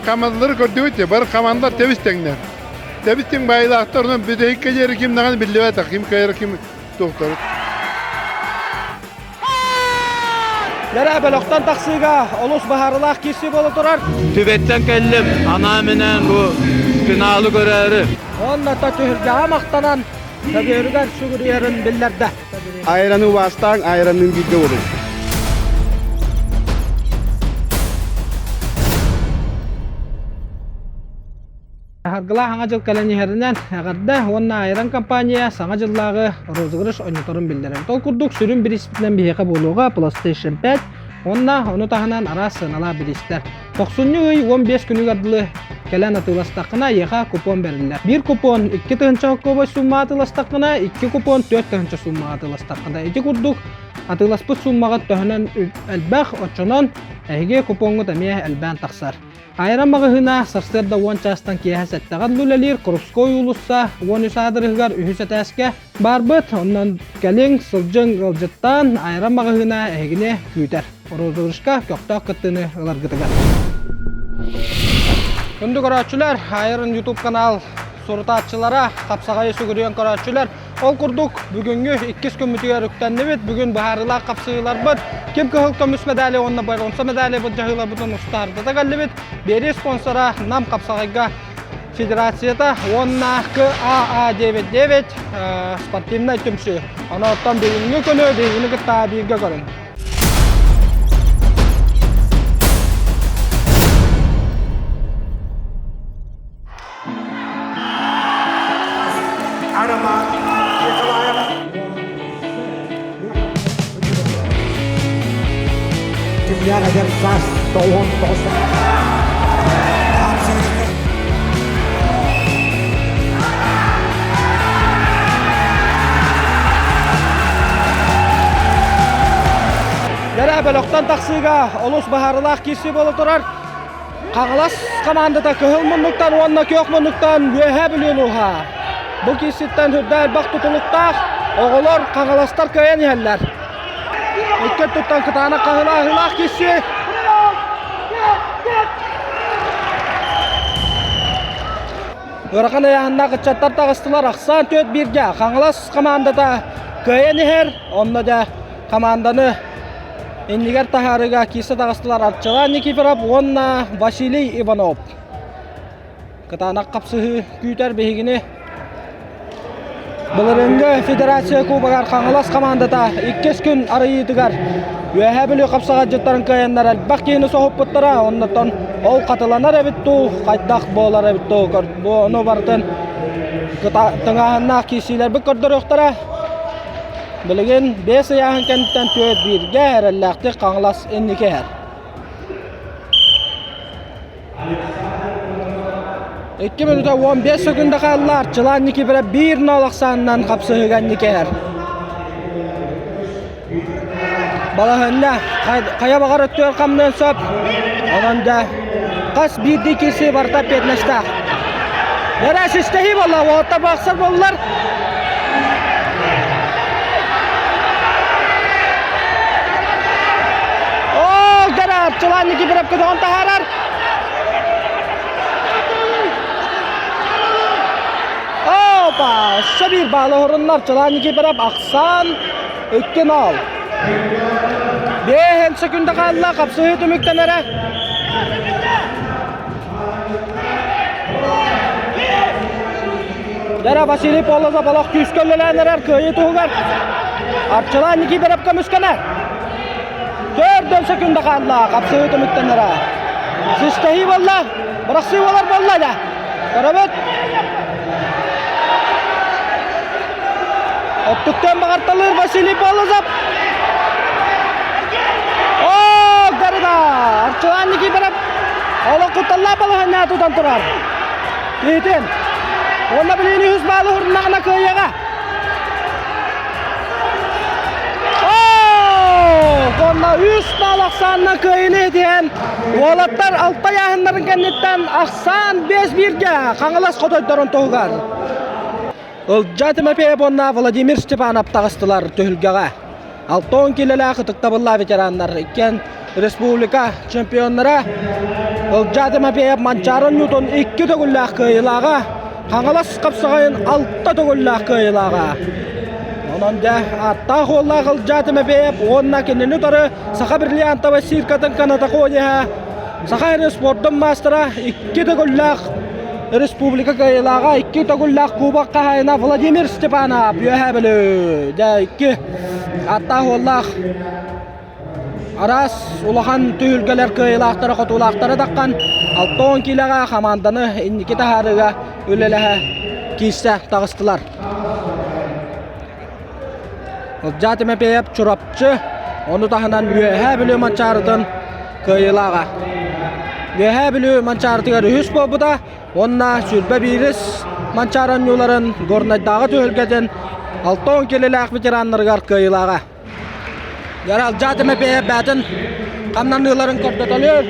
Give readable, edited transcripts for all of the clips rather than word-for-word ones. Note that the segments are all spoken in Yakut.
Хамандалары көрдүбүт дии, бары хамандалар тэбис тэҥнэр. Тэбис тэҥ баайылаахтар, онон бүтэһиккэ диэри ким даҕаны биллибэтэх, ким кыайар, ким туохтар. Лэрэ бөлөхтөн тахсыыга олус баһаарылаах киирсии буола турар. Түбэттэн кэллим, анаан-минээн бу финалы көрөөрү. Уонна та түһүлгэҕэ махтанан, көбүөрүгэр сүгүрүйэрин биллэрдэ. Айраны убаастааҥ, айранныын бииргэ буолуҥ. Саргылаах Саҥа дьыл кэлэн иһэринэн эҕэрдэ уонна Айран компания Саҥа дьыллааҕы розыгрыш оонньоторун биллэрэр. Ол курдук сүрүн бирииспитинэн биһиэхэ буолуоҕа PlayStation 5 уонна ону таһынан араас сыаналаах бириистэр. Тохсунньу ый 15 күнүгэр дылы кэлэн атыыластаххына эйиэхэ купон бэриллэр. Биир купон 2 тыһыынча солкуобай сууммаҕа атыыластаххына, икки купон 4 тыһыынча сууммаҕа атыыластаххына. Ити курдук атыыласпыт сууммаҕыт төһөнөн элбэх, оччонон эһиги купоҥҥут эмиэ элбээн тахсар. Айран маҕаһыына сарсыарда уон чаастан киэһэ сэттэҕэ дылы үлэлиир Крупской уулусса 13 аадырыһыгар үһүс этээскэ баарбыт. Онон кэлиҥ, сылдьыҥ, ыалдьыттаан Айран маҕаһыына эһигини күүтэр. Розыгрышка көхтөөх кыттыыны ыларгытыгар. Күндү көрөөччүлэр, Айран YouTube канал сурутааччылара, хапсаҕайы сүгүрүйэн көрөөччүлэр, Ол курдук, бүгүҥҥү иккис күммүтүгэр үктэннибит. Бүгүн быһаарыылаах хапсыһыыларбыт ким кыһыл көмүс медали уонна боронса медали былдьаһыыларбытын устаардата кэллибит. Биэрии спонсора Нам хапсаҕайга федерацията уонна КАА-99 спортивнай түмсүү. Онон бүгүҥҥү күнү биһигини кытта бииргэ көрүҥ. Роман Николаев. Кимнээх эдэр саас 99 Дэрэ бөлөхтөн тахсыыга олус баһаарылаах киирсии буола турар. Хаҥалас хамаандата кыһыл муннуктан уонна күөх муннуктан Үөһээ Бүлүү улууһа. Бу киирситтэн сүрдээх элбэх тутулуктаах оҕолор хаҥаластар кыайан иһэллэр. Икки өттүттэн кытаанах хаһыылаах киирсии. Ыарахан ыйааһыннаах ыччаттар таҕыстылар. Ахсаан түөрт бииргэ Хаҥалас хамаандата кыайан иһэр. Онно да хамаанданы Иннигэр таһаарыыга киирсэ таҕыстылар Арчылаан Никифоров уонна Василий Иванов. Кытаанах хапсыһыы күүтэр биһигини. Былырыыҥҥы Федерация Кубогар Хаҥалас хамаандата иккис күн арыйыытыгар Үөһээ Бүлүү хапсаҕайдьыттарын кыайаннар элбэх киһини соһуппуттара. Оннуттан ол хатыланар эбит дуу, хайдах буолар эбит дуу, ону барытын тыҥааһыннаах киирсиилэрбит көрдөрүөхтэрэ. Билигин биэс ыйааһын кэнниттэн түөрт бииргэ эрэллээхтик Хаҥалас инники иһэр. Икки мүнүүтэ 15 секунда хаалла. Арчылаан Никифоров 1-0 ахсаанынан хапсыһыыга инники иһэр. Балаһыанньа хайа баҕар өттүгэр хамныан сөп. Онон да хас биирдии киирсии барыта эппиэтинэстээх. Эрэ систэһии буолла, уолаттар бахсар буоллар. Ол дара Арчылаан Никифоров көтөҕөн таһаарар. Опа! Өссө биир баалы оһорунна Арчылаан Никифоров ахсаан 2-0. Биэһэн секунда хаалла, хапсыһыы түмүктэнэрэ. Дара Василий Полозов олох күүскэ үлэлээн эрэр кыайыы туһугар. Арчылаан Никифоров көмүскэнэр. Төрдөн секунда хаалла, хапсыһыы түмүктэнэрэ. Систэһии буолла, бырахсыы буолар буолла да. Көрөбүт. Оттуктан баҕарталыыр Василий Полозов. О, Гарина! Арчылаан Никифоров олох кутталлаах балаһанньа тутан турар. Киһитин. Уонна билигин үһүс баалы уһуруннаҕына кыайыаҕа. Уонна үс баал ахсаанна кыайыыны итиһэн уолаттар алта ыйааһыннарын кэнниттэн ахсаан биэс бииргэ Хаҥалас хотойдорун туһугар. Ылдьаа Тимофеев уонна Владимир Степанов таҕыстылар түһүлгэҕэ. 60 киилэлээх ытыктабыллаах ветераннар иккиэн. республика чемпионнара Ылдьаа Тимофеев Манчаары Ньютон икки төгүллээх кыайыылааҕа, Хаҥалас хапсаҕайын алта төгүллээх кыайыылааҕа. Онон дьэ ааттаах уоллаах Ылдьаа Тимофеев уонна кинини утары Саха бриллиантовай циркатын каната конеһа, Саха эрэ спордун маастара икки төгүллээх республика кыайыылааҕа, икки төгүллээх кубок хаһаайына Владимир Степанов Үөһээ Бүлүү. Дьэ икки ааттаах уоллаах Араас улахан түһүлгэлэр кыайыылаахтара хотуулаахтара таххан 60 киилэҕэ хамаанданы инники таһаарыыга үлэлэһэ киирсэ таҕыстылар. Ылдьаа Тимофеев Чурапчы, ону таһынан Үөһээ Бүлүү Манчаарытын кыайыылааҕа. Үөһээ Бүлүү Манчаарытыгар үһүс буолбута уонна сүүрбэ биирис Манчаары оонньууларын Горнайдааҕы түһүлгэтин 60 киилэлээх ветераннарыгар кыайыылааҕа. Яралдьаа Тимэпиэйэп бээтин хамнаныыларын көрдөтөлүөр,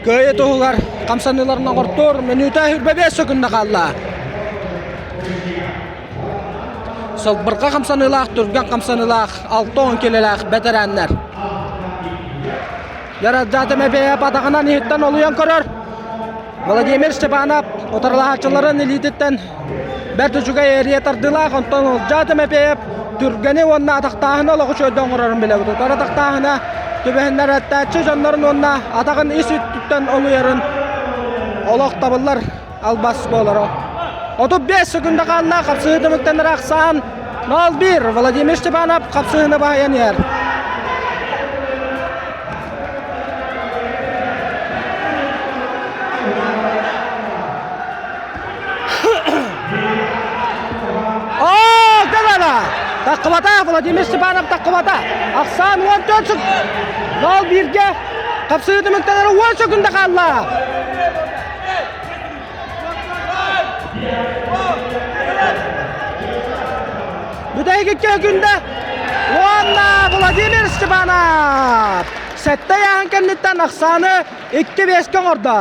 кыайыы туһугар хамсаныыларын оҥортуур мүнүүтэ 25 сөкүндэ хаалла. Сылбырҕа хамсаныылаах, түргэн хамсаныылаах 60 килэлээх бэтэрээннэр. Яралдьаа Тимэпиэйэп атаҕынан иһиттэн олуйан көрөр. Владимир Степанов утарылаһааччыларын илиититтэн бэрт үчүгэй эрийэ тардыылаах, онтон Ылдьаа Тимофеев түргэни уонна атахтааһыны олох үчүгэйдик оҥорорун билэбит. Утары атахтааһына түбэһиннэрэттээччи дьоннорун уонна атаҕын ис өттүттэн олуйарын олох табыллар албас буолара. 35 секунда хаалла, хапсыһыы түмүктэнэр ахсаан 0-1 Владимир Степанов хапсыһыыны баһыйан иһэр. Оо, да-да-да! Таххыбата, Владимир Степанов таххыбата. Ахсаан 14 сөк... 0-1-ге хапсыһыы түмүктэнэр 10 секунда хаалла. Бүтэһик күндэ уонна Владимир Степанов сэттэ ыйааһын кэнниттэн ахсааны икки биэскэ оҥордо.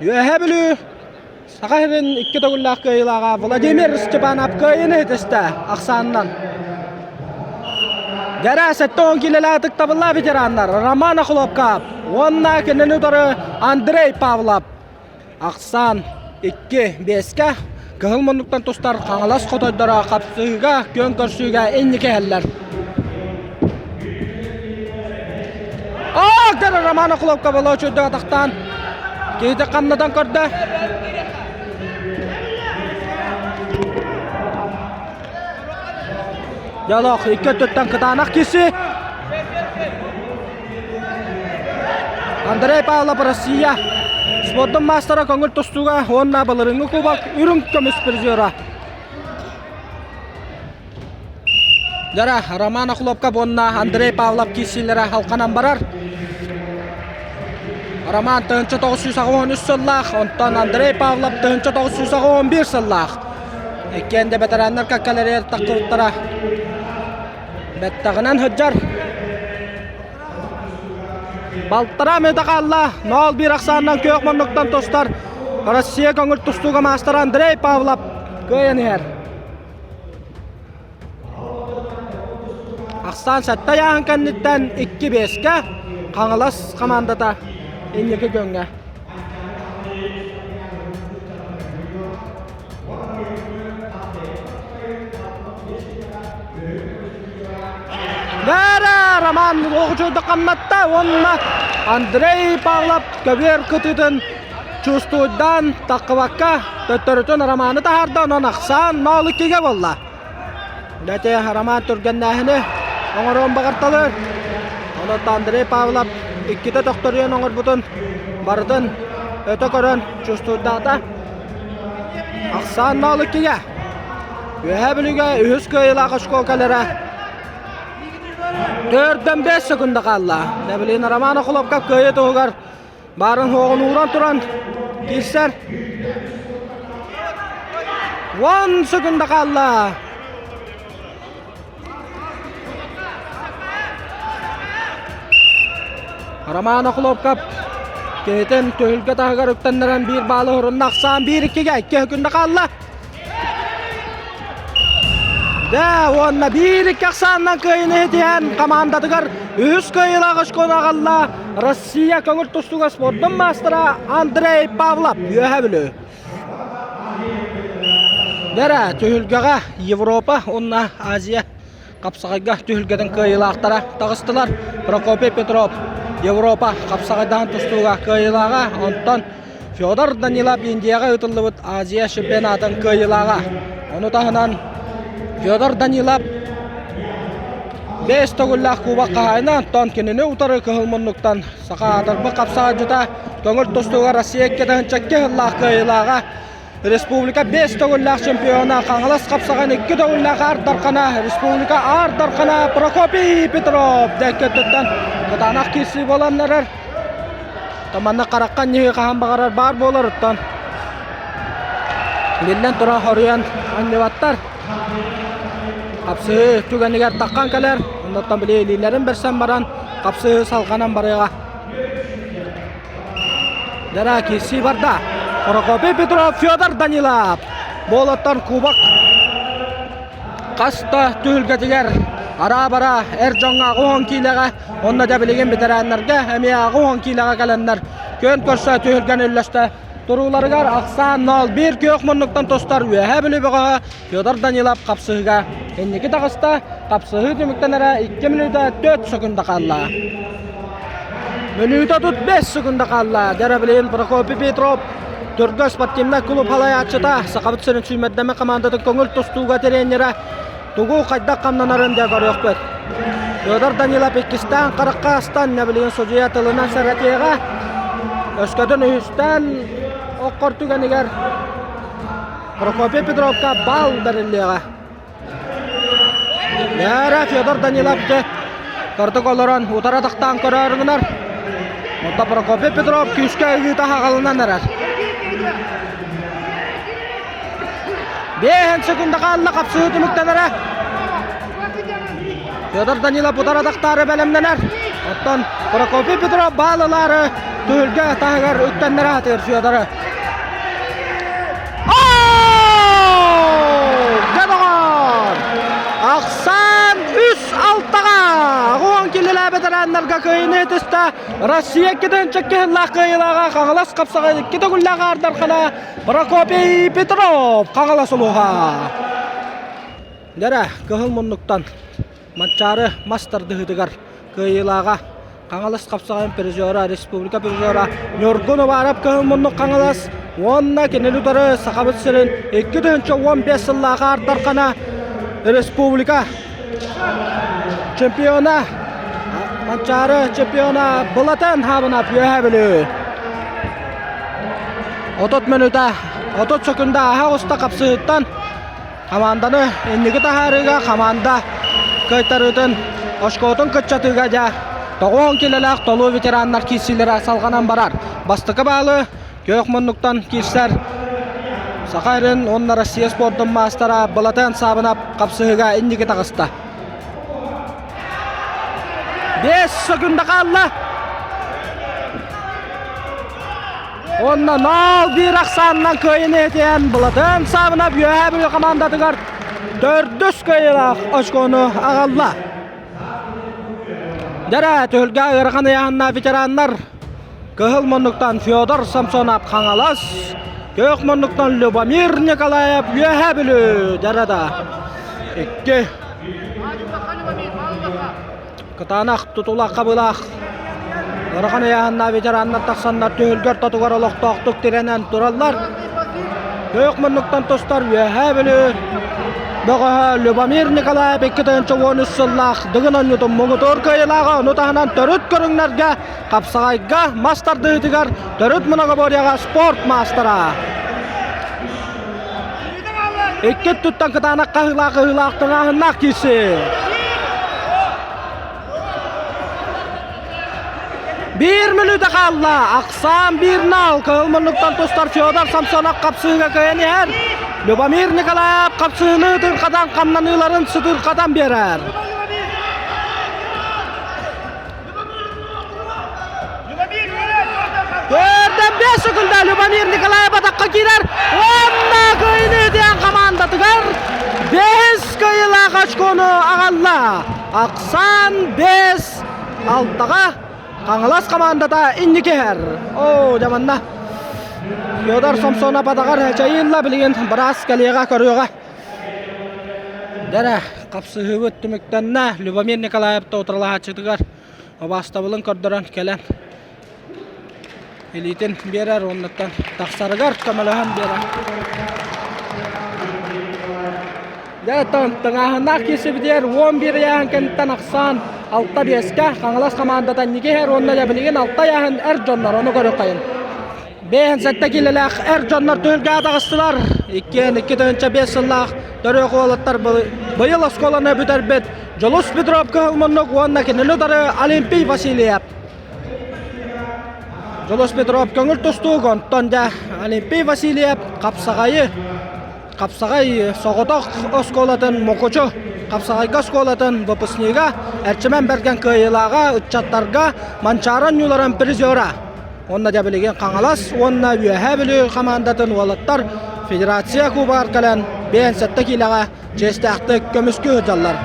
Үөһээ Бүлүү Саха сирин икки төгүллээх кыайыылааҕа Владимир Степанов кыайыыны ситистэ ахсаанынан. Дьэрэ 70 киилэлээх ытыктабыллаах ветераннар Роман Охлопков уонна кинини утары Андрей Павлов Ахсаан икки биэскэ кыһыл муннуктан тустар Хаҥалас хотойдоро хапсыһыыга күөн көрсүүгэ инники иһэллэр. Оо, дэр Роман Охлопко боло чөйдөг атахтаан киһити хамнатан көрдө. Дьолох икки өттүттэн кытаанах киси. Андрей Павлов Россия спордун маастара көҥүл тустууга уонна былырыыҥҥы кубок үрүҥ көмүс призера. Дара Роман Охлопков уонна Андрей Павлов киирсиилэрэ халханан барар. Роман 1983 сыллаах, онтон Андрей Павлов 1981 сыллаах. Иккиэн да бэтэрээннэр кэккэлэригэр тахсыбыттара. Бэттэҕинэн сылдьар. Балтараа мүнүүтэ хаалла. 0-1 ахсаанынан күөх муннуктан тустар Россия көҥүл тустууга маастара Андрей Павлов кыайан иһэр. Ахсаан сэттэ ыйааһын кэнниттэн 2-5-кэ Хаҥалас хамаандата инники күөҥҥэ. Вера Роман оҕучурда хамнатта уонна Андрей Павлов көбүөр кытыытын чувствуйдаан таххыбакка төттөрүтүн Романы таһаарда онон ахсаан 0-2-гэ буолла. Дэтэ Роман түргэннээһини оҥоруон баҕарталар. Онон Андрей Павлов иккитэ тохторуйан оҥорбутун барытын өтө көрөн чувствуйдаата. Ахсаан 0-2-гэ. Үөһээ Бүлүүгэ үһүс кыайыылаах очко кэлэрэ төрдөн бэс секунда хаалла. Дэблин Роман Охлопков кыайыы туһугар баарын суоҕун ууран туран киирсэр. Уон секунда хаалла. Роман Охлопков киһитин түһүлгэ таһыгар үктэннэрэн биир баалы уһурунна ахсаан биир иккигэ икки күндэ хаалла. Дэ уонна биир икки ахсаанынан кыайыыны иһитиһэн командатыгар үһүс кыайыылаах очкону аҕалла Россия көҥүл тустууга спордун маастара Андрей Павлов Үөһэ Бүлүү. Дэрэ түһүлгэҕэ Европа уонна Азия хапсаҕайга түһүлгэтин кыайыылаахтара таҕыстылар. Прокопий Петров Европа хапсаҕайдаһан тустууга кыайыылааҕа, онтон Федор Данилов Индияҕа ыытыллыбыт Азия чемпионатын кыайыылааҕа. Ону таһынан Федор Данилов бэс төгүллээх кубок хаһаайына, онтон кинини утары кыһыл муннуктан саха аатырбыт хапсаҕайдьыта көҥүл тустууга Россия 2 сыллаах кыайыылааҕа Республика бэс төгүллээх чемпиона, Хаҥалас хапсаҕан икки төгүллээх Аар Дархана, Республика Аар Дархана Прокопий Петров дьэккэттэн кытаанах киирсии буолан эрэр. Манна харахха анньыһыы хаһан баҕарар баар буоларыттан биллэн туран хоруйан анньыбаттар. Хапсыһыы түгэнигэр таххан кэлэр, оннуттан били илиилэрин бэрсэн баран хапсыһыы салҕанан барыаҕа. Дара киирсии барда. Прокопий Петров, Федор Данилов. Буолаттан кубок хас да түһүлгэтигэр араа-бара эр дьоҥҥо 80 киилэҕэ уонна да билигин бэтэрээннэргэ эмиэ 80 киилэҕэ кэлэннэр күөн көрсө түһүлгэни үллэстэ турууларыгар ахсаан 0-1 күөх муннуктан тустар Үөһээ Бүлүү бөҕөһө Федор Данилов хапсыһыыга инники таҕыста. Хапсыһыы түмүктэнэрэ 2 мүнүүтэ 4 секунда хаалла. Мүнүүтэ 35 секунда хаалла. Дьэ Прокопий Петров Төргө спортивнай клуб салайааччыта, Сахабыт сирин сүүмэрдэмэ командатын көҥүл тустууга тренерэ тугу хайдах хамнанарын дьэ көрүөхпүт. Федор Данилов иккистээн харахха астан, билигин судьуйа тылынан сэрэтиэҕэ. Өскөтүн үһүстээн оккор түгэнигэр Прокопий Петровка баал бэриллиэҕэ. Лера Федор Данилов дьэ кырдык олорон утары тахтаан көрөөрү гынар. Онто Прокопий Петров күүскэ ыгыыта хаҕалынан эрэр. Биэһэн секунда хаалла хапсыһыы түмүктэнэрэ. Федор Данилов утары тахтаары бэлэмнэнэр. Оттон Прокопий Петров баал ылаары түһүлгэ таһыгар үктэннэрэ сатыыр Федоры. Дьэ, Ахсаан үс алтаҕа уон килилээ бэтэрээннэргэ кыайыыны түстэ. Россия иккитин чэккиһиллээх кыайыылааҕа Хаҥалас хапсаҕай икки төгүллээх аардархана Прокопий Петров Хаҥалас улууһа. Дэрэ, кыһыл муннуктан Манчаары мас тардыһыытыгар кыайыылааҕа Хаҥалас хапсаҕайын призера, республика призера Ньургун Уваров Кыһыл Муннук Хаҥалас уонна кинини утары Сахабыт сирин 2015 сыллаах Аардархана республика чемпиона Манчаары чемпиона Былатан Хаабынап Үөһээ Бүлүү. 30 мүнүүтэ 30 секунда аһа оҕуста хапсыһыттан Хамаанданы инники таһаарыыга хамаанда кыайтарыытын очкотун кыччатыыга дьэ тоҕуон килэлээх толуу ветераннар киирсиилэрэ салҕанан барар. Бастакы баалы күөх муннуктан киирсэр Саха сирин уонна Россия спордун маастара Былатыан Саабынап хапсыһыыга инники таҕыста. Биэс секунда хаалла. Онно 0-1 ахсаанынан кыайыны этиэн Былатыан Саабынап Үөһээ Бүлүү командатыгар төрдүс кыайыылаах очкону аҕалла. Дэрэ түһүлгэ ыарахан ыйааһыннаах ветераннар Кыһыл муннуктан Федор Самсонов Хаҥалас, Күөх муннуктан Любомир Николаев Үөһээ Бүлүү дэрэ да икки Кытаанах тутулах хабылаах ыарахан ыйааһыннаах ветераннар тахсаннар түһүлгэ ортотугар олохтоохтук тирэнэн тураллар. Күөх муннуктан тустар Үөһээ Бүлүү бөҕөһө Любомир Николаев 2013 сыллаах Дыгын оонньуутун муҥутуур кыайыылааҕа, ону таһынан төрүт көрүҥнэргэ хапсаҕайга мас тардыһыытыгар төрүт многоборьеҕа спорт маастара. Икки өттүттэн кытаанах хаһыылаах ыһыылаах тыҥааһыннаах киирсии. Биир мүнүүтэ хаалла. Ахсаан биир нал. Кыһыл муннуктан тустар Федор Самсонов хапсыыга кыайан иһэр. Любомир Николаев хапсыыны ытырхатан хамнаныыларын сытырхатан биэрэр. Төрдөн 5 секунда Любомир Николаев атахха киирэр. Уонна кыайыыны ытыан командатыгар бэһис кыайыылаах. Ахсаан 5 алтаҕа Хаҥалас хамаандата инники иһэр. Оо, дьэ манна Федор Сомсонов атаҕар эчэйиилла билигин быраас кэлиэҕэ көрүөҕэ. Дэрэ, хапсыһыыбыт түмүктэннэ. Любомир Николаев утарылаһааччытыгар убаастабылын көрдөрөн кэлэн илиитин биэрэр уоннаттан тахсарыгар көмөлөһөн биэрэр. Дьэ, тыҥааһыннаах киирсибитигэр 11 ыйааһын кэнниттэн ахсаан 6 биэскэ Хаҥалас хамаандата инники иһэр уонна дьэ билигин 6 ыйааһын эр дьоннор ону көрүөххэйин. 57 киилэлээх эр дьоннор түһүлгэҕэ таҕыстылар. Иккиэн 2005 сыллаах төрүөх уолаттар быйыл оскуоланы бүтэрбит Дьулус Петров кыһыл муннук уонна кинини утары Олимпий Васильев. Дьулус Петров көҥүл тустуук, онтон дьэ Олимпий Васильев хапсаҕайы Хапсаҕай соҕотох оскуолатын Мукучу Хапсаҕайга оскуолатын выпускнига Эрчимэн Бэргэн кыайыылааҕа ыччаттарга Манчаары оонньууларын призера. Уонна дьэ билигин Хаҥалас уонна Үөһээ Бүлүү хамаандатын уолаттар федерация кубогар кэлэн 57 киилэҕэ чиэстээхтик көмүскүү сылдьаллар.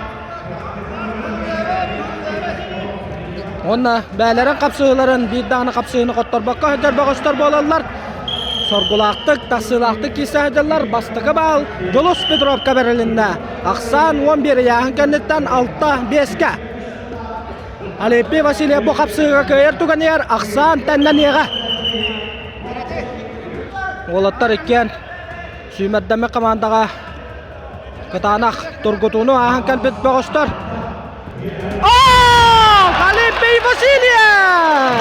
Уонна бээлэрин хапсыһыыларын биир даҕаны хапсыһыыны хотторбокко сылдьар бөҕөстөр буолаллар. Соргулаахтык, тахсыылаахтык киирсэ сылдьаллар. Бастакы баал Дьулус Петровка бэрилиннэ. Ахсаан 11 ыйааһын кэнниттэн 6-5-кэ. Алеппий Васильев бу хапсыһыыга кыайар түгэнигэр ахсаан тэннэниэҕэ. Уолаттар иккиэн сүүмэрдэммит хамаандаҕа Кытаанах тургутууну ааһан кэлбит бөҕөстөр. Олимпий Васильев!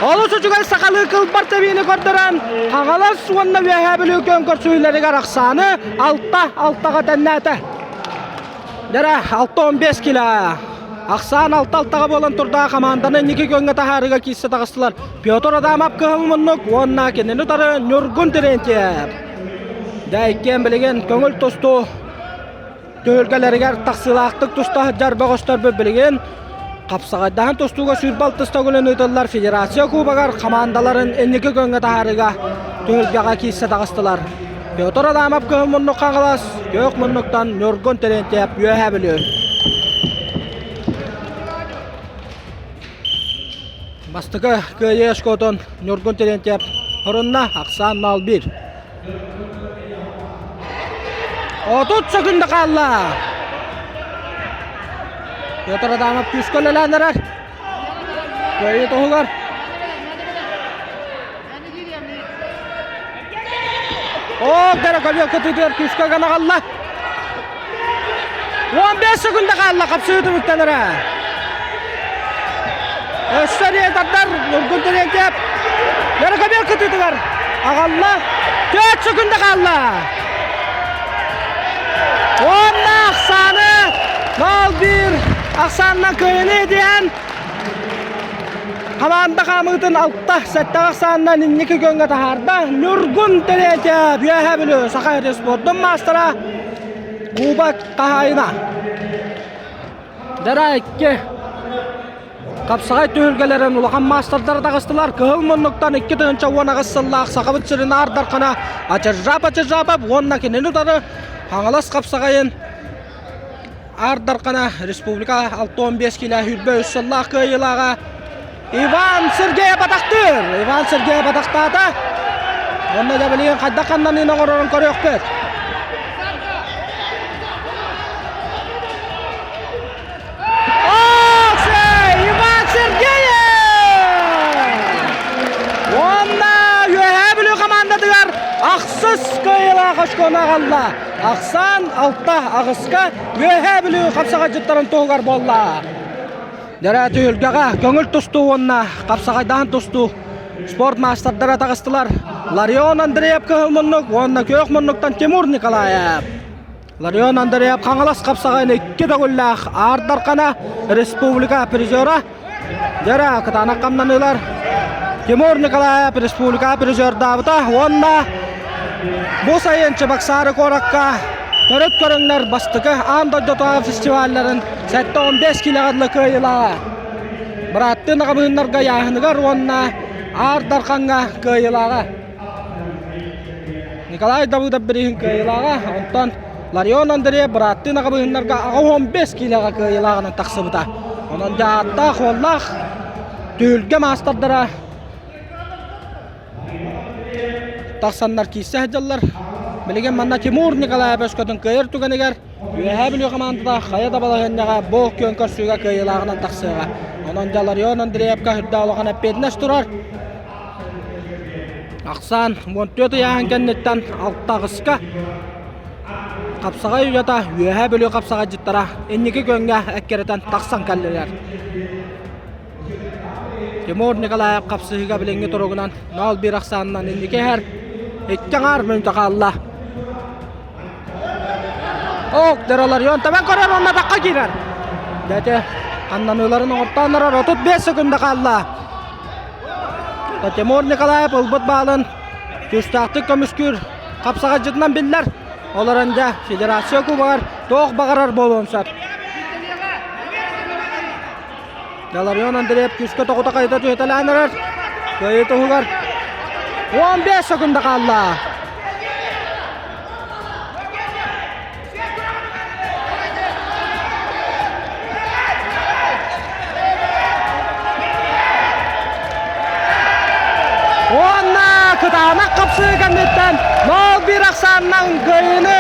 Олус үчүгэй сахалыы кылбар тэбиини көрдөрөн, Хаҥалас уонна Үөһээ Бүлүү күөн көрсүһүүлэригэр ахсааны 6-6-ҕа тэннээтэ. Дэрэ, 6-15 кило. Ахсаан 6-6-ҕа буолан турдаах хамаанданы инники күөҥҥэ таһаарыыга киирсэ таҕыстылар. Петр Адамов кыһыл муннук уонна кинини утары Ньургун Терентьев. Дьэ, иккиэн билигин көҥүл тустуу түһүлгэлэригэр тахсыылаахтык туста сылдьар бөҕөстөрбүт билигин хапсаҕайдаһан тустууга сүүрбэ алтыс төгүлүн ыытыллар Федерация Кубогар хамаандаларын инники күөҥҥэ таһаарыыга түһүлгэҕэ киирсэ таҕыстылар. Петр Адамов кыһыл муннук Хаҥалас, күөх муннуктан Ньургун Терентьев Үөһээ Бүлүү. Бастакы кыайыы очкотун Ньургун Терентьев орунна, ахсаан 0-1. 30 секунда хаалла. Петр Адамов күүскэ үлэлээн эрэр. Кыайыы туһугар. О, Дороговел кытыытыгар күүскэ гына хаалла. 15 секунда хаалла хапсыы түмүктэн эрэ. Өссө тардар Нургун Терентьев Дороговел кытыытыгар аҕалла. 4 секунда хаалла. Уонна ахсааны 0-1 ахсаанынан кыайыны диэн Хамаанда хаамыытын 6-7 ахсаанынан инники күөҥҥэ таһаарда. Ньургун Терентьев Үөһээ Бүлүү Саха сирин спордун маастара Кубок хаһаайына. Дара 2 хапсаҕай түһүлгэлэрин улахан маастардара таҕыстылар. Кыһыл муннуктан 2018 сыллаах Сахабыт сирин Аар Дархана Ачыржап Ачыржапов уонна кинини утары Хаҥалас хапсаҕайын Аар Дархана республика 65 килэ 23 сыллаах кыайыылааҕа Иван Сергеев атахтыыр. Иван Сергеев атахтаата. Онно да билигин хайдах ханнаныын оҥорорун көрүөхпүт. Иван Сергеев! Уонна Үөһээ Бүлүү хамаандатыгар ахсыс кыайыылаах очкону аҕалла. Ахсаан алта аҕыска Үөһээ Бүлүү хапсаҕайдьыттарын туһугар буолла. Дьэрэ түһүлгэҕэ көҥүл тустуу уонна хапсаҕайдаһан тустуу спорт маастардара таҕыстылар. Ларион Андреев кыһыл муннук уонна күөх муннуктан Тимур Николаев. Ларион Андреев Хаҥалас хапсаҕайын икки төгүллээх Аар Дархана республика призера. Дьэрэ кытаанах хамнаныылар Тимур Николаев республика призердаабыта уонна бу сайын Чебоксары куоракка төрүт көрүҥнэр бастакы аан дойдутааҕы фестивалларын 75 киилэҕэ дылы кыайыылааҕа. Бырааттыы наҕабыыннарга ыйааһыныгар уонна Аар Дархаҥҥа кыайыылааҕа. Николай Давыдов бирииһин кыайыылааҕа, онтон Ларион Андреев бырааттыы аҕабыһыннарга 85 киилэҕэ кыайыылааҕынан тахсыбыта. Онон дьэ ааттаах-уоллаах түһүлгэ маастардара тахсаннар киирсэ сылдьаллар. Билигин манна Тимур Николаев өскөтүн кыайар түгэнигэр Үөһээ Бүлүү хамаандата хайа да балаһыанньаҕа бу күөн көрсүүгэ кыайыылааҕынан тахсыаҕа. Онон дьэ Ларион Андреевка үрдээх улахан эппиэтинэс турар. Ахсаан 14 ыйааһын кэнниттэн 6-аҕыска хапсаҕай уйата Үөһээ Бүлүү хапсаҕайдьыттара инники күөҥҥэ эккирэтэн тахсан кэллилэр. Тимур Николаев хапсыһыыга билиҥҥи туругунан 0-1 ахсаанынан инники иһэр. Икки аҥаар мүнүүтэ хаалла. Ок, дыралар табан көрөр уонна тахха киирэр. Дьэ, ханнаныыларын оҥортоон эрэр 35 секунда хаалла. Тимур Николаев ылбыт баалын күүстээхтик көмүскүүр хапсаҕайдьытынан биллэр. Ол эрэн дьэ, федерация кубогар туох баҕарар буолуон сөп. Ларион Андреев күүскэ тоҕута хайыта түһэтэлээн эрэр. Кыайыы туһугар 15 секунда хаалла. Уонна кытаанах хапсыы кэнниттэн 0-1 ахсаанынан кыайыыны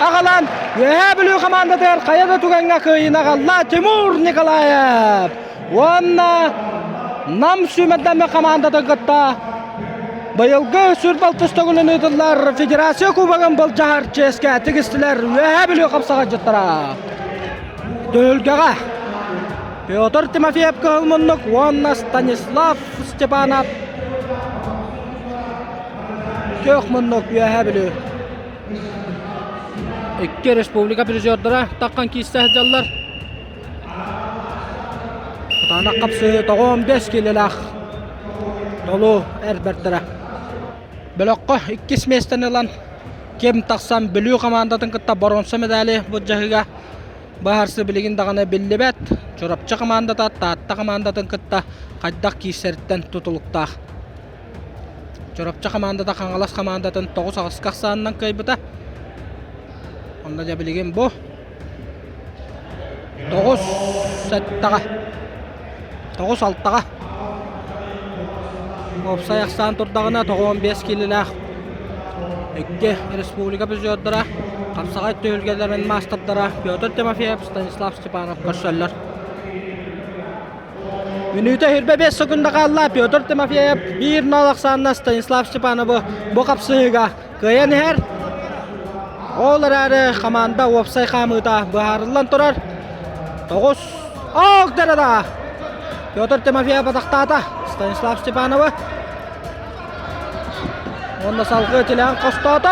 аҕалан Үөһээ Бүлүү хамаандатыгар хайа да түгэҥҥэ кыайыыны аҕалла Тимур Николаев уонна Нам сүүмэрдэммит хамаандатын кытта быйылгы сүр балтыс төгүлүн ыытыллар Федерация Кубогын былдьаһар чиэскэ тигистилэр Үөһээ Бүлүү хапсаҕайдьыттара. Түһүлгэҕэ Петр Тимофеев кыһыл муннук уонна Станислав Степанов күөх муннук Үөһээ Бүлүү. Икки республика призердара таххан киирсэ сылдьаллар. Кытаанах хапсыһыы 95 киилэлээх толуу эр бэртэрэ. Бөлөххө иккис миэстэни ылан ким тахсан Бүлүү хамаандатын кытта боруонса медали былдьаһыыга быһаарсы билигин даҕаны биллибэт. Чурапчы хамаандата Таатта хамаандатын кытта хайдах киирсэриттэн тутулуктаах. Чурапчы хамаандата Хаҥалас хамаандатын 9-8 ахсаанынан кыайбыта. Онно дьэ билигин бу 9-7-ҕэ 9-6-ҕа уопсай ахсаан турдаҕына 95 киилэлээх икки республика призердара хапсаҕай түһүлгэлэрин маастардара Петр Тимофеев, Станислав Степанов көрсөллөр. Мүнүүтэ 25 секунда хаалла. Петр Тимофеев 1-0 ахсаанна Станислав Степановы бу хапсыһыыга кыайан иһэр. Ол эрээри хамаанда уопсай хаамыыта быһаарыллан турар. 9 ок да Петр Тимофеев атахтаата Станислав Степановы. Уонна салгыы тилээн хостоото.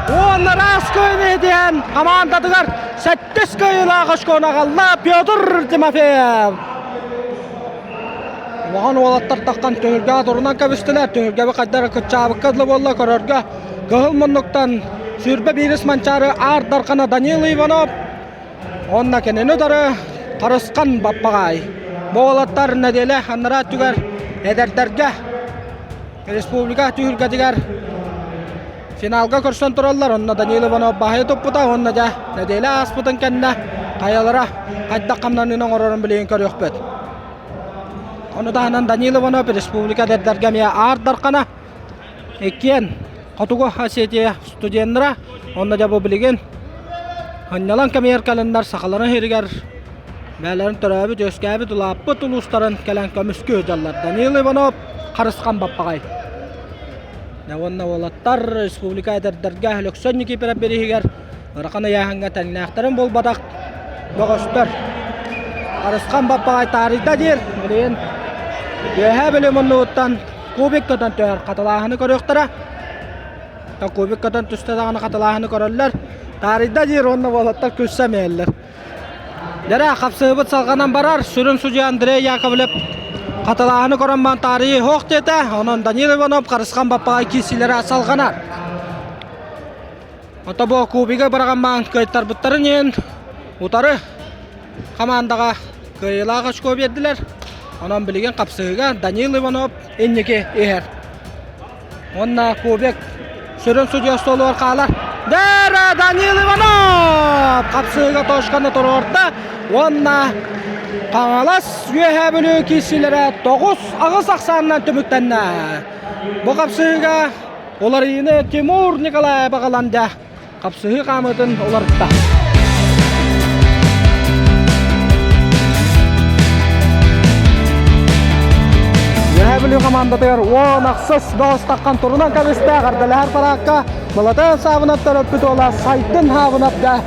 Уонна раас кыайыыны диэн хамаандатыгар сэттис кыайыылаах очкону аҕалла Петр Тимофеев. Улахан уолаттар таххан түһүлгэҕэ турунан кэбистилэр. Түһүлгэбит хайдах эрэ кыччаабыкка дылы буолла көрөргө. Кыһыл муннуктан сүүрбэ биирис Манчаары Аар Дархана Данил Иванов Уонна кинини утары Харысхан Баппаҕаай. Бу уолаттар нэдиэлэ анараа өттүгэр эдэрдэргэ республика түһүлгэтигэр финалга көрсөн тураллар. Онно Данил Иванов баһыйа туппута уонна дьэ нэдиэлэ ааспытын кэннэ хайалара хайдах хамнаныыны оҥорорун билигин көрүөхпүт. Ону таһынан Данил Иванов республика эдэрдэргэ эмиэ Аар Дархана Иккиэн Хотугу Осетия студеннара уонна дьэ бу билигин сынньалаҥ кэмигэр кэлэннэр сахаларын сиригэр бэйэлэрин төрөөбүт, үөскээбит, улааппыт улуустарын кэлэн көмүскүү сылдьаллар. Данил Иванов, Харысхан Баппаҕай. Дьэ уонна уолаттар республика эдэрдэргэ Өлөксөй Никифоров бирииһигэр ыарахан ыйааһыҥҥа тэҥнээхтэрин булбатах бөҕөстөр. Харысхан Баппаҕай таарыйда диир. Билигин Үөһээ Бүлүү муннугуттан Кубик көтөн түһэр хатылааһыны көрүөхтэрэ. Кубик көтөн түстэ даҕаны хатылааһыны көрөллөр. Таарыйда диир уонна уолаттар күлсэ эмиэллэр. Дэрэ хапсыһыбыт салҕанан барар. Сүрүн судьуйа Андрей Яковлев хатылааһыны көрөн баран таарыйыы суох диэтэ. Онон Данил Иванов Харысхан Баппаҕай киирсиилэрэ салҕанар. Ото бу кубига быраҕан кыайтарбыттарын иһин утары хамаандаҕа кыайыылаах очко биэрдилэр. Онон билигин хапсыһыыга Данил Иванов инники иһэр. Уонна кубик. Сүрүн судья остуолугар хаалар. Дера Данил Иванов хапсыыга точканы туруорда уонна Хаҥалас Үөһээ Бүлүү киирсиилэрэ 9-8 ахсаанынан түмүктэннэ. Бу хапсыыга уларыйыыны Тимур Николаев аҕалан хапсыһыы хаамыытын уларытта. Үөһээ Бүлүү хамаандатыгар 10 ахсыс бөҕөс турунан кэбистэ эҕэрдэлэһэр параакка Малатаев Саабынап төрөппүт уола Сайдын Хаабынап да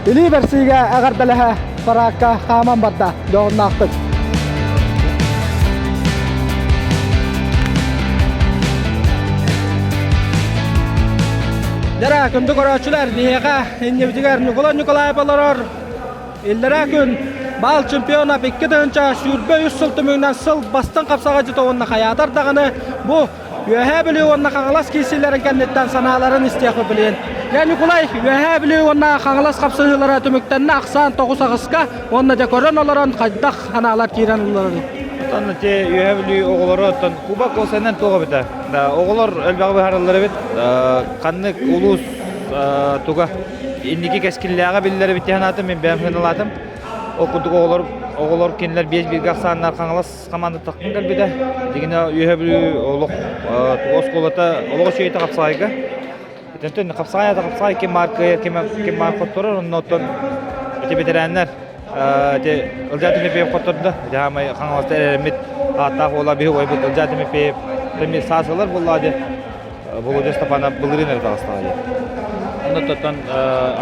илии бэрсиигэ эҕэрдэлэһэ параакка хааман барда дьоһуннаахтык. Дьэ, күндү көрөөччүлэр, биһиэхэ иннибитигэр Ньукулай Ньукулаев олорор. Иллэрээ күн баал чемпиона 2023 сыл түмүгүнэн сыл бастыҥ хапсаҕайдьыта уонна хайаатар даҕаны бу Үөһээ Бүлүү уонна Хаҥалас киирсиилэрин кэнниттэн санааларын истиэхпит билигин. Дьэ, Ньукулай, Үөһээ Бүлүү уонна Хаҥалас хапсыһыылара түмүктэннэ ахсаан 9-8-ка уонна дьэ көрөн олорон хайдах санаалар киирэн ылларарый? Оттон ити Үөһээ Бүлүү оҕолоро оттон кубок уосанан туох эбитэ? Оҕолор элбэҕи быһаараллар эбит. Ханнык улуус туга инники кэскиллээҕэ биллэр эбит дии санаатым, мин бэйэм сыаналаатым. Ол курдук оҕолор оҕолор кинилэр биэс бииргэ ахсааннар Хаҥалас хамаанда тахсан кэлбитэ. Дигинэ Үөһэ Бүлүү олох оскуолата олох үчүгэйдик хапсаҕайга. Итинтэн хапсаҕай аата хапсаҕай ким баар кыайар, ким, ким баар хотторор, онно оттон ити бэтэрээннэр ити Ылдьаа Тимофеев хоттордо. Ити хаамай Хаҥаласта эрэммит ааттаах уола биһи уойбут Ылдьаа Тимофеев тэми саас ылар буоллаҕа дии. Володя Степанов былырыын эрэ таҕыстаҕа дии. Онно оттон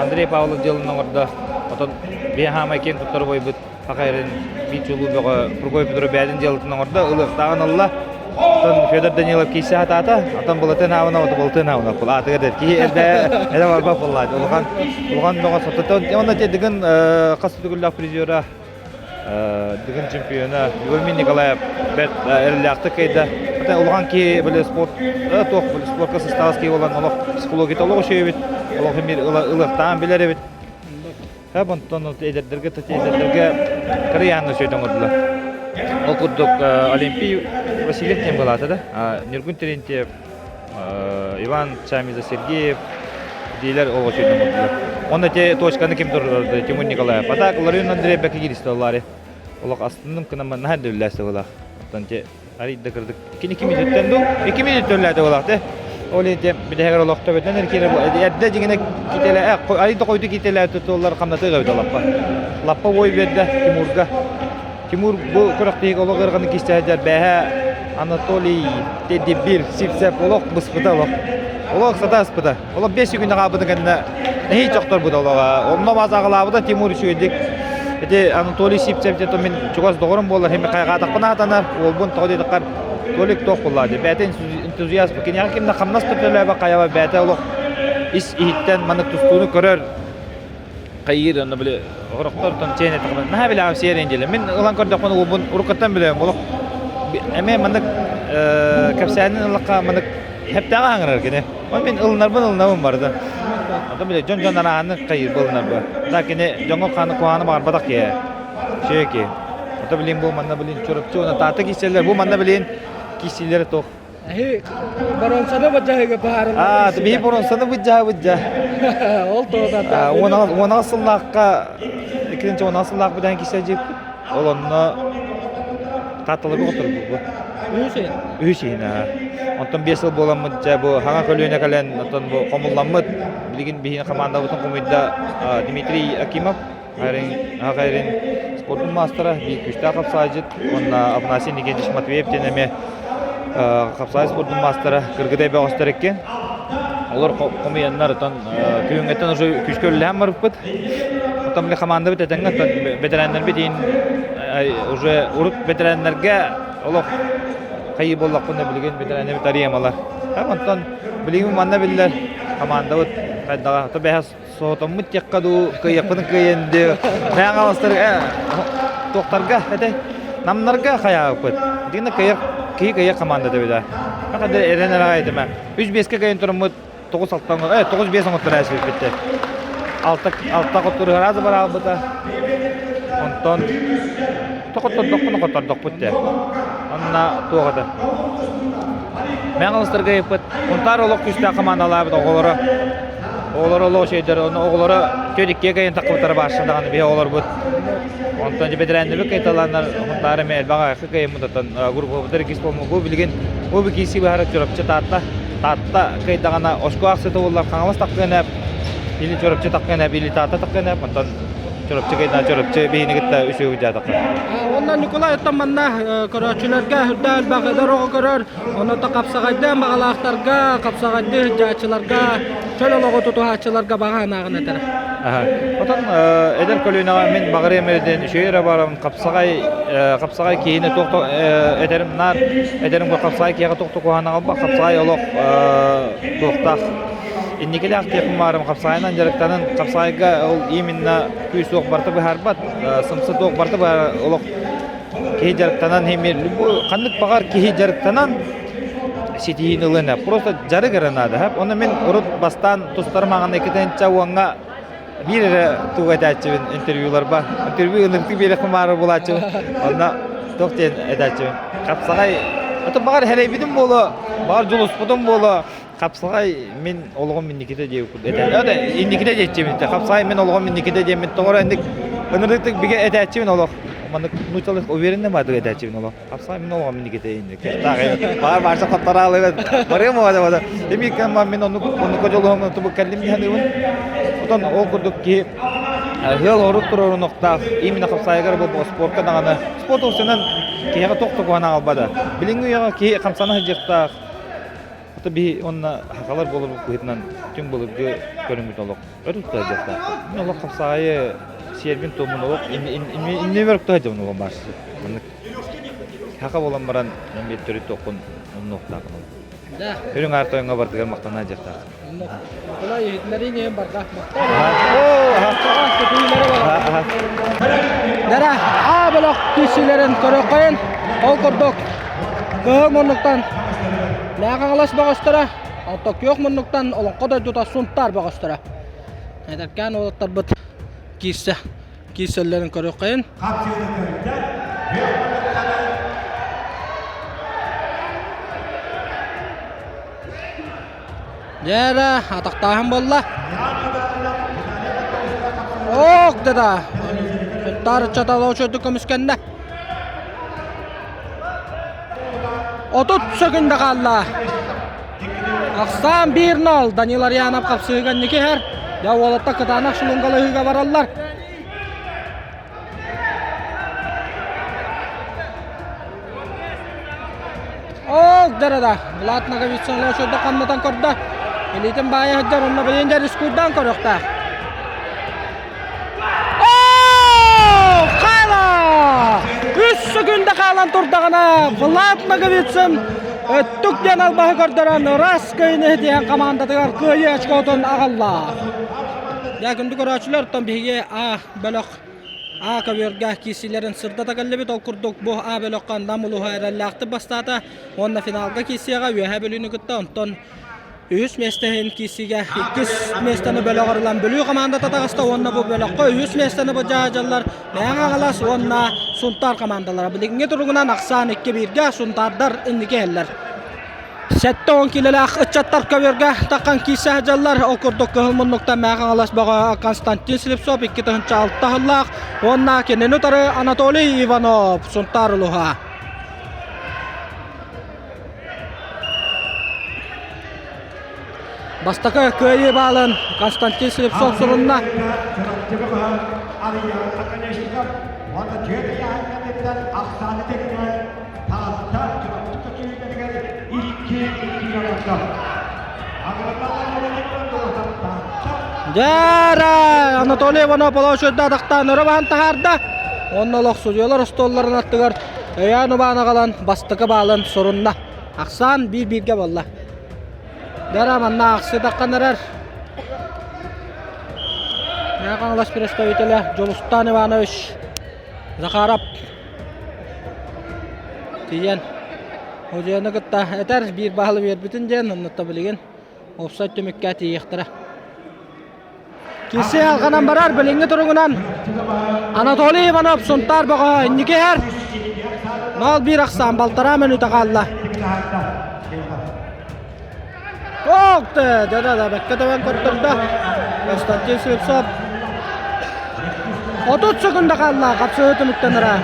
Андрей Павлов дьыалын оҥордо. Отон биһи хаамай киэн туттар убайбыт Саха эрин биир чулуу бөҕө Прокопий Петров бэйэтин дьыалатын оҥордо, ылыахтааҕын ылла. Оттон Федор Данилов киирсэ сатаата, оттон Былатын Аабына, ото Былатын Аабына пул аатыгар дэр киһи эрдэ эрэ барба пуллаат. Улахан улахан бөҕө сототон уонна те Дыгын хас төгүллээх призера Дыгын чемпиона Юрий Николаев бэрт эрэллээхтик кыайда. Улахан киһи били спорт туох спортка сыстаҕас киһи буолан олох психологията олох үчүгэй эбит. Олох эмиэ ылыахтаан билэр эбит. Онтон эдэрдэргэ эдэрдэргэ кырыйаанна сүөтэ оҥордулар. Ол курдук Олимпий Васильев диэн былаата да. Ньургун Терентьев, Иван Чамиза Сергеев диилэр ол сүөтэ оҥордулар. Онно те точканы ким турдурду Тимур Николаев. А так Ларин Андрей Бекигиристе оллари. Олох астынным кынамма наһаа дөбүлээсте була. Оттон те Арый да кырдык. Кини кими сүттэн дуу? Икки минут төллөөтө буолаахты. Ол иһин бүтэһигэр олохто бөтөн эркире эрдэ дьиҥинэ кителэ арый да хойду кителэ тутуллар хамнатыга эбит лаппа. Лаппа ой берде Тимурга. Тимур бу күрэхтэһиигэ олох ыараханы кистэһэр бэһэ Анатолий Тедибир Сивцев олох быспыта олох. Олох сатаспыта. Олох 5 күннэ хаалбыта кэннэ нэһииччэ охторбута олоҕа. Онно мас аҕалаабыта Тимур үчүгэйдик. Ити Анатолий Сивцев диэн мин чугас доҕорум буолар, хим хайҕаатахпына сатанар, уолбун тоҕо диэтэххэ Толик туох буолла дии. Бэйэтэ энтузиаст киниэхэ ким да хамнас да төлөөбө хайаба бэйэтэ олох ис иһиттэн маннык тустууну көрөр хайыыр онно били орохтортон чээн эттэхпинэ наһаа билэҕим сиэрин диэлэ мин ылан көрдөхпүнэ уолбун уруккуттан билэбин олох эмиэ маннык кэпсээнин ыллахха маннык Хэптээҕи хаҥырар кини. Ол мин ылынарбын ылынабын барыта. Ото биле дьон дьон арааны хайыр ылынарбы. Да кини дьоҥҥо хааны куһааны баҕарбатах киһи. Үчүгэй киһи. Ото билин бу манна билин чурапчы уонна таата киирсэллэр. Бу манна билин киирсиилэрэ туох. Эһи боронсаны быдьаһыга баарым. Аа, биһи боронсаны быдьаһа быдьа. Ол туода. 16 сыллаахха 2016 сыллаах бүтэн киирсэ дьиэппит. Ол онно Таатталарга оторбуппут. Үһүс иһин? Үһүс иһин, аа. Онтон 5 сыл буоламмыт, дьэ, бу хаҥа көлүөнэ кэлэн, оттон бу хомулламмыт, билигин биһиги хамаандабытын хомуйда Дмитрий Акимов, Аҕайрин спордун маастара, биир күүстээх хапсаайдьыт, уонна Афанасий Никитич Матвеев диэн эмиэ хапсаай спордун маастара, Кыргыдай бөҕөстөр икки. Олор хомуйаннар, оттон күһүҥҥэттэн уже күүскэ үлэлээн барбыппыт. Оттон били хамаандабыт этэҥҥэ, оттон бэтэрээннэрбит иин уже урут бэтэрээннэргэ олох хайыы буоллахпына билигин бэтэрээннэрбит арыйамалар. Онтон билигин манна биллэр хамаандабыт хайдаҕа, то бэһэ соһутоммут диэххэ дуу, кыайыахпытын кыайан дии. Мээн хааластар туохтарга этэй намнарга хайаабыппыт. Дигинэ кыайар киһи кыайар командата била. Хада эрэн эрэ этимэ. 3-5-ке кыайан тураммыт 9-6 9-5 оҥоттор ээсибиппит. Алта алта хотторуһар аз бараалбыта. Онтон тохоттордохпун хоттордохпут те. Онна туох это. Мен алыстарга ыппыт. Унтаар олох күүстээх командалаабыт оҕолоро. Оҕолоро олох үчүгэйдэр. Онно оҕолоро түөрт-иккигэ кыайан таххыбыттара баарсын даҕаны биһи оҕолорбут. Онтон дьэ бэтэрээннэрбит кыайталааннар Унтаар эмиэ элбэх аҕайахха кыайыммыт. Оттон группабытыгар иккис буолмут. Бу билигин бу киирсии быһара Чурапчы Таатта. Таатта кыайдаҕына очко ахсыта буоллар Хаҥалас таххыан эп, или Чурапчы таххыан эп, или Таатта таххыан эп. Онтон Чурапчы кыайдаҕына Чурапчы биһини кытта үсүө дьаатахха. Онно Николай оттон манна көрөөччүлэргэ үрдэ элбэх эдэр оҕо көрөр, онно хапсаҕайдыан баҕалаахтарга, хапсаҕайдыы сылдьааччыларга, чөл олоҕу тутуһааччыларга баҕа санааҕын этэр. Отон эдэр көлүөнэҕэ мин баҕарыам эрэ үчүгэй эрэ барабын хапсаҕай хапсаҕай киһини туох этэрим наар этэрим хапсаҕай киһиэхэ туох да куһаҕан аҕалбат хапсаҕай олох туохтаах инникилээх диэхпин баарым хапсаҕайынан дьарыктанан хапсаҕайга ол именно күүс суох барыта быһаарбат сымса туох барыта быһаар олох киһи дьарыктанан ханнык баҕар киһи дьарыктанан ситиһиини ылыан просто дьарык эрэ наада онно мин урут бастаан тустарым аҕана иккитинчэ уоҥҥа биир эрэ тугу этээччибин интервьюларба интервью ынырыктык биэриэхпин баҕарар буолааччыбын онно туох диэн этээччибин хапсаҕай ото баҕар сэрэйбитим буолуо баҕар дьулуспутум буолуо хапсаҕай мин олоҕум инникитэ диэбит этэ инникитэ диэччибин хапсаҕай мин олоҕум инникитэ диэммин тоҕо эрэ инник ынырыктык бигэ этээччибин олох маннык нууччалыы уверенный баадык этээччибин олох хапсаҕай мин олоҕум инникитэ инник баар баарса хоттораалыгын барыам уода уода эмиэ мин оннук оннукка дьолуһум тубу кэллим дии отон ол курдук киһи ыал орук туруорунуохтаах именно хапсаайыгар бу спортка даҕаны спорт устунан киһиэхэ туох да куһаҕаны аҕалбата билиҥҥи үйэҕэ киһи хамсана сылдьыахтаах Ото биһи уонна сахалар буоларбыт быһыытынан түҥ былыргы көрүҥмүт олох өрүс сылдьыахтаахпыт. Мин олох хапсаайы сиэрбин туомун олох иннибэр укта сылдьабын олох баарсы. Маннык саха буолан баран мен биир төрүт туохпун умнуохтаахпын олох. Үрүҥ аар тойоҥҥо барытыгар махтана сылдьыахтаах. Николай иһитиннэриин иһин барҕа Дара А бөлөх киирсиилэрин көрүөххэйин. Ол курдук кыһыл муннуктан Мэҥэ-Хаҥалас бөҕөстөрө, оттон күөх муннуктан Олоҥхо дойдута Сунтаар бөҕөстөрө. Эдэркээн уолаттарбыт киирсэ киирсэллэрин көрүөххэйин. Дьэ атахтааһын буолла. Ок да Сунтаар ыччата очурдук көмүскэннэ. 30 секунда хаалла. Ахсаан 1-0 Данил Арьянов хапсыһыган никиһэр. Я уолатта кытаанах шулунгалыһыыга бараллар. Ок дара Влад Ноговицын очурда ханнатан көрдө. Илиитин баайа сылдьар онно билигин дьэ рискуйдаан көрүөхтээх. Хаала! Үс секунда хаалан турдаҕына Влад Ноговицын өттүк диэн албаһы көрдөрөн ыраас кыайыыны диэн командатыгар кыайыы очкотун аҕалла. Дьэ күндү көрөөччүлэр, оттон биһиги А бөлөх А көбүөргэ киирсиилэрин сырдата кэллибит. Ол курдук бу А бөлөххө Нам улууһа эрэллээхтик бастаата уонна финалга киирсиэҕэ Үөһээ Бүлүүнү кытта онтон үһүс миэстэ иһин киирсиигэ иккис миэстэни бөлөҕөр ылан Бүлүү командата таҕыста уонна бу бөлөххө үһүс миэстэни былдьаһа Мэҥэ Хаҥалас уонна Сунтаар командалара. Билиҥҥи туругунан ахсаан 2-1-гэ Сунтаардар инники иһэллэр. 70 килэлээх ыччаттар көбүөргэ таххан киирсэ сылдьаллар. Ол курдук кыһыл муннуктан Мэҥэ Хаҥалас бөҕө Константин Слепцов 2006 сыллаах уонна кинини утары Анатолий Иванов Сунтаар улууһа. Бастакы кыайыы баалын Константин Слепцов сурунна. Дьээрэ! Анатолий Иванов олоочуйда атахтаан өрө баһан таһаарда. Онно олох судьуйалар остуолларын аттыгар өйөөн убаан аҕалан бастакы баалын сурунна. Ахсаан биир-бииргэ буолла. Дара манна ахсыдаххан эрэр. Мэҥэ Хаҥалас представителэ Дьулустан Иванович Захаров тиийэн Удьуйаны кытта этэр биир баалы биэрбитин диэн оннута билигин уопсай түмүккэ тиийиэхтэрэ. Киси алҕанан барар билиҥҥи туругунан Анатолий Иванов Сунтаар бөҕө инники иһэр. 0-1 ахсаан балтараа мүнүүтэ хаалла. Оокты! Дьэ да бэккэ тэбэн көрдөрдө. Константин Слепцов 30 секунда хаалла хапсыһыы түмүктэнэрэ.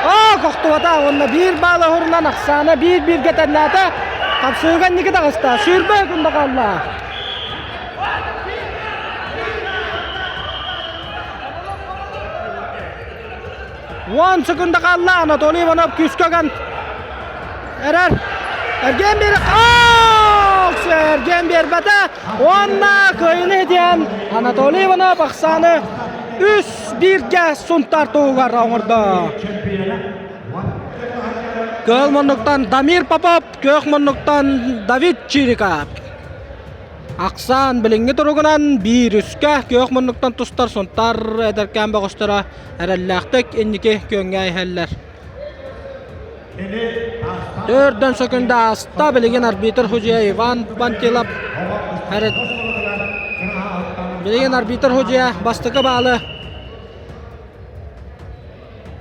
Оо, кохтубата уонна биир баала уһурунан ахсаана биир-бииргэ тэннээтэ. Хапсыһыыга инники таҕыста. Сүүрбэ секунда хаалла. Уон секунда хаалла Анатолий Иванов күүскэ ыган эрэр. Эргиэн биэр Эргиэн биэрбэтэ уонна кыайыыны иһитиэн Анатолий Иванов ахсааны үс бииргэ Сунтаар туһугар оҥордо. Кыһыл муннуктан Дамир Попов, күөх муннуктан Давид Чириков. Ахсаан билиҥҥи туругунан биир үскэ күөх муннуктан тустар Сунтаар эдэркээн бөҕөстөрө эрэллээхтик инники күөҥҥэ иһэллэр. Төрдөн сөкүндэ ааста билигин арбитр судьуйа Иван Пантилов билигин арбитр судьуйа бастакы баалы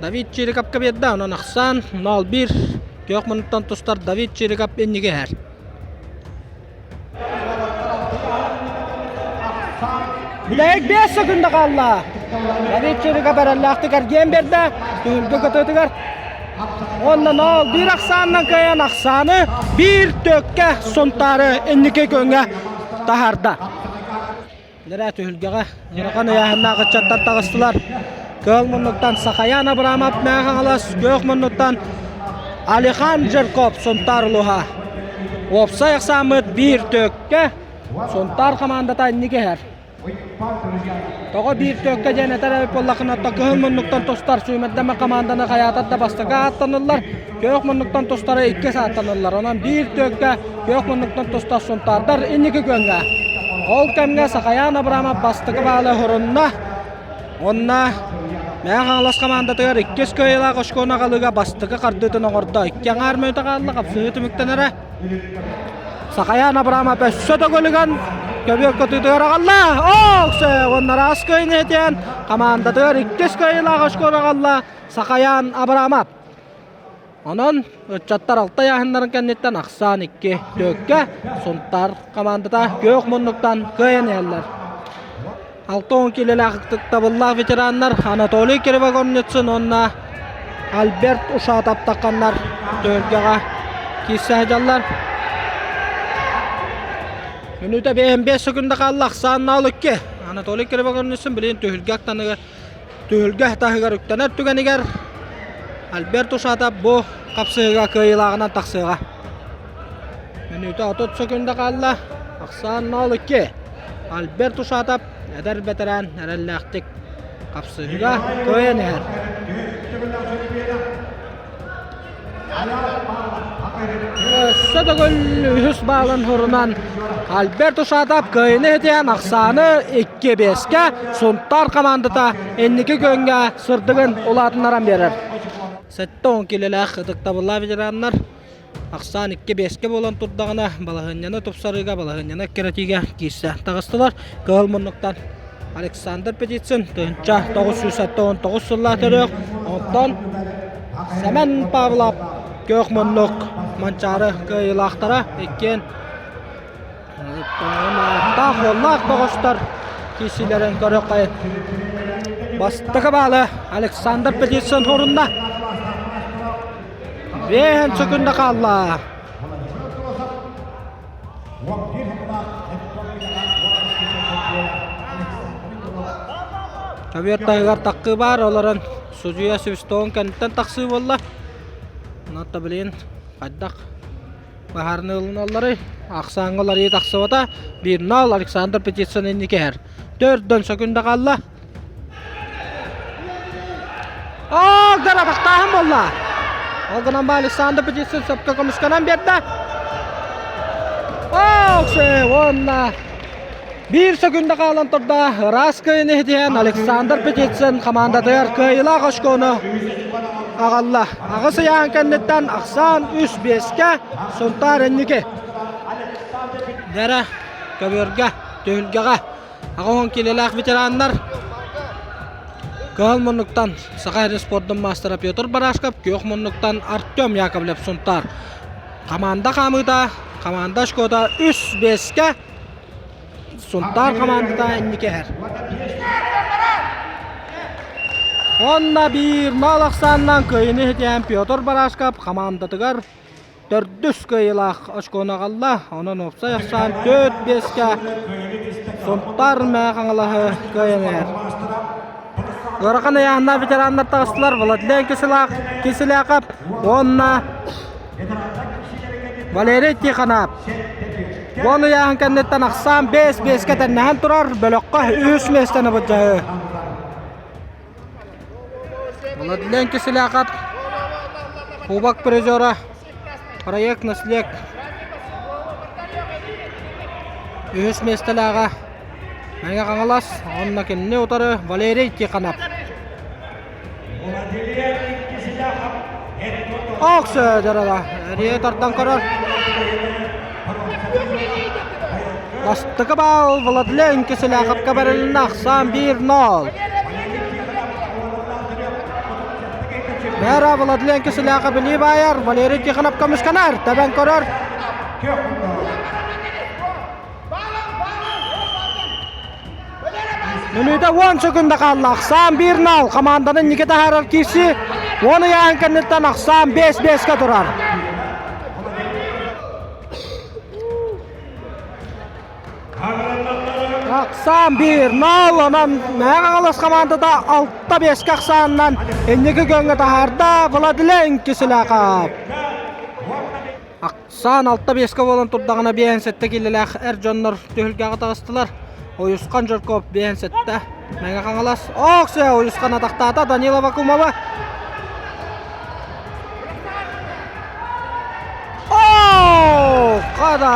Давид Чирикапка биэрдэ, онон ахсаан 0-1 күөх муннуктан тустар Давид Чирикап инники иһэр. Бүтэһик 5 секунда хаалла. Давид Чириков эрэллээхтик эргийэн биэрдэ. Түһүлгэ кытыытыгар. Уонна нол биир ахсаанынан кыайан ахсааны биир төккэ Сунтаары инники күөҥҥэ таһаарда. Нэрээ түһүлгэҕэ ыарахан ыйааһыннаах ыччаттар таҕыстылар. Кыһыл муннуктан Сахаян Абрамов Мэҥэ Хаҥалас, күөх муннуктан Алихан Жирков Сунтаар улууһа. Уопсай ахсааммыт биир төккө Сунтаар хамаандата инники иһэр. Тоҕо биир төккө диэн этэр эбит буоллаххына, кыһыл муннуктан тустар сүүмэрдэммит хамаанданы хайаатар да бастакы ааттаныллар, күөх муннуктан тустары иккис ааттаныллар. Онон биир төккө күөх муннуктан тустар сунтаардар инники күөҥҥэ. Ол кэмҥэ Сахаян Абрамов бастакы баалы хорунна. Уонна Мэҥэ Хаҥалас хамаандатыгар иккис кыайыылаах очкону аҕалыыга бастакы хардыытын оҥордо. Икки аҥаар мүнүүтэ хаалла, хапсыһыы түмүктэнэрэ. Сахаян Абрамов өссө төгүлүгэн көбүөр көтүүтүгэр аҕалла. Ооксе! Уонна ыраас кыайыыны этиэн хамаандатыгар иккис кыайыылаах очкону аҕалла Сахаян Абрамов. Онон ыччаттар алта ыйааһыннарын кэнниттэн ахсаан икки түөккэ Сунтаар хамаандата күөх муннуктан кыайан иһэллэр. 60 киилэлээх ытыктабыллаах ветераннар Анатолий Кривогорницын уонна Альберт Ушатов тахханнар түһүлгэҕэ киирсэ сылдьаллар. Мүнүүтэ 55 секунда хаалла, ахсаан 0-2. Анатолий Кривогорницын билигин түһүлгэ аттаныгар түһүлгэ таһыгар үктэнэр түгэнигэр Альберт Ушатов бу хапсыһыыга кыайыылааҕынан тахсыаҕа. Мүнүүтэ 30 секунда хаалла. Ахсаан 0-2. Альберт Ушатов эдэр бэтэрээн эрэллээхтик хапсыһыыга кыайан иһэр. Өссө төгүл үһүс баалын хурунан Альберт Ушатов кыайыыны иһитиэн ахсааны 2-5-кэ Сунтаар хамаандата инники күөҥҥэ сырдыгын улаатыннаран биэрэр. 70 килэлээх ытыктабыллаах ветераннар ахсаан 2-5-кэ буолан турдаҕына балаһыанньаны тупсарыыга, балаһыанньаны эккирэтиигэ киирсэ таҕыстылар. Кыһыл муннуктан Александр Петицын 1979 сыллаах төрүөх, онтон Сэмэн Павлов күөх муннук Манчаары кыайыылаахтара иккиэн ааттаах уоллаах бөҕөстөр киирсиилэрин көрүөххэ. Бастакы баалы Александр Петицын хорунна. Биэһин сөкүндэ хаалла. Көбүөр таһыгар таккыы баар, олорон судьуйа свистоун кэнниттэн тахсыы буолла. Онон билигин хайдах баһаарны ылыналларый? Ахсааҥҥа уларыйыы тахсыбата. 1-0 Александр Петицын инники иһэр. Төрдөн сөкүндэ хаалла. Оо, дара атахтааһын буолла. Ол гынан ба Александр Петицын сөпкө көмүскэнэн биэрдэ. Оо, уонна биир сөкүндэ хаалан турда. Ыраас кыайыыны иһитиһэн Александр Петицын хамаандатыгар кыайыылаах очкону аҕалла. Аҕыс ыйааһын кэнниттэн ахсаан 3-5-кэ Сунтаар инники. Дэрэ көбүөргэ, түһүлгэҕэ 80 киилэлээх ветераннар. Кыһыл муннуктан Саха сирин спордун маастара Петр Барашков, күөх муннуктан Артем Яковлев Сунтаар. Команда хаамыыта, команда очкота 3-5-кэ Сунтаар командата инники иһэр. Уонна биир мал ахсаанынан кыайыыны иһитиһэн Петр Барашков командатыгар төрдүс кыайыылаах очкону аҕалла. Онон уопсай ахсаан 4-5-кэ Сунтаар Мэҥэ Хаҥалаһы кыайан иһэр. Ыарахан ыйааһыннаах ветераннар таҕыстылар Владлен Киселяков уонна Валерий Тихонов. Уон ыйааһын кэнниттэн ахсаан 5-5-кэ тэннэһэн турар бөлөххө үһүс миэстэни былдьаһыы. Владлен Киселяков Кубок призера проект «Наслег» үһүс миэстэлээҕэ Мэҥэ Хаҥалас уонна кинини утары Валерий Тихонов. Ох, дьарала. Эрийэ тардан көрөр. Бастакы баал Владлен Киселяховка бэрилиннэ ахсаан 1-0. Мэра Владлен Киселяхов билии баайар, Валерий Тихонов көмүскэнэр, тэбэн көрөр. Мүнүүтэ 10 секунда хаалла. Ахсаан 1-0. Команданы инники таһаарар киирсии. 10 ыйааһын кэнниттэн ахсаан 5-5-ке турар. Ахсаан 1-0. Онон Мэҥэ Хаҥалас командата 6-5-ке ахсаанынан инники көҥҥө таһаарда Владлен Киселяков. Саан алта биэскэ буолан турдаҕына биэһэн сэттэ киилэлээх эр дьоннор түһүлгэҕэ таҕыстылар. Уйусхан Жирков биэһэн сэттэ. Мэҥэ Хаҥалас Ооксуйа Уйусхан атахтаата Данила Вакумова. Оо, хада!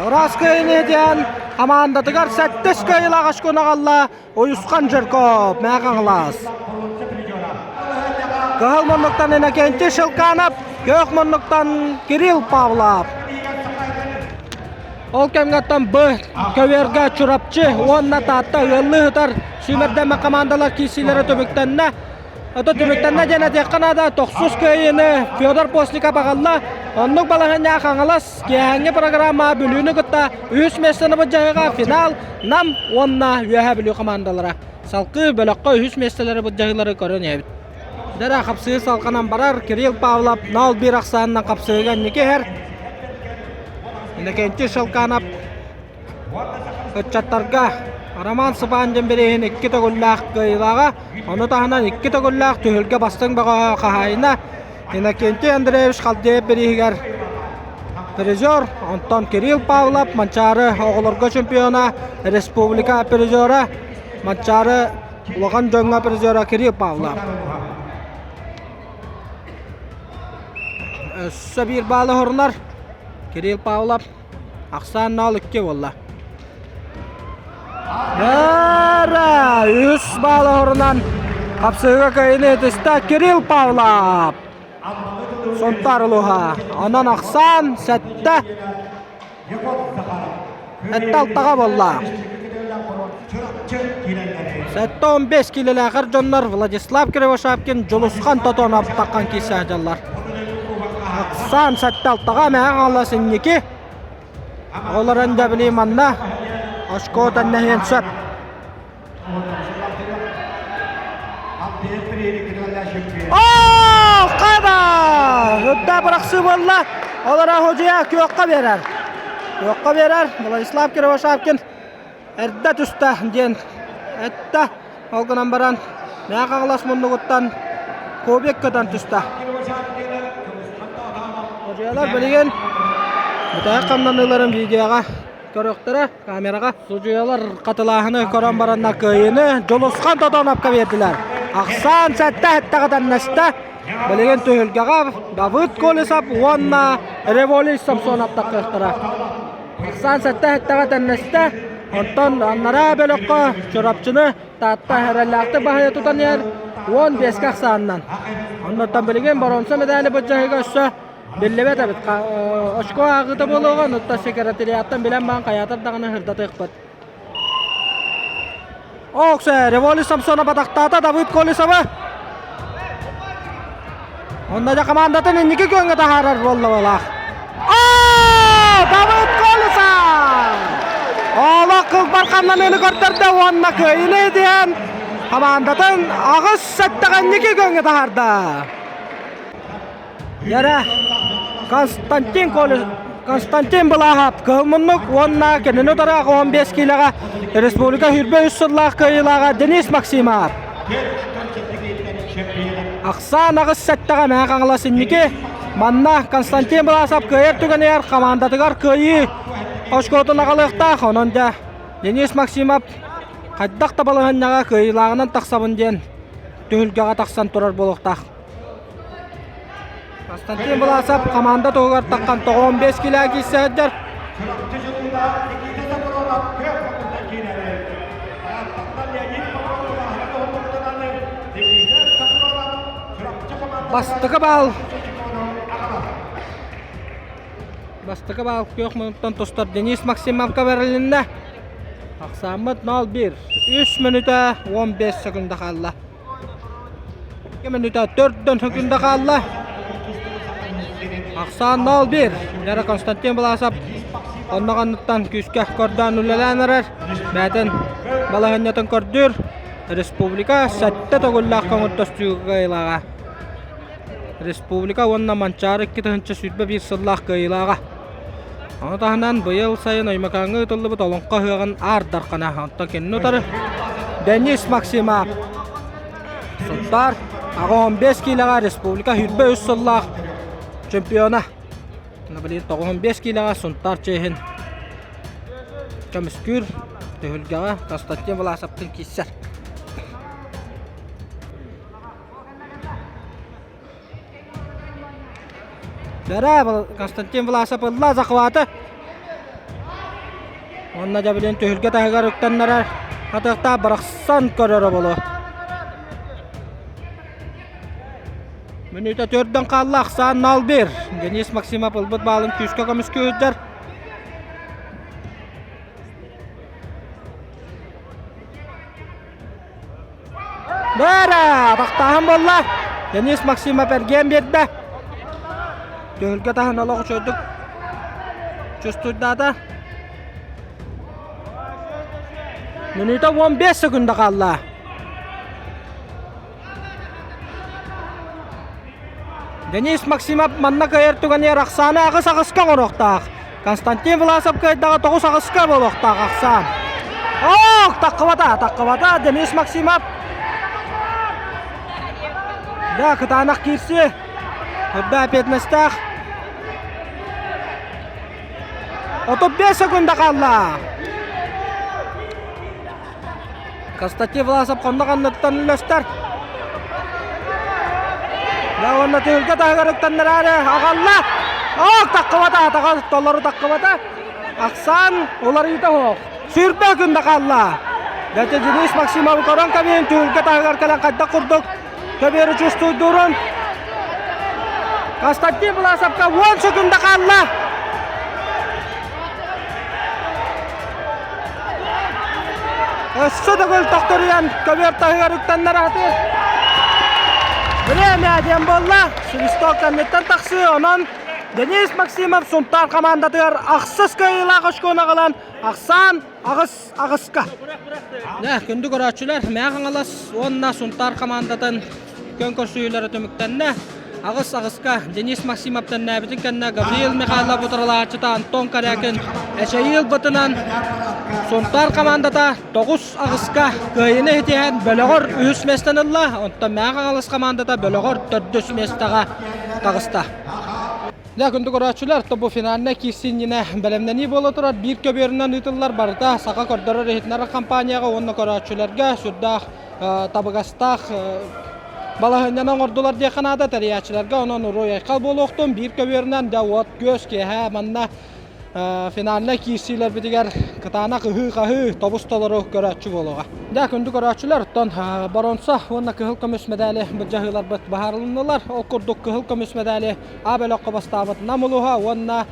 Ыраас кыайыыны диэн хамаандатыгар сэттис кыайыылаах очкону аҕалла Уйусхан Жирков, Мэҥэ Хаҥалас. Кыһыл муннуктан Иннокентий Шелканов, күөх муннуктан Кирилл Павлов. Ол кэмҥэттэн Б көбүөргэ Чурапчы уонна Таатта ыаллыы сытар сүүмэрдэммит командалар киирсиилэрэ түмүктэннэ. Ото түмүктэннэ диэн этиэххэ наада, тохсус кыайыыны Федор Постников аҕалла. Оннук балаһыанньаах Хаҥалас Киэһээҥҥи программа Бүлүүнү кытта үһүс миэстэни былдьаһыыга финал Нам уонна Үөһээ Бүлүү командалара. Салгыы бөлөххө үһүс миэстэлэри былдьаһыылары көрөн иһэбит. Дэрэ хапсыһыы салҕанан барар Кирилл Павлов 0-1 ахсаанынан хапсыһыыга инники иһэр. Иннокентий Шелканов ыччаттарга Роман Сыбаандин бирииһин икки төгүллээх кыайыылааҕа, ону таһынан икки төгүллээх түһүлгэ бастыҥ бөҕөһө хаһаайына Иннокентий Андреевич Халдеев бирииһигэр призер, онтон Кирилл Павлов Манчаары оҕолорго чемпиона, республика призера, Манчаары улахан дьоҥҥо призера Кирилл Павлов. Өссө биир баалы хорунар Кирилл Павлов ахсаан 0-2 буолла. Эра! Үс баал оһорунан хапсыһыга кыайыыны ытыста Кирилл Павлов. Сунтаар улууһа. Онон ахсаан сэттэ сэттэ алтаҕа буолла. 7-15 киилэлээх эр дьоннор Владислав Кривошапкин, Дьулусхан Тотонов таххан киирсэ сылдьаллар. Ахсаан сэттэ алтаҕа Мэҥэ Хаҥалас инники. Олорон да били манна очко тэннэһиэн сөп. Оо, хаба! Үрдэ бырахсыы буолла. Олора Хожуя күөххэ биэрэр. Күөххэ биэрэр. Владислав Кривошапкин эрдэ түстэ диэн эттэ. Ол гынан баран Мэҥэ Хаҥалас муннугуттан кубик көтөн түстэ. Судьуйалар билигин бүтэһик хамнаныыларын видеоҕа көрүөхтэрэ, камераҕа. Судьуйалар хатылааһыны көрөн бараннар кыайыыны Дьулусхан Тотоновка биэрдилэр. Ахсаан сэттэ эттэҕэ тэннэстэ. Билигин түһүлгэҕэ Давыд Колесов уонна Револий Самсонов таххыахтара. Ахсаан сэттэ эттэҕэ тэннэстэ. Онтон аннараа бөлөххө Чурапчыны Таатта эрэллээхтик баһыйа тутан иһэр 15-кэ ахсаанынан. Оннуттан билигин боруонса медали былдьаһыыга өссө биллибэт эбит. Очко ааҕыыта буолуоҕа, онуттан секретариаттан билэн баан хайаатар даҕаны сырдатыахпыт. Оксе, Револи Самсона батахтаата Давыд Колесова. Онно дьэ командатын инники күөҥҥэ таһаарар буолла Давыд Колесов! Олох кылбар хамнаныыны көрдөрдө уонна кыайыыны итиһэн командатын аҕыс сэттэҕэ инники күөҥҥэ таһаарда. Дьэрэ Константин Колесов Константин Былааһап кыһыл муннук уонна кинини утары 15 киилэҕэ республика 23 сыллаах кыайыылааҕа Денис Максимов. Ахсаан аҕыс сэттэҕэ Мэҥэ Хаҥалас инники. Манна Константин Быласов кыайар түгэнигэр хамаандатыгар кыайыы очкотун аҕалыахтаах. Онон дьэ Денис Максимов хайдах да балаһыанньаҕа кыайыылааҕынан тахсабын диэн түһүлгэҕэ тахсан турар буолуохтаах. Константин Власов команда туһугар таххан 95 килэ киирсэ сылдьар. Бастакы баал Бастакы баал күөх муннуктан тустар Денис Максимовка бэрилиннэ. Ахсааммыт 0-1. 3 мүнүүтэ 15 секунда хаалла. Мүнүүтэ төрдөн секунда хаалла. Ахсаан 0-1. Дьара Константин Власов онноҕоннуттан күүскэ көрдөөн үлэлээн эрэр. Бэйэтин балаһыанньатын көрдүүр. Республика сэттэ төгүллээх көҥүл көстүү кыайыылааҕа. Республика уонна Манчаары 2021 сыллаах кыайыылааҕа. Ону таһынан быйыл сайын Өймөкөөҥҥө ыытыллыбыт Олоҥхо ыһыаҕын Аар Дархана, онтон кинини утары Денис Максимов Сунтаар 85 киилэҕэ республика 23 сыллаах чемпиона. Билигин 95 киилэҕэ Сунтаар чиэһин көмүскүүр түһүлгэҕэ Константин Власовтыын киирсэр. Бэрэ Константин Власов ылла захваты. Уонна дьэ билин түһүлгэ таһыгар үктэннэрэр хатыахтаах бырахсан көрөрө боло. Мүнүүтэ төрдөн хаалла ахсаан 0-1. Денис Максимов ылбыт баалын күүскэ көмүскүү сылдьар. Бээрэ, атахтааһын буолла. Денис Максимов эргиэн биэрдэ. Түһүлгэ таһын олох үчүгэйдик чувствуйдаата. Мүнүүтэ 15 секунда хаалла. Денис Максимов манна кыайар түгэнигэр ахсааны аҕыс аҕыска оҥоруохтаах. Константин Власов кыайдаҕа тоҕус аҕыска буолуохтаах ахсаан. Ох, таххыбата, таххыбата Денис Максимов. Да, кытаанах киирси. Үрдэ эпиэтинэстээх. 35 секунда хаалла. Константин Власов хоннох анныттан үллэстэр. Да уонна түһүлгэ таһыгар ыктаннараары аҕалла. Ох, таххыбата, атаҕа толору таххыбата. Ахсаан уларыйыта суох. Сүүрбэ күндэ хаалла. Дэтэ Денис Максимовы көрөн кэбиһин түһүлгэ таһыгар кэлэн хайдах курдук көбүөрү чувствуйдуурун. Константин Власовка 10 секунда хаалла. Өссө төгүл тохторуйан көбүөр таһыгар үктэннэр аһатыыр. Время диэн буолла. Свисток кэнниттэн тахсыы. Онон Денис Максимов Сунтаар командатыгар ахсыс кыайыылаах очкону аҕалан ахсаан аҕыс аҕыска. Дьэ, күндү көрөөччүлэр, Мэҥэ Хаҥалас уонна Сунтаар командатын күөн көрсүһүүлэрэ түмүктэннэ. Аҕыс аҕыска Денис Максимов тэннээбитин кэннэ Гавриил Михайлов утарылааччыта Антон Корякин эчэйии ылбытынан Сунтаар командата тоҕус аҕыска кыайыыны ситиһэн бөлөҕөр үһүс миэстэни ылла, онтон Мэҥэ Хаҥалас командата бөлөҕөр төрдүс миэстэҕэ таҕыста. Дьэ, күндү көрөөччүлэр, то бу финальнай киирсии иннинэ бэлэмнэнии буола турар. Биир көбүөрүнэн ыытыллар барыта саха көрдөрөр-иһитиннэрэр компанияҕа уонна көрөөччүлэргэ сүрдээх табыгастаах балаһыанньаны оҥордулар диэххэ наада тэрийээччилэргэ. Онон уруй-айхал буолуохтун. Биир көбүөрүнэн дьэ уот-күөс киэһэ манна финальнай киирсиилэрбитигэр кытаанах ыһыы-хаһыы, тобус-толору көрөөччү буолуоҕа. Дьэ, күндү көрөөччүлэр, оттон боруонса уонна кыһыл көмүс мэдээли былдьаһыыларбыт быһаарылыннылар. Ол курдук кыһыл көмүс мэдээли А бөлөххө бастаабыт Нам улууһа уонна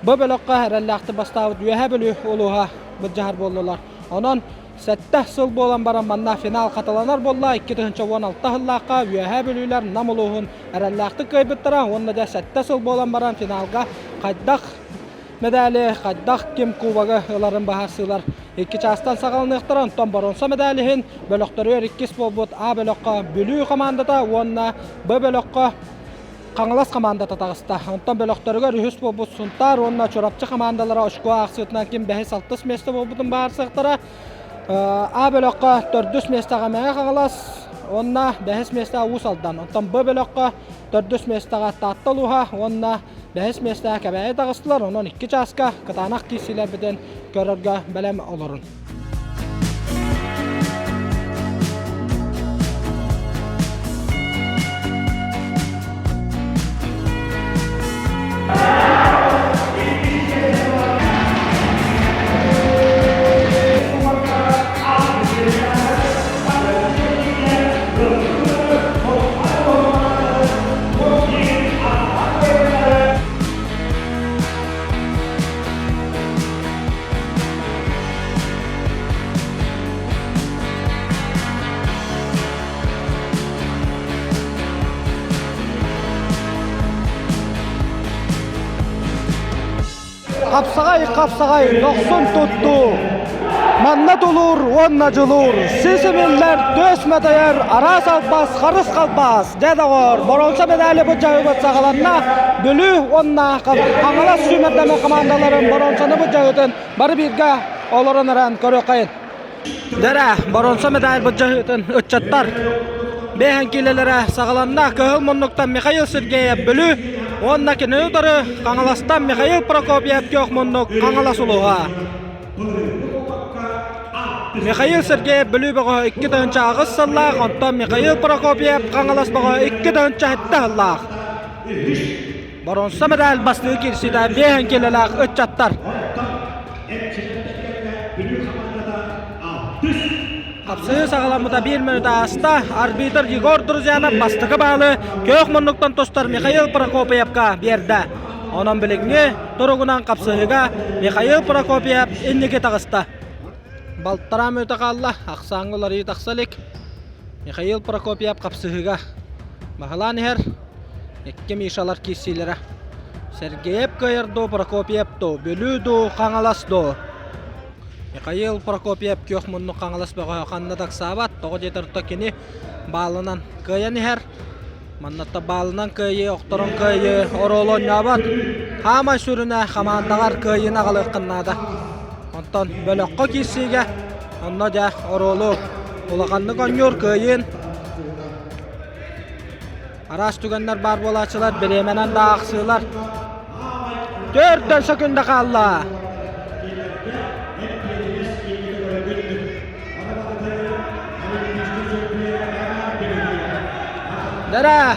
Б бөлөххө эрэллээхтик бастаабыт Үөһээ Бүлүү улууһа былдьаһар буоллулар. Онон. Сэттэ сыл буолан баран манна финал хатыланар буолла. 2016 сыллаахха Үөһээ Бүлүүлэр Нам улууһун эрэллээхтик кыайбыттара уонна дьэ сэттэ сыл буолан баран финалга хайдах медали, хайдах ким кубогы ыларын быһаарсыылар икки чаастан саҕаланыахтара. Онтон боруонса медаль иһин бөлөхтөрүгэр иккис буолбут А бөлөххө Бүлүү хамаандата уонна Б бөлөххө Хаҥалас хамаандата таҕыста. Онтон бөлөхтөрүгэр үһүс буолбут Сунтаар уонна Чурапчы хамаандалара очко аахсыытынан ким бэһис-алтыс миэстэ буолбутун быһаарсыахтара. А бөлөххө төрдүс миэстэҕэ Мэҥэ Хаҥалас уонна бэһис миэстэҕэ Уус Алдан. Онтон Б бөлөххө төрдүс миэстэҕэ Таатта улууһа уонна бэһис миэстэҕэ Кэбээйи таҕыстылар. Онон икки чааска кытаанах киирсиилэрбитин көрөргө бэлэм олорун. Хапсаҕай, хапсаҕай, дохсун туттуу. Манна тулуур уонна дьулуур, сис имиллэр, түөс мөтөйөр, араас албас, харыс халбаас. Дьэ доҕоор, боруонса медали бу дьайыыбыт саҕаланна. Бүлүү уонна Хаҥалас сүүмэрдэмэ хамаандаларын боруонсаны бу дьайыытын бары бииргэ олорон эрэн көрүөххэйин. Дэрэ, боруонса медаль былдьаһыытын ыччаттар бэйэһэн киилэлэрэ саҕаланна. Кыһыл муннуктан Михаил Сергеев Бүлүү уонна кинини утары Хаҥаластан Михаил Прокопьев күөх муннук Хаҥалас улууһа. Михаил Сергеев Бүлүү бөҕөһө 2008 сыллаах, онтон Михаил Прокопьев Хаҥалас бөҕөһө 2007 сыллаах. Боруонса медаль бастыҥы киирсиитэ биэһэн киилэлээх ыччаттар. Хапсыһыы саҕаламмыта биир мүнүүтэ ааста. Арбитр Егор Друзьянов бастакы баалы күөх муннуктан тустар Михаил Прокопьевка биэрдэ. Онон билиҥҥи туругунан хапсыһыыга Михаил Прокопьев инники таҕыста. Балтараа мүнүүтэ хаалла, ахсааҥҥа уларыйыы тахса илик. Михаил Прокопьев хапсыһыыга баһылаан иһэр. Икки Мишалар киирсиилэрэ. Сергеев кыайар дуу, Прокопьев дуу, Бүлүү дуу, Хаҥалас дуу? Михаил Прокопьев күөх муннук Хаҥалас бөҕөһө ханна да ыксаабат, тоҕо диэтэр то кини баалынан кыайан иһэр. Маннатта баалынан кыайыы, охторон кыайыы оруолу оонньообот. Хаамай сүрүнэ хамаандаҕар кыайыыны аҕалыаххын наада. Онтон бөлөххө киирсиигэ онно дьэ оруолу улаханнык оонньуур кыайыын Араас түгэннэр баар буолааччылар, бириэмэнэн да аахсыылар. Төрдөн сөкүндэ хаалла. Дара!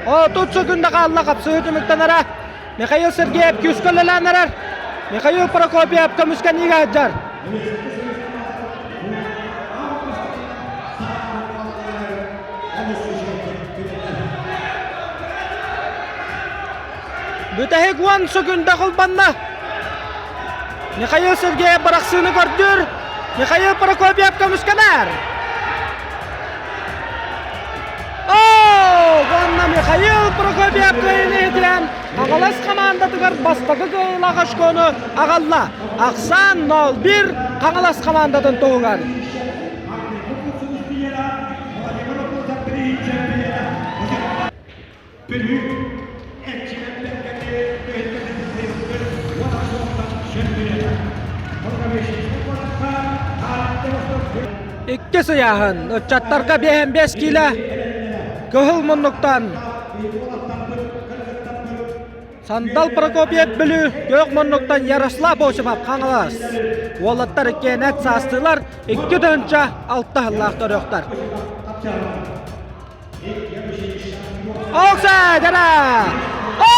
Отут сөкүндэ хаалла хапсыһыы түмүктэнэрэ. Михаил Сергеев күүскэ үлэлээн эрэр. Михаил Прокопьев көмүскэниигэ сылдьар. Бүтэһик уон сөкүндэ холбонно. Михаил Сергеев бырахсыыны көрдүүр. Михаил Прокопьев көмүскэнэр. Оо! Уонна Михаил Прокопьев кыайыыны иһитирэн Хаҥалас хамаандатыгар бастакы кыайыылаах очкону аҕалла. Ахсаан 0-1 Хаҥалас хамаандатын туһугар. Иккис ыйааһын ыччаттарга биэһэн биэс киилэ кыһыл муннуктан Сандал Прокопьев Бүлүү күөх муннуктан Ярослав Осипов Хаҥалас. Уолаттар иккиэн эт саастыылар 2 тыһыынча 6 сыллаах төрүөхтэр. Окса, дара! О!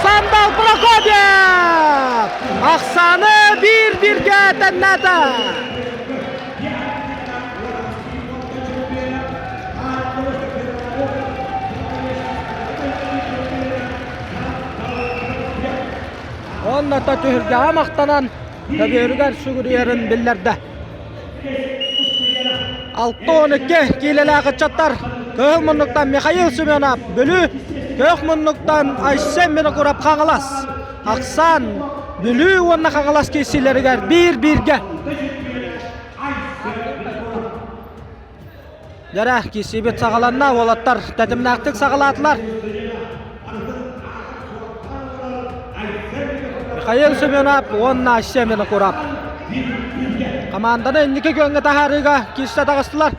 Сандал Прокопьев! Ахсааны биир-бииргэ тэннээтэ! Онно түһүлгэҕэ махтанан. көбүөрүгэр сүгүрүйэрин биллэрдэ. 62 киилэлээх ыччаттар кыһыл муннуктан Михаил Семенов Бүлүү, күөх муннуктан Айсен Винокуров Хаҥалас. Ахсаан Бүлүү уонна Хаҥалас киирсиилэригэр биир-бииргэ. Дьэрэ, киирсиибит саҕаланна, уолаттар тэтимнээхтик саҕалаатылар. Михаил Семенов уонна Айсен Винокуров. Команданы инники күөҥҥэ таһаарыыга киирсэ таҕыстылар.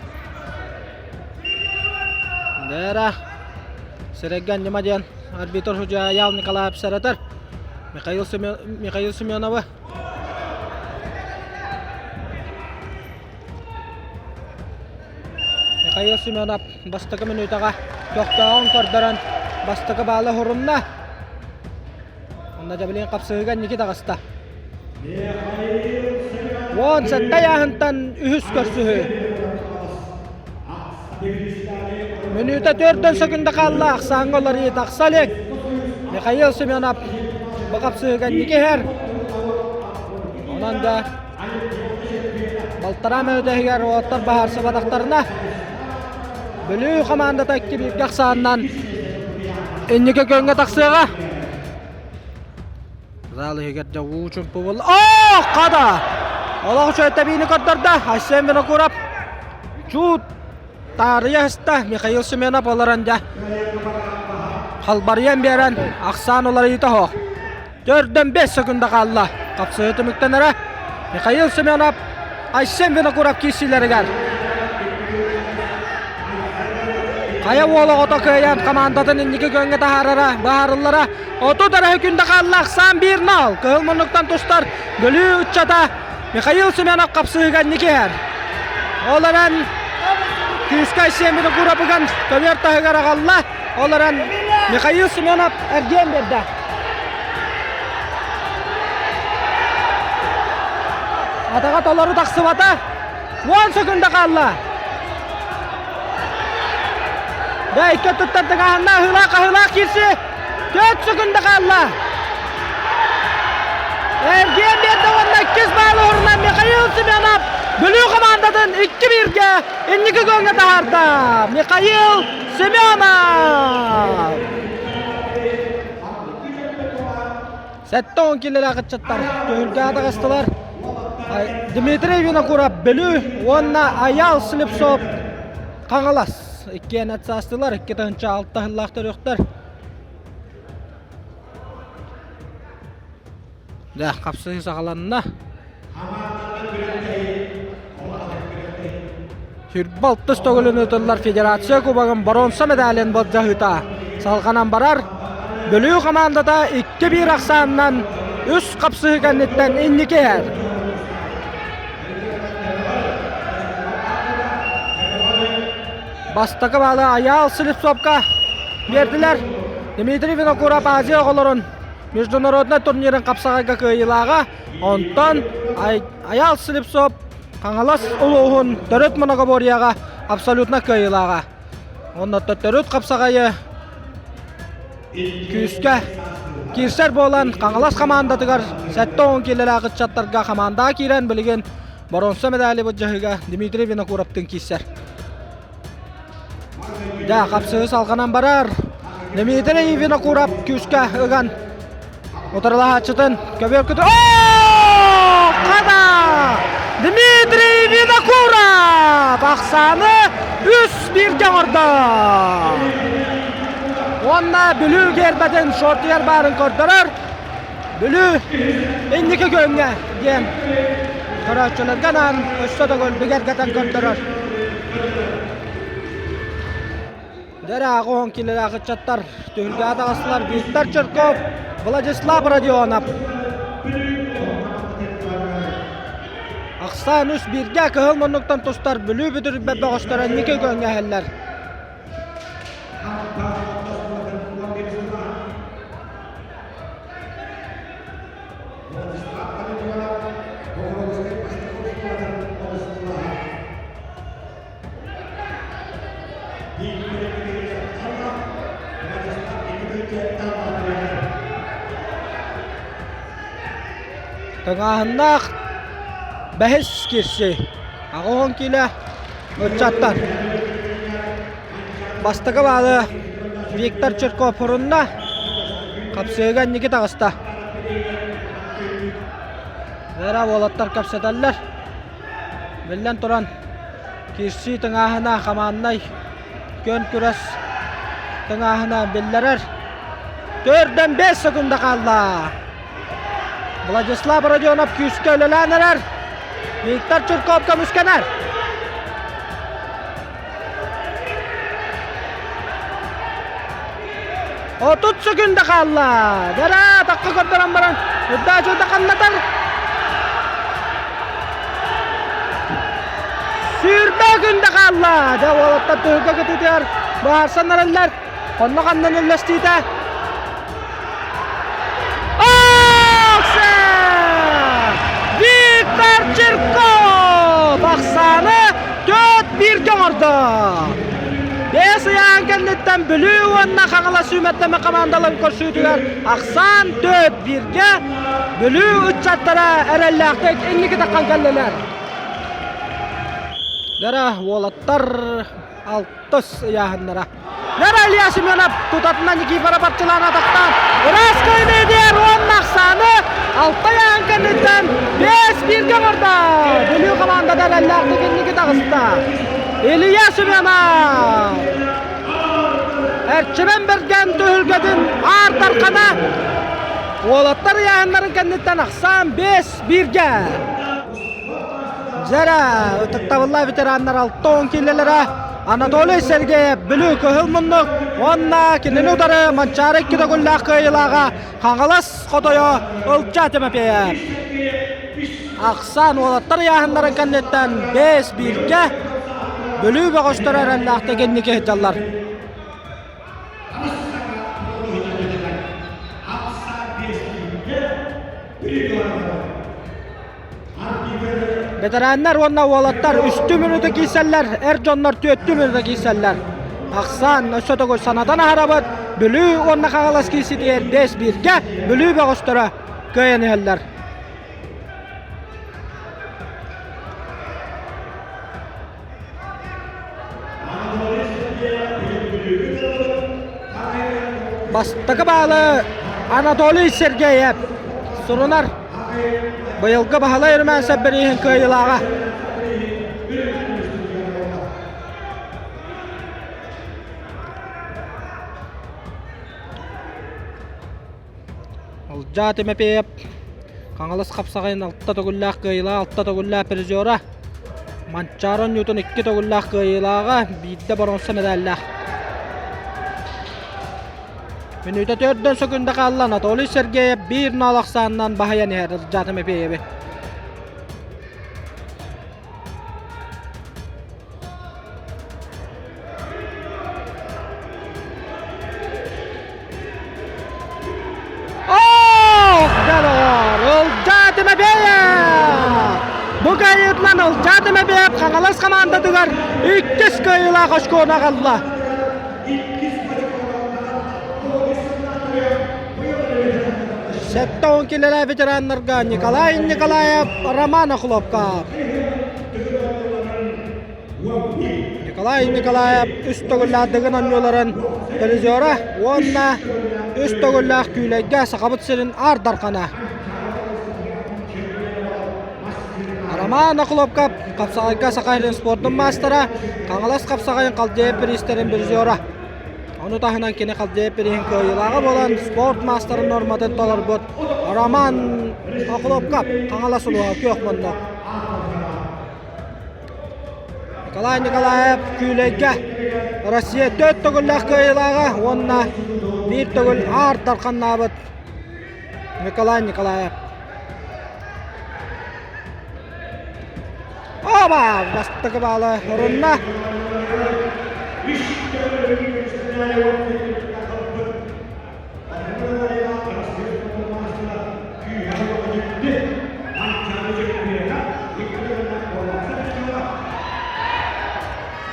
Дьэрэ, сирэйгэ анньыма диэн арбитр судья Ял Николаев сэрэтэр. Михаил, Семен... Михаил Семеновы Михаил Семенов бастакы мүнүүтэҕэ көхтөөҕүн көрдөрөн бастакы баалы уһурунна. Онно дьэбилиин хапсыһыыга инники таҕыста. 17 ыйааһынтан үһүс көрсүһүү. Мүнүүтэ төрдөн сөкүндэ хаалла, ахсааҥҥа уларыйыы тахса илик. Михаил Семенов бу хапсыһыыга инники иһэр. Онон да Балтараа мүнүүтэ иһигэр уолаттар баһаарсыбатахтарына, Бүлүү хамаандата икки бииргэ ахсаанынан инники күөҥҥэ тахсыаҕа. Зал иһигэр дьэ уу чумпу буолла. Оо, хата! Олох үчүгэй тэбиини көрдөрдө. Айсен Винокуров чуут таарыйа аста. Михаил Семенов олорон дьэ халбарыйан биэрэн ахсаан уларыйыта оһох. Төрдөн 5 секунда хаалла. Хапсыһыы түмүктэнэрэ Михаил Семенов, Айсен Винокуров киирсиилэригэр. Хайа уол оҕото кыайан командатын инники күөҥҥэ таһаарара, быһаарыллара. 30 эрэ күндэ хаалла ахсаан биир нал. Кыһыл муннуктан тустар Бүлүү ыччата Михаил Семенов хапсыһыыга инники иһэр. Ол эрэн күүскэ Айсен Винокуров ыган көбүөр таһыгар аҕалла. Ол эрэн Михаил Семенов эргиэн биэрдэ. Атаҕа толору тахсыбата. 10 секунда хаалла. Дэ икки өттүттэн тыҥааһынна аһыылаах аһыылаах киирси. 4 секунда хаалла. Эргиэн биэрдэ уонна иккис баалы уһурунан Михаил Семенов Бүлүү командатын икки бииргэ инники күөҥҥэ таһаарда. Михаил Семенов! 70 килэлээх ыччаттар түһүлгэ таҕыстылар. Дмитрий Винокуров Бүлүү уонна Айаал Слепцов Хаҥалас иккиэн ат саастылар, 2006 сыллаах төрүөхтэр. Дьэ, хапсыһыы саҕаланна. Сүрбэ алтыс төгүлүн ыытыллар Федерация Кубогын боруонса медалын былдьаһыыта салҕанан барар. Бүлүү хамаандата 2-1 ахсаанынан үс хапсыһыы кэнниттэн инники иһэр. Бастакы баалы Айаал Слепцовка биэрдилэр. Дмитрий Винокуров Азия оҕолорун международнай турнирын хапсаҕайга кыайыылааҕа. Онтон Айаал Слепцов Хаҥалас улууһун төрүт многоборьеҕа абсолютно кыайыылааҕа. Онно төрүт хапсаҕайы күүскэ киирсэр буолан Хаҥалас хамаандатыгар 70 киилэлээх ыччаттарга хамаандаҕа киирэн билигин боруонса медали былдьаһыыга Дмитрий Винокуровтыын киирсэр. Дьэ, хапсыһыы салҕанан барар. Дмитрий Винокуров күүскэ ыган утарылаһааччытын көбүөр көтө... Оо! Хата! Дмитрий Винокуров ахсааны үс бииргэ оҥордо. Уонна Бүлүү гербэтин шортугар баарын көрдөрөр. Бүлүү инники күөҥҥэ диэн көрөөччүлэргэ анаан өссө төгүл бигэргэтэн көрдөрөр. Дьэ оҕон килэлээх ыччаттар түһүлгэҕэ таҕыстылар Виктор Черков, Владислав Родионов. Ахсаан үс бииргэ кыһыл муннуктан тустар Бүлүү бүтүрбэт бөҕөстөрө инники күөҥҥэ иһэллэр. Тыҥааһыннаах бэһис кирси 80 киилэ ыччаттар. Бастакы баалы Виктор Чирков урунна. Хапсыыга инники таҕыста. Вера уолаттар кэпсэтэллэр. Биллэн туран, кирсии тыҥааһына хамааннай күөн күрэс тыҥааһына биллэрэр. Төрдөн 5 секунда хаалла. Владислав Родионов күүскэ үлэлээн эрэр. Виктор Чирков көмүскэнэр. 30 секунда хаалла. Дара такка көрдөрөн баран Үрдаачуйда ханнатар. Сүүрбэ күндэ хаалла. Дьэ уолаттар түһүлгэ кытыытыгар быһаарсан эрэллэр. Онно ханнан үллэстиитэ. Виктор Чирков ахсааны 4-1 оҥордо. Бэс ыйаан кэнниттэн Бүлүү уонна Хаҥалас сүүмэрдэмэ хамаандаларын көрсүүтүгэр ахсаан 4-1-гэ Бүлүү ыччаттара эрэллээхтик инники таххан кэллилэр. Дара уолаттар алтыс ыйааһыннара. Нара Илья Семенов тутатына Никифоров арчылаан атахтаан ыраас кыайыы уонна ахсааны алта ыйааһын кэнниттэн 5-1-гэ оҥордо. Бүлүү хамаандата эрэллээхтик инники таҕыста. Илья Семенов Эрчимэн Бэргэн түһүлгэтин аар дархана уолаттар ыйааһыннарын кэнниттэн ахсаан 5-1-гэ. Дьэрэ, ытыктабыллаах ветераннар 60 киилэлэрэ Анатолий Сергеев Бүлүү Кыһыл Муннук уонна кинини утары Манчаары икки төгүллээх кыайыылааҕа Хаҥалас Хотойо Ылдьаа Тимофеев. Ахсаан уолаттар ыйааһыннарын кэнниттэн 5-1-гэ Бүлүү бөҕөстөрө эрэллээхтик инники сылдьаллар. Бэтэрээннэр уонна уолаттар үстүү мүнүүтэ киирсэллэр, эр дьоннор түөртүү мүнүүтэ киирсэллэр. Ахсаан өссө төгүл санатан аһарабыт, Бүлүү уонна Хаҥалас киирситигэр 5-1-гэ Бүлүү бөҕөстөрө кыайан иһэллэр. Бастакы баалы Анатолий Сергеев сурунар. Быйылгы Баһылай Румянцев бирииһин кыайыылааҕа. Ылдьаа Тимофеев Хаҥалас хапсаҕайын алта төгүллээх кыайыылаах, алта төгүллээх призера. Манчаары оонньуутун икки төгүллээх кыайыылааҕа, биирдэ боруонса мэдээллээх. Мүнүүтэ төрдөн сөкүндэ хаалла Анатолий Сергеев биир нол ахсаанынан баһыйан иһэр Ылдьаа Тимофееви. Ылдьаа Тимофеев! Бу кыайыытынан Ылдьаа Тимофеев Хаҥалас хамаандатыгар иккис кыайыылаах очкону аҕалла. 70 килэлээх ветераннарга Николай Николаев, Роман Охлопков. Николай Николаев үс төгүллээх Дыгын оонньууларын призера уонна үс төгүллээх Күүлэйгэ Сахабыт сирин Аар Дархана. Роман Охлопков хапсаҕайга Саха сирин спордун маастара, Хаҥалас хапсаҕайын Халдеев бириистэрин призера. Ону таһынан кини Халдеев бирииһин кыайыылааҕа буолан спорт маастарын норматын толорбут Роман Охлопков Хаҥалас улууһа күөх муннук. Николай Николаев Күүлэйгэ Россия төрт төгүллээх кыайыылааҕа уонна биир төгүл аар дарханнаабыт Николай Николаев. Оба! Бастакы баалы орунна.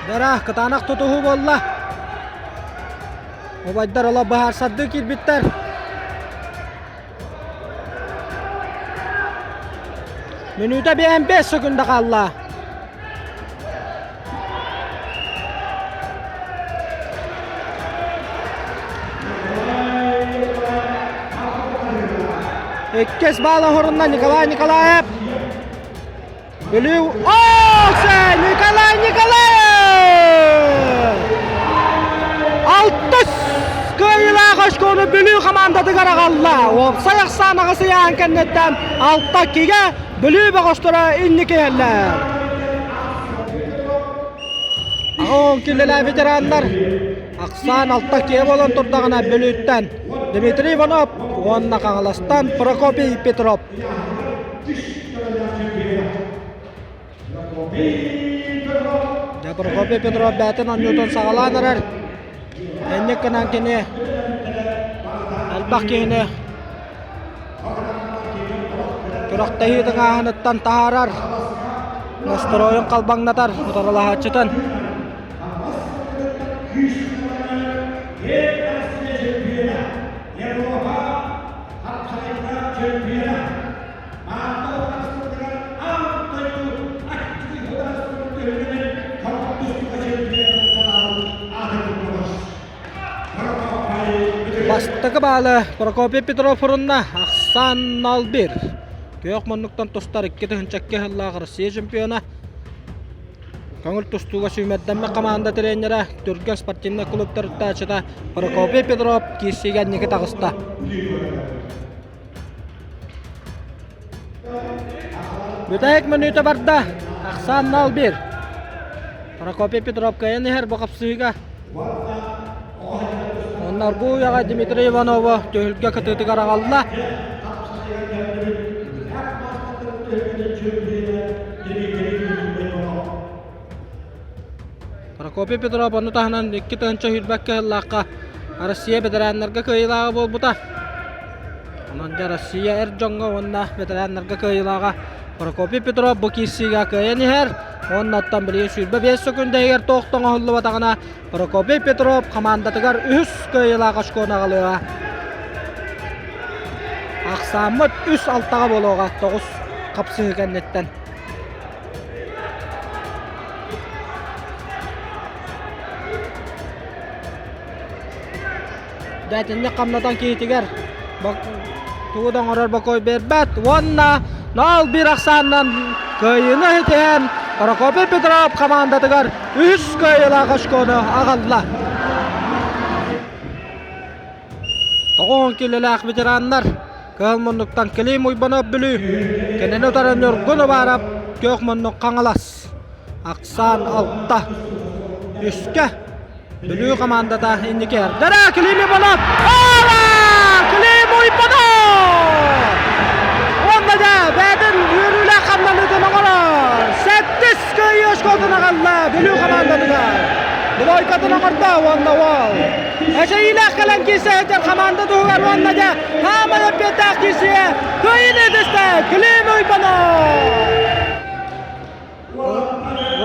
Дара кытаанах тутуһуу буолла. Убайдар ола быһаарсардыы киирбиттэр. Мүнүүтэ 55 секунда хаалла. Иккис баал оһорунна Николай Николаев. Бүлүү Оксе Николай Николаев! Алтыс кыайыылаах очкону Бүлүү хамаандатыгар аҕалла. Уопсай ахсаан аҕыс ыйааһын кэнниттэн 6-2-гэ Бүлүү бөҕөстөрө инники иһэллэр. Аҕа киллэлээ ветераннар ахсаан 6-2 буолан турдаҕына Бүлүүттэн Дмитрий Иванов уонна Хаҥаластан Прокопий Петров. Дьэ Прокопий Петров бэйэтин оонньуутун саҕалаан эрэр. Инник гынан кини элбэх киһини күрэхтэһии тыҥааһыныттан таһаарар, настройун халбаҥнатар утарылаһааччытын. Бастакы баалы Прокопий Петров урунна ахсаан 0-1. Күөх муннуктан тустар 2002 сыллаах Россия чемпиона. Көҥүл тустууга сүүмэрдэммит хамаанда тренерэ, Түргэн спортивнай клуб төрүттээччитэ Прокопий Петров киирсиигэ инники таҕыста. Бүтэһик мүнүүтэ барда. Ахсаан 0-1. Прокопий Петров кыайан иһэр бу хапсыһыыга. Онно Аргуяҕа Дмитрий Иванову түһүлгэ кытыытыгар аҕалла. Прокопий Петров ону таһынан 2021 сыллаахха Россия бэтэрээннэргэ кыайыылааҕа буолбута. Онон дьэ Россия эр дьоҥҥо уонна бэтэрээннэргэ кыайыылааҕа Прокопий Петров бу киирсиигэ кыайан иһэр. Уонна оттон билигин 25 секунда иһигэр туох да оҥоһуллубатаҕына Прокопий Петров хамаандатыгар үһүс кыайыылаах очкону аҕалыаҕа. Ахсааммыт үс алтаҕа буолуоҕа тоҕус хапсыһыы кэнниттэн. Дьэ хамнатан киһитигэр тугу да оҥорор бокуой биэрбэт уонна 0-1 ахсаанынан кыайыыны ситиһэн Прокопий Петров хамаандатыгар үһүс кыайыылаах очкону аҕалла. Тоҕуһун килэлээх ветераннар Кыһыл муннуктан Клим Уйбанов Бүлүү, кинини утары Ньургун Убаров Күөх муннук Хаҥалас. Ахсаан алта. Үскэ Бүлүү хамаандата инники эрдэрэ Клим Иванов! Ора! Клим Уйбанов! Уонна да бэйэтин үөрүүлээх хамнаныытын оҥорор! Сэттис кыайыы очкотун аҕалла Бүлүү хамаандатыгар! Двойкатын оҥордо уонна уол! Эчэйиилээх кэлэн киирсэ сылдьар хамаанда туһугар уонна дьэ хаамай эппиэттээх киирсиэ кыайыыны ытыста Клим Уйбанов!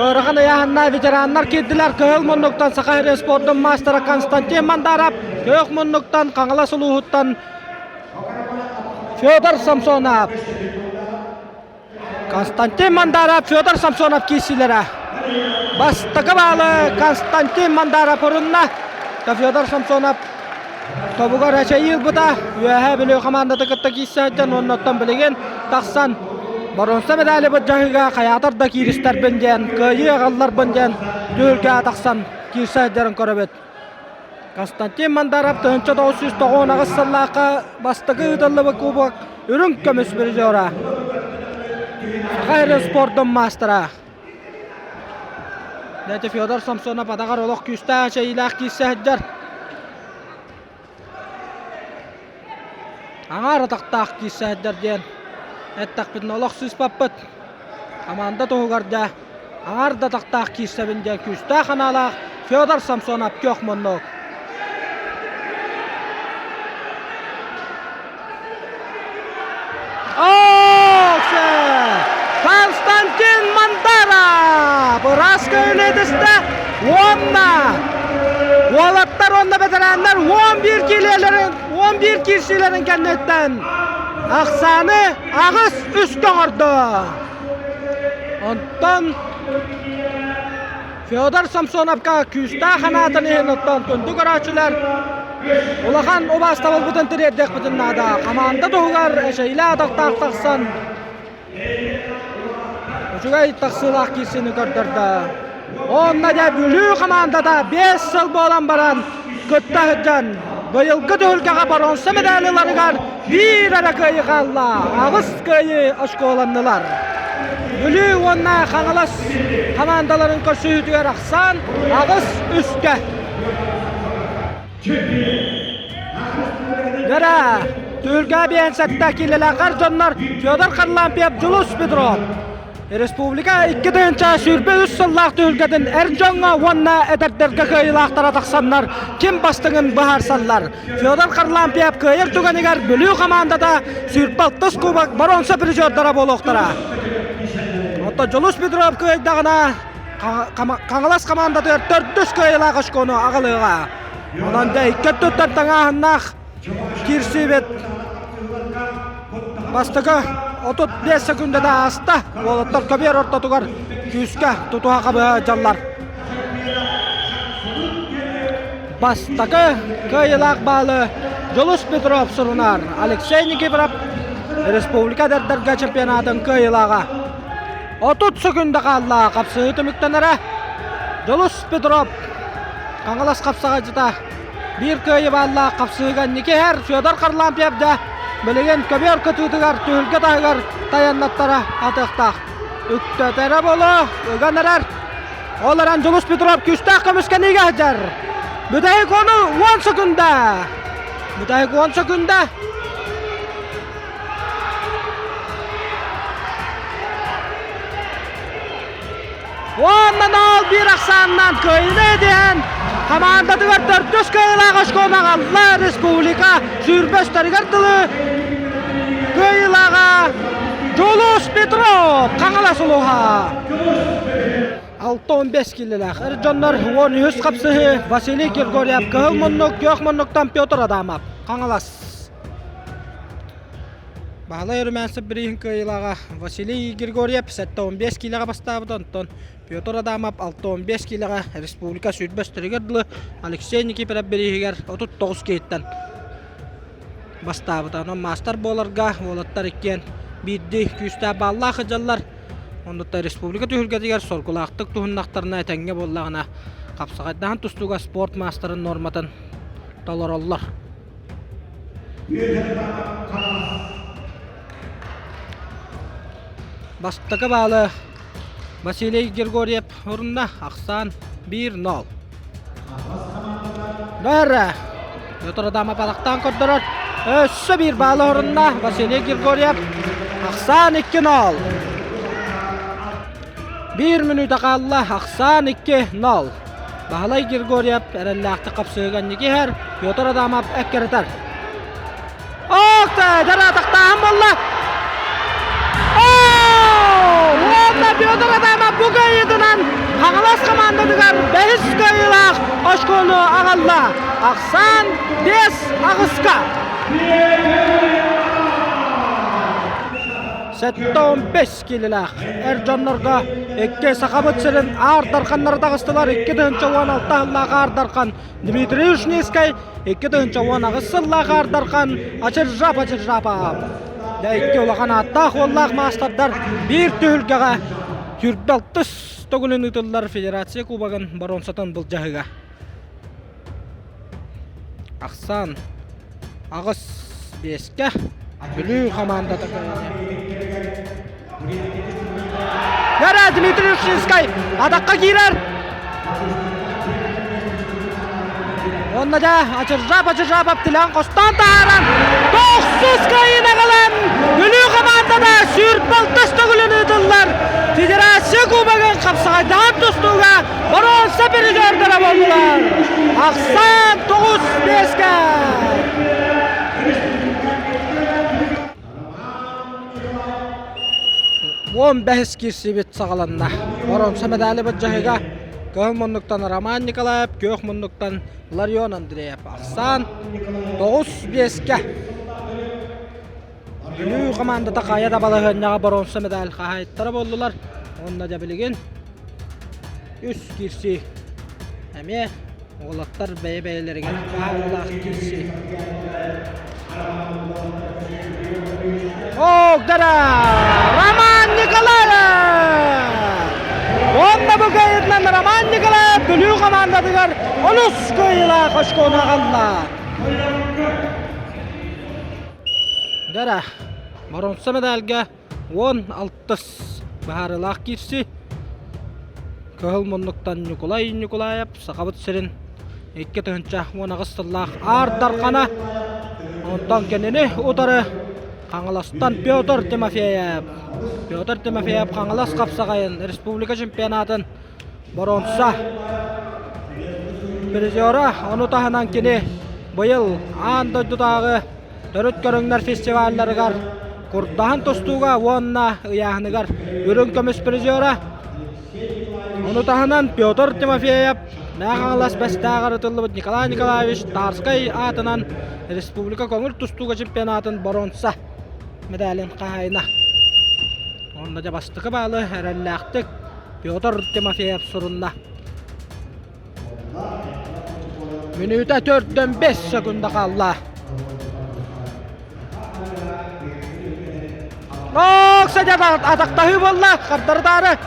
Ыарахан ыйааһыннаах ветераннар киирдилэр. Кыһыл муннуктан Саха сирин спордун маастара Константин Мандаров, күөх муннуктан Хаҥалас улууһуттан Федор Самсонов. Константин Мандаров, Федор Самсонов киирсиилэрэ. Бастакы баалы Константин Мандаров урунна. Федор Самсонов тобугар эчэйии ылбыта. Үөһээ Бүлүү хамаандата кытта киирсэ сылдьан уонна оттон билигин тахсан боруонса медали былдьаһыыга хайаатар да кииристэрбин диэн, кыайыы аҕалларбын диэн түһүлгэҕэ тахсан киирсэ сылдьарын көрөбүт. Константин Мандаров 1998 сыллаахха бастакы ыытыллыбыт кубок үрүҥ көмүс призера. Саха сирин спордун маастара. Дядя Федор Самсонов адаҕар олох күүстээх эчэйиилээх киирсэ сылдьар. Аҥаар атахтаах киирсэ сылдьар диэн эттэхпитинэ олох сыыспаппыт. Хамаанда туһугар да аҥаар да атахтаах киирсэбин диэн күүстээх анаалаах Федор Самсонов күөх муннук. Константин Мандаров ыраас көйүнэ түстэ уонна уолаттар уонна ветераннар 11 киилэлэрин 61 киирсиилэрин кэнниттэн ахсааны аҕыс үскэ оҥордо. Онтон Федор Самсоновка күүстээх анаатын иһин оттон күндү көрөөччүлэр улахан убаастабылбытын тириэрдиэхпитин наада. Хамаанда туһугар эчэйилээх атахтаах тахсан Үчүгэй тахсыылаах киирсиини көрдөрдө. Онно дьэ Бүлүү хамаандата 5 сыл буолан баран кытта сылдьан быйылгы түһүлгэҕэ боруонса медали ыларыгар биир эрэ кыайыы хаалла. Аҕыс кыайыы очколаннылар. Бүлүү уонна Хаҥалас хамаандаларын көрсүһүүтүгэр ахсаан аҕыс үскэ. Дара, түһүлгэ биэнсэттэ киилэлээхэр дьоннор Федор Харлампьев, Дьулус Петров. Республика 2023 сыллаах түһүлгэтин эр дьоҥҥо уонна эдэрдэргэ кыайыылаахтара тахсаннар ким бастыҥын быһаарсаллар. Федор Харлампьев кыайар түгэнигэр Бүлүү хамаандата 26 кубок боруонса призердара буолуохтара. Оттон Дьулус Петров кыайдаҕына Хаҥалас хамаандатыгар төрдүс кыайыылаах очкону аҕалыаҕа. Онон дьэ икки өттүттэн таҥааһыннаах киирсиибит бастакы 35 секундата ааста. Уолаттар көбүөр ортотугар күүскэ тутуһа хабыһа дьаллар. Бастакы кыайыылаах баалы Дьулус Петров сурунар. Алексей Никифоров республика эдэрдэргэ чемпионатын кыайыылааҕа. 30 секунда хаалла хапсыһыы түмүктэнэрэ. Дьулус Петров Хаҥалас хапсаҕайдьыта биир кыайыы бааллаах хапсыһыыга инники иһэр Федор Харлампьев да билигин көбүөр кытыытыгар түһүлгэ таһыгар тайаннаттара атыахтаах. Үктэтэрэ боло ыган эрэр. Ол эрэн Дьулус Петров күүстээх көмүскэниигэ сылдьар. Бүтэһик ону 10 секунда. Бүтэһик 10 секунда. Уонна нол биир ахсаанынан кыайыыны диэн хамаандатыгар төрдүс кыайыылаах очкону аҕалла республика сүүрбэстэригэр дылы кыайыылааҕа Дьулус Петров Хаҥалас улууһа. 6-15 киилэлээх эр дьоннор 13 хапсыһыы Василий Григорьев кыһыл муннук, күөх муннуктан Петр Адамов Хаҥалас. Баһылай Румянцев бирииһин кыайыылааҕа Василий Григорьев 75 киилэҕэ бастаабыта, онтон Петр Адамов 65 киилэҕэ республика сүүрбэстэригэр дылы Алексей Никифоров бирииһигэр 39 киһиттэн бастаабыта. Онон маастар буоларга уолаттар иккиэн биирдии күүстээх бааллаах сылдьаллар. Оннуттан республика түһүлгэтигэр соргулаахтык туһуннахтарына этэҥҥэ буоллаҕына хапсаҕайдаһан тустууга спорт маастарын нуорматын толороллор. Бастакы баалы Василий Григорьев урунна, ахсаан 1-0. Бәрі Петр Адамов балақтан көрдөрөр. Өссө биир баалы орунна Василий Григорьев ахсаан 2-0. Биир мүнүүтэ хаалла, ахсаан 2-0. Баһылай Григорьев эрэллээхтик хапсыһыыга инники иһэр, Петр Адамов эккирэтэр. Ох, дьара атахтааһын буолла. Уонна Петр Адамов бу кыайыытынан Хаҥалас хамаандатыгар бэһис кыайыылаах очкону аҕалла. Ахсаан 5 аҕыска. 75 киилэлээх эр дьоннорго икки Сахабыт сирин Аар Дарханнара таҕыстылар. 2016 сыллаах Аар Дархан Дмитрий Ушницкай, 2018 сыллаах Аар Дархан Ачыржап Ачыржапов. Дьэ икки улахан ааттаах уоллаах маастардар биир түһүлгэҕэ сүүрбэ алтыс төгүлүн ыытыллар Федерация Кубогын боруонсатын былдьаһыга. Ахсаан аҕыс биэскэ Бүлүү хамаандата Яра Дмитрий Ушинскай атахха киирэр. Онно дьэ Ачыржап Ачыржапов тилээн хостоон таһааран тохсус кыайыыны аҕалан Бүлүү хамаандата сүүрбэ алтыс төгүлүн ыытыллар Федерация Кубогын хапсаҕайдаһан тустууга Боруонса призердара буоллулар. Ахсаан 9-5-ке. Уон бэһис киирсибит саҕаланна. Боруонса медали былдьаһыга. Кыһыл муннуктан Роман Николаев, күөх муннуктан Ларион Андреев. Ахсаан 9-5-кэ. Бүлүү командата хайа да балаһыанньаҕа боруонса медаль хаһаайыттара буоллулар. Уонна дьэ билигин үс киирсии эмиэ уолаттар бэйэ-бэйэлэригэр баһаарылаах киирсии. Огдара! Роман Николаев! Уонна бу кыайыытынан Роман Николаев Бүлүү командатыгар олус кыайыылаах очкону аҕалла. Дара, боруонса медальга 16 быһаарыылаах киирсии. Кыһыл муннуктан Ньукулай Ньукулаев Сахабыт сирин 2018 сыллаах Аар Дархана, онтон кинини утары Хаҥаластан Петр Тимофеев. Петр Тимофеев Хаҥалас хапсаҕайын республика чемпионатын боруонса призера. Ону таһынан кини быйыл аан дойдутааҕы төрүт көрүҥнэр фестивалларыгар курдаһан тустууга уонна ыйааһыныгар үрүҥ көмүс призера. Ону таһынан Петр Тимофеев Мэҥэ Хаҥалас Бэстээҕэр ытыллыбыт Николай Николаевич Тарскай аатынан республика көҥүл тустууга чемпионатын боруонса медалин хаһаайына. Онно дьэ бастакы баалы эрэллээхтик Петр Тимофеев сурунна. Мүнүүтэ төрдөн 5 секунда хаалла. Кстати, атахтаһыы буолла хардары-таары.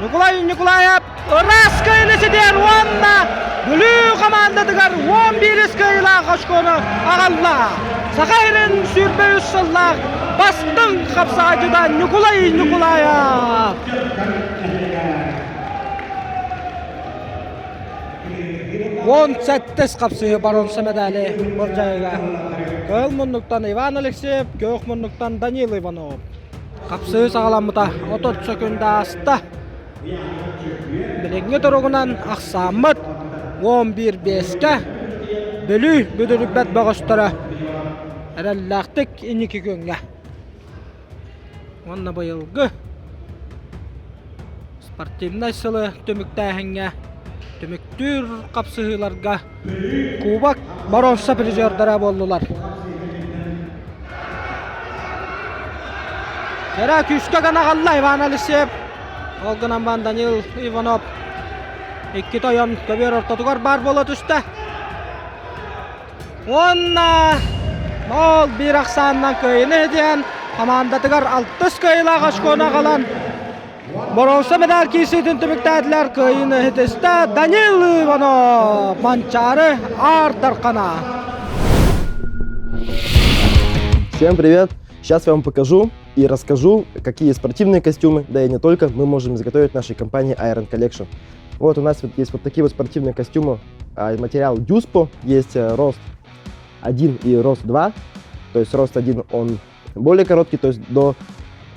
Николай Николаев ыраас кыайыыны ситиһэр уонна Бүлүү командатыгар 11 кыайыылаах очкону аҕалла. Саха сирин 23 сыллаах бастыҥ хапсаҕайдьыта Ньукулай Ньукулаев. 18 хапсыһыы боруонса медали былдьаһыыга. Кыһыл муннуктан Иван Алексеев, күөх муннуктан Данил Иванов. Хапсыһыы саҕаламмыта 30 секунда ааста. Билиҥҥи туругунан ахсааммыт 11-5-кэ Бүлүү бүдүрүйбэт бөҕөстөрө эрэллээхтик инники күөҥҥэ. Уонна быйылгы спортивнай сылы түмүктээһиҥҥэ түмүктүүр хапсыһыыларга Кубок боруонса призердара буоллулар. Эрэ күүскэ гына аҕалла Иван Алексеев. Ол гынан баран Данил Иванов икки тойон көбүөр ортотугар баар буола түстэ. Уонна ол биир ахсаанынан кыайыыны диэн хамаандатыгар алтыс кыайыылаах очкону аҕалан боруонса медаль киирсиитин түмүктээтилэр. Кыайыыны ситистэ Данил Иванов, Манчаары Аар Дархана. Всем привет! Сейчас я вам покажу и расскажу, какие спортивные костюмы, да и не только, мы можем изготовить в нашей компании Iron Collection. Вот у нас вот есть вот такие вот спортивные костюмы. Материал Дюспо, есть рост 1 и рост 2. То есть рост 1 он более короткий, то есть до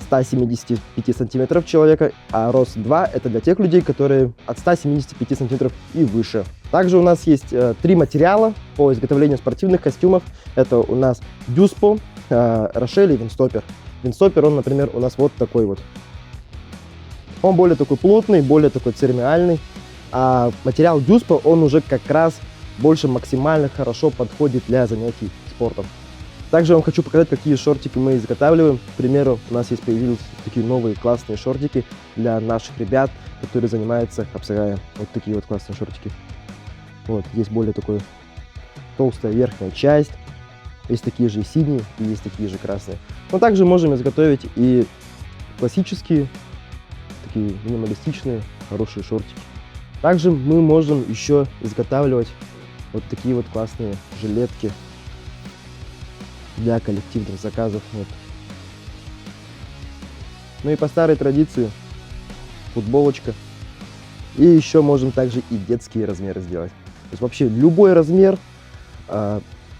175 сантиметров человека, а рост 2 это для тех людей, которые от 175 сантиметров и выше. Также у нас есть три материала по изготовлению спортивных костюмов. Это у нас Дюспо, Рошель и Винстопер. Винстопер, он, например, у нас вот такой вот. Он более такой плотный, более такой церемиальный. А материал Дюспо, он уже как раз больше максимально хорошо подходит для занятий спортом. Также я вам хочу показать, какие шортики мы изготавливаем. К примеру, у нас есть появились такие новые классные шортики для наших ребят, которые занимаются хапсагаем. Вот такие вот классные шортики. Вот, есть более такой толстая верхняя часть. Есть такие же и синие, и есть такие же красные. Но также можем изготовить и классические, такие минималистичные, хорошие шортики. Также мы можем еще изготавливать вот такие вот классные жилетки для коллективных заказов. Вот. Ну и по старой традиции футболочка. И еще можем также и детские размеры сделать. То есть вообще любой размер,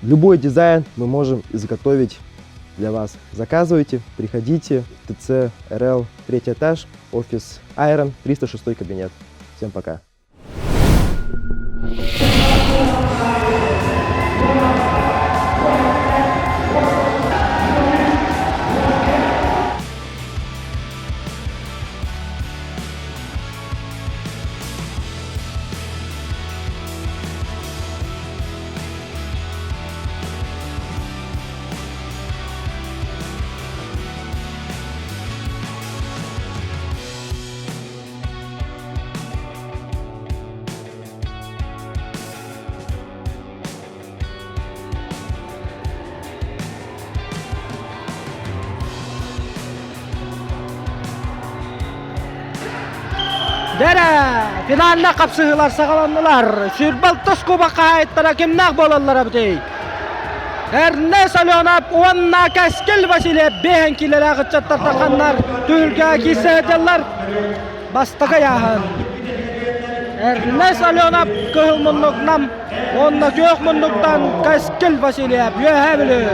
любой дизайн мы можем изготовить для вас. Заказывайте, приходите. ТЦ РЛ, третий этаж, офис Айрон, 306 кабинет. Всем пока. Дэрэ, финална хапсыһыылар саҕаланнылар. Сүүрбэ кубок хаһаайыттара кимнээх буолаллар эбитий? Эрнест Аленов уонна Кэскил Васильев биэһэн киилэлээх ыччаттар тахханнар түһүлгэ киирсэ сылдьаллар. Бастакы ыйааһын. Эрнест Аленов кыһыл муннук Нам уонна күөх муннуктан Кэскил Васильев Үөһээ Бүлүү.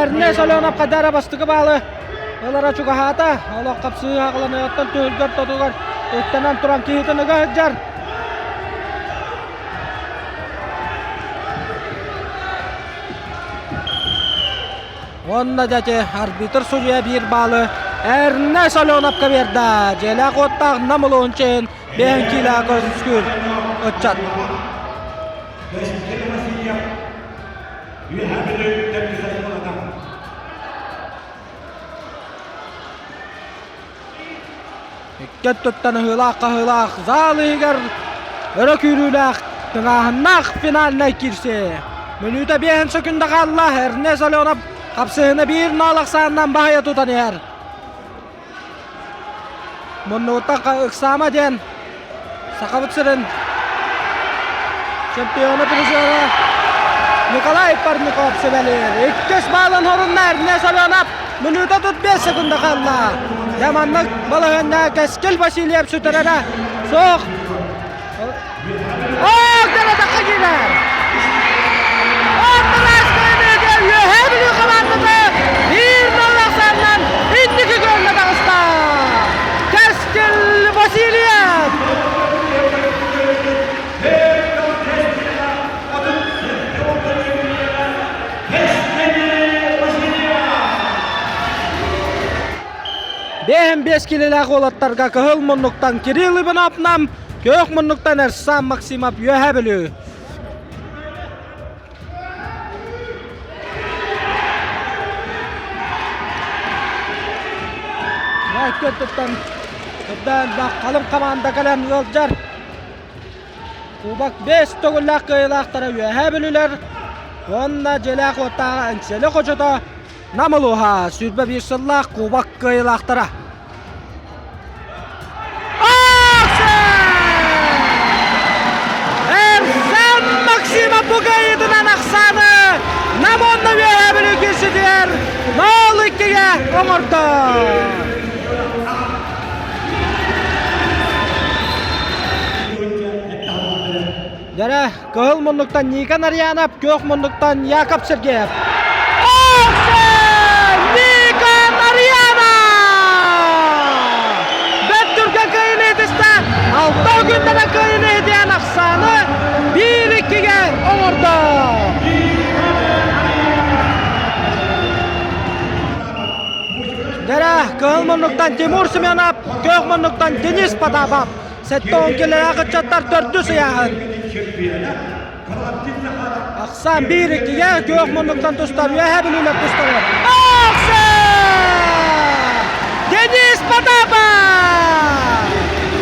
Эрнест Соленов Хадара бастакы баалы ылара чугаһаата. Олох хапсыы хаҕыланыгыттан түһүлгэр тотугар ыттанан туран киһитин ыга сылдьар. Уонна дьэ арбитр судьуйа биир баалы Эрнест Соленовка биэрдэ. Дьиэлээх уоттаах Нам улууһун чиэһин Бэйэҥ киилээх көмүскүүр ыччат. Икки өттүттэн ыһыылаах-хаһыылаах зал иһигэр өрө күүрүүлээх тыҥааһыннаах финальнай киирсии. Мүнүүтэ биэһин сөкүндэ хаалла Эрнест Аленов хапсыһыыны биир ноол ахсаанынан баһыйа тутан иһэр. Муннугуттан ыксаама диэн Сахабыт сирин чемпиона призера Николай Парников сүбэлиир. Иккис баалын хорунна Эрнест Аленов мүнүүтэ тут 5 секунда хаалла. Дьэ маннык балаһыанньа Кэскил Васильев сүтэрэрэ суох. Ох, дьэ киирэр! Үөһээ Бүлүү хамаандата биир ноль ахсаанынан инники күөҥҥэ таҕыста! Кэскил Васильев! Бэһин бес килэлээх уолаттарга кыһыл муннуктан Кирилл Иванов Нам, күөх муннуктан Эрсан Максимов Үөһээ Бүлүү. Өттүттэн кырдаан халыҥ хамаанда кэлэн ыалдьар. Кубок бэс төгүллээх кыайыылаахтара Үөһээ Бүлүүлэр уонна дьиэлээх уоттааҕы Эҥсиэли хочото Нам улууһа 21 сыллаах кубок кыайыылаахтара. Эрсан Максимов бу кыайыытынан ахсааны Нам уонна Үөһээ Бүлүү киирситигэр 0-2-гэ оҥордо. Дьэрэ, кыһыл муннуктан Никон Арьянов, күөх муннуктан Яков Сергеев. Никон Арьянов! Бэрт түргэн кыайыыны итистэ, алта күннэрэ кыайыыны иһитиэн ахсааны биир иккигэ оҥордо. Дьэрэ, кыһыл муннуктан Тимур Семенов, күөх муннуктан Денис Потапов. 70 килэлээх ыччаттар төрдүс ыйааһын. Ахсаан биир иккигэ күөх муннуктан тустар, үөһээ бүлүүлэр тустар. Ахсаан! Денис Потапов!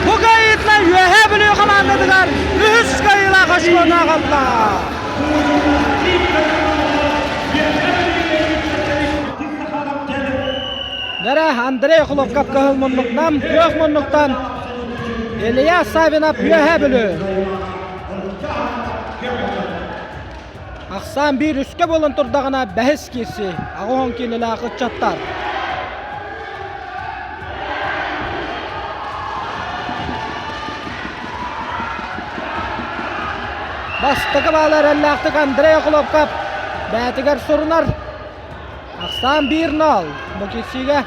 Бу кыайыытынан Үөһээ Бүлүү хамаандатыгар үһүс кыайыылаах очкону аҕалла. Дэрэ Андрей Хлопков кыһыл муннуктан, күөх муннуктан Илья Савинов Үөһээ Бүлүү. Ахсаан биир үскэ буолан турдаҕына бэһис киирсии. Аҕыс киилэлээх ыччаттар. Бастакы баалы эрэллээхтик Андрей Хлопков бэйэтигэр сурунар. Ахсаан 1-0. Бу киирсиигэ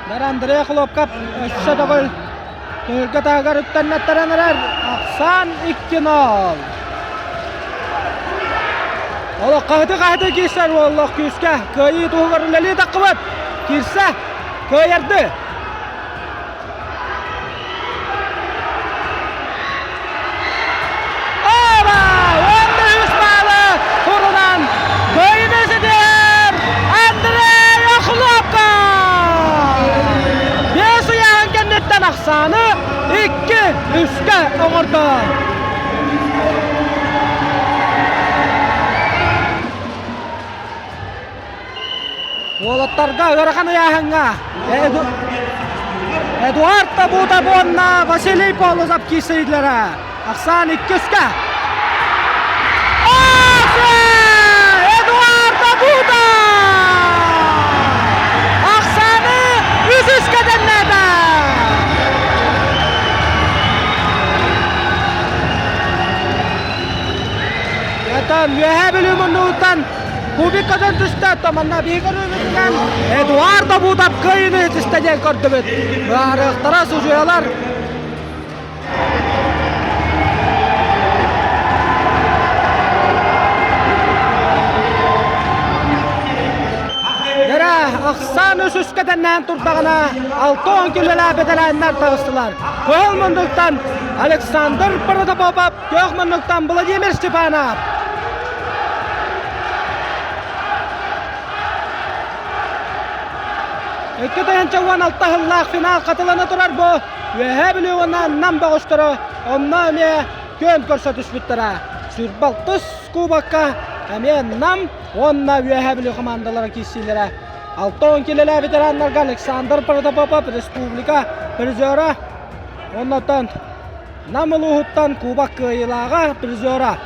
Дар Андрей Хлопков өссө төгүл түһүлгэ таһыгар үктэннэттэрэн эрэр. Ахсаан 2-0. Олох хаһыты-хаһыты киирсэр уоллах күүскэ кыайыы туһугар үлэлии таххыбыт. Киирсэ кыайарды. Оба! Уонна үс баалы турунан кыайыыны ситиһэр Андрей Охлопков! Биэс ыйааһын кэнниттэн ахсааны 2-3-кэ оҥордо. Уолаттарга ыарахан ыйааһыҥҥа Эдуард Табутов уонна Василий Полозов киирсиилэрэ. Ахсаан иккискэ. Эдуард Табутов! Ахсааны үсүскэ тэннээтэ! Ятан Үөһээ Бүлүү муннугуттан Кубик көтөн түстэ, манна биһиги көрүүбүтүнэн Эдуард Абутов кыайыыны ситистэ диэн көрдүбүт. Быһаарыахтара судьуйалар. Дэрэ, ахсаан үс үскэ тэннээн турдаҕына, 60 килэлээх бэтэрээннэр таҕыстылар. Кыһыл муннуктан Александр Протопопов, күөх муннуктан Владимир Степанов. 2016 сыллаах финал хатылана турар бу Үөһээ Бүлүү уонна Нам бөҕөстөрө онно эмиэ күөн көрсө түспүттэрэ. Сүүрбалтыс кубокка эмиэ Нам уонна Үөһээ Бүлүү хамаандалара киирсиилэрэ. 60 килэлээх ветераннарга Александр Протопопов республика призера уоннаттан Нам улууһуттан кубок кыайыылааҕа призера.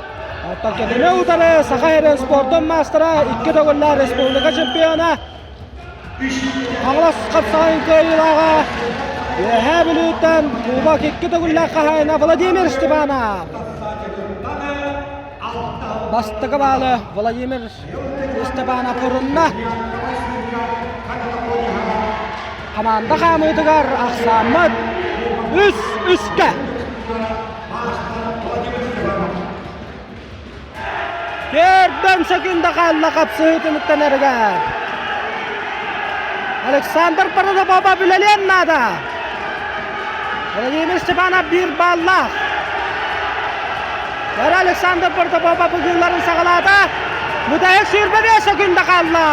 Оттон кинини утары Саха сирин спордун маастара икки төгүллээх республика чемпиона Хаҥалас хапсаҕайын кыайыылааҕа Үөһээ Бүлүүттэн кубок икки төгүллээх хаһаайына Владимир Степанов. Бастакы баалы Владимир Степанов урунна. Хамаанда хаамыытыгар ахсааммыт үс үскэ. Төрдөн секунда хаалла хапсыһыы түмүктэнэригэр. Александр Протопопов үлэлиэн наада. Владимир Степанов биир баллаах. Бары Александр Протопопов ыгыыларын саҕалаата. Бүтэһик 25 секунда хаалла.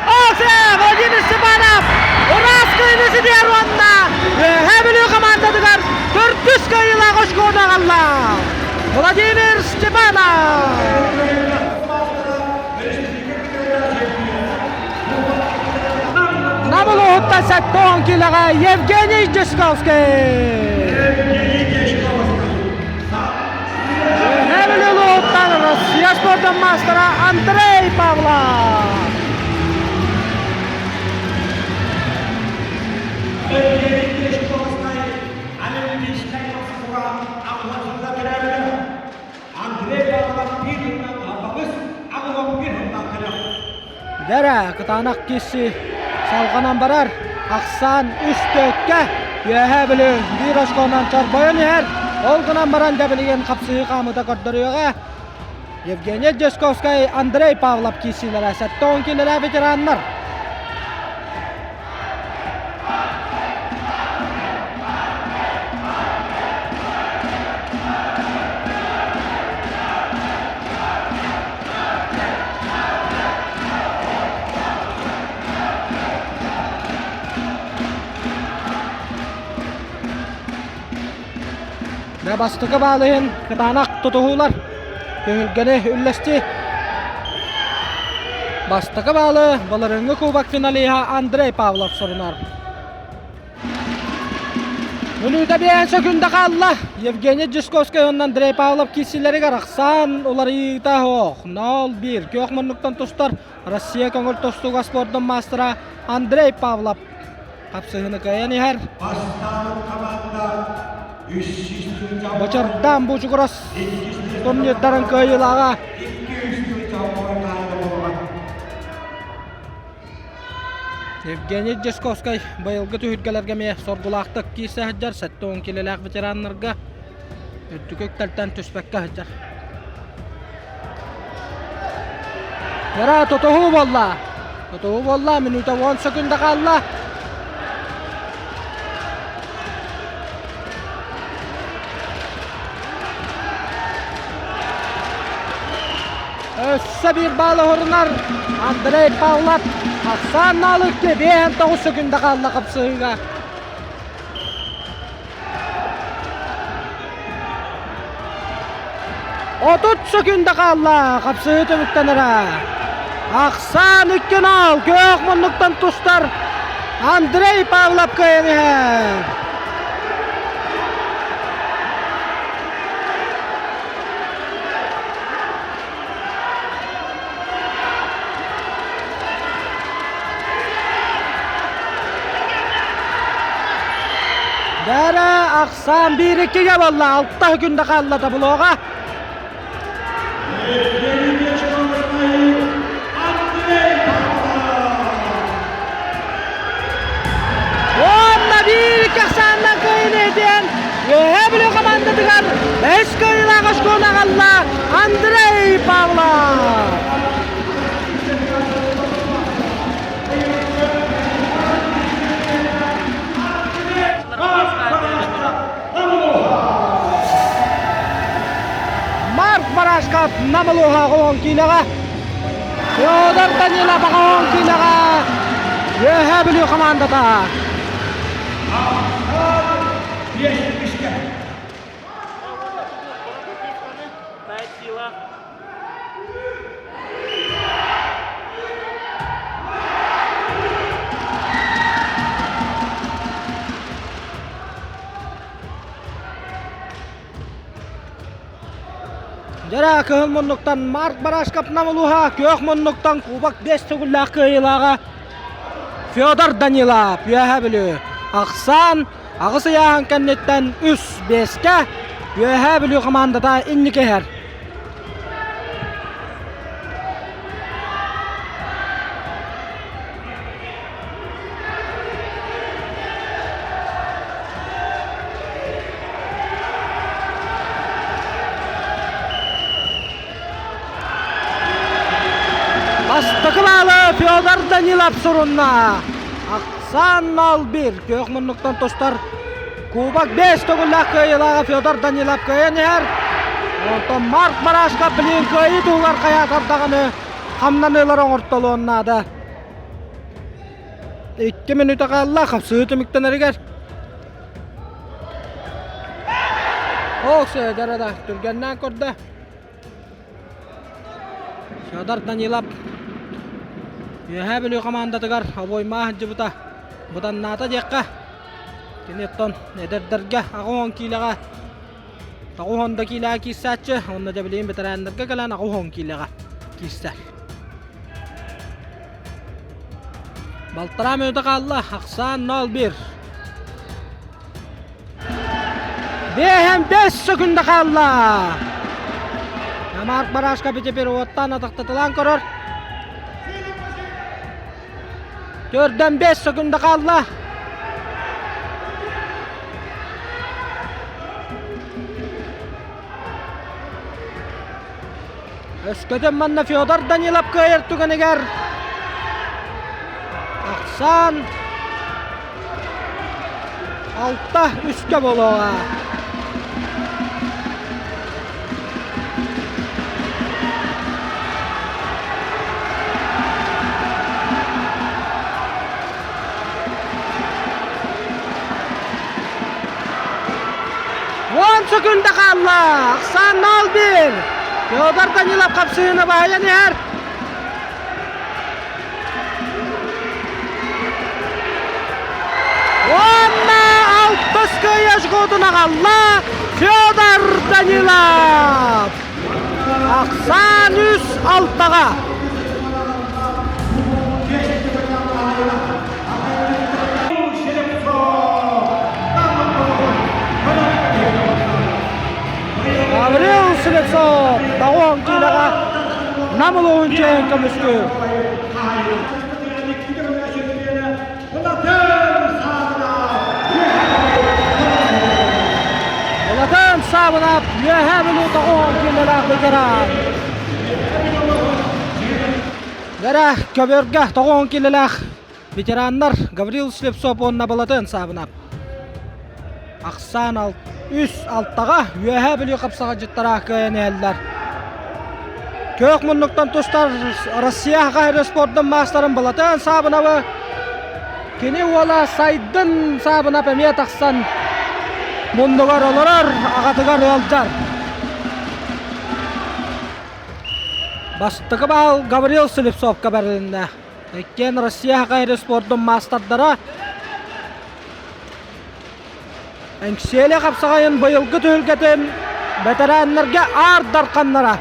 Осе Владимир Степанов ыраас кыайыыны ситиһэр уонна Үөһээ Бүлүү хамаандатыгар төрдүс кыайыылаах очкону аҕалла. Владимир Степанов! Нам улууһуттан 70 килоҕа Евгений Дьячковский. Үөһээ Бүлүү улууһуттан Россия спордун маастара Андрей Павлов. Дэрэ, кытаанах киси салҕанан барар. Ахсаан үс төккө Үөһээ Бүлүү биир очконан чорбойон иһэр. Ол гынан баран да билигин хапсыһыы хаамыыта көрдөрүөҕэ. Евгений Дьячковскай, Андрей Павлов киирсиилэрэ 70 киилэлээх ветераннар. Дьэ бастакы баал иһин кытаанах тутуһуулар түһүлгэни үллэстии. Бастакы баалы былырыыҥҥы кубок финалиһа Андрей Павлов сурунар. Мүнүүтэ биээн сөкүндэ хаалла. Евгений Дьячковскай уонна Андрей Павлов киирсиилэригэр ахсаан уларыйыыта суох. 0-1 күөх муннуктан тустар Россия көҥүл тустууга спордун маастара Андрей Павлов хапсыһыыны кыайан иһэр. Бочордаан Бучугурас турнирдарын кыайыылааҕа Евгений Дьячковскай быйылгы түһүлгэлэргэ эмиэ соргулаахтык киирсэ сылдьар 70 килэлээх ветераннарга. Үрдүк үктэлтэн түспэккэ сылдьар. Кыра тутуһуу буолла. Тутуһуу буолла, мүнүүтэ 10 секунда хаалла. Өссө биир баал оһорунар Андрей Павлов Ахсаан Наалыкки 59 секунда хаалла хапсыһыыга. 30 секунда хаалла хапсыһыы түмүктэнэрэ. Ахсаан 2-0 күөх муннуктан тустар Андрей Павлов кыайан иһэр. Дара ахсаан биир иккигэ буолла, алта күндэ хаалла таблоҕа. Уонна биир икки ахсааннан кыайын диэн Үөһээ Бүлүү хамаандатыгар бэһис кыайыылаах оскуола аҕалла Андрей Павлов. Марк Барашков Намылуха оҕон киинэҕэ Федор Данилов оҕон киинэҕэ Үөһээ Бүлүү хамаандата. Дьара кыһыл муннуктан Марк Барашков Намылуха, күөх муннуктан Кубок 5 төгүллээх кыайыылааҕа Федор Данилов, Үөһээ Бүлүү. Ахсаан аҕыс ыйааһын кэнниттэн үс биэскэ Үөһээ Бүлүү хамаандата инники иһэр. Бастакы баалы Федор Данилов сурунна. Ахсаан 0-1 күөх муннуктан тустар Кубок 5 төгүллээх кыайыылааҕа Федор Данилов кыайан иһэр. Онтон Марк Барашков билигин кыайыы туһугар хайаатар даҕаны хамнаныылар оҥортолуон наада. Икки мүнүүтэ хаалла, хапсыһыы түмүктэнэригэр. Ок, да түргэннээн көрдө. Федор Данилов Үөһээ Бүлүү хамаандатыгар обоймаа сылдьыбыта быданнаата диэххэ. Кини оттон эдэрдэргэ 80 киилэҕэ 90 да киилэҕэ киирсээччи, уонна дьэ билигин бэтэрээннэргэ кэлэн 80 киилэҕэ киирсэр. Балтараа мүнүүтэ хаалла, ахсаан 0-1. Биэһэн бэс сөкүндэ хаалла. Марк Барашка теперь уоттаан атахтатылаан көрөр. Төрдөн бэс сөкүндэ хаалла. Өскөтүн манна Федор Данилов кыайар түгэнигэр ахсаан алта үскэ буолуоҕа. Уон сөкүндэ хаалла. Ахсаан 0-1. Федор Данилов хапсыһыыны баһыйан иһэр. Уонна алтыс кыайыы жгутун аҕалла Федор Данилов. Ахсаан үс алтаҕа. Гаврил Слепцов тоҕуон киилэҕэ Нам улууһун чиэһин көмүскүүр. Улатын Саабынап Үөһээ Бүлүү тоҕуһун киилэлээх ветеран. Дэрэ көбүөргэ тоҕуһун киилэлээх ветераннар Гаврил Слепцов уонна Балатын Саабынап. Ахсаан үс алтаҕа Үөһээ Бүлүү хапсаҕайдьыттара кыайан иһэллэр. Күөх муннуктан тустар Россия Саха спордун маастарын Балатын Саабынабы Кини уола Сайдын Саабынап эмиэ тахсан муннугар олорор, аҕатыгар ыалдьар. Бастакы баал Гаврил Слепцовка бэрилиннэ. Иккиэн Россия Саха спордун маастардара Эҥсиэли хапсаҕайын быйылгы түһүлгэтин бэтэрээннэргэ аар дарханнара.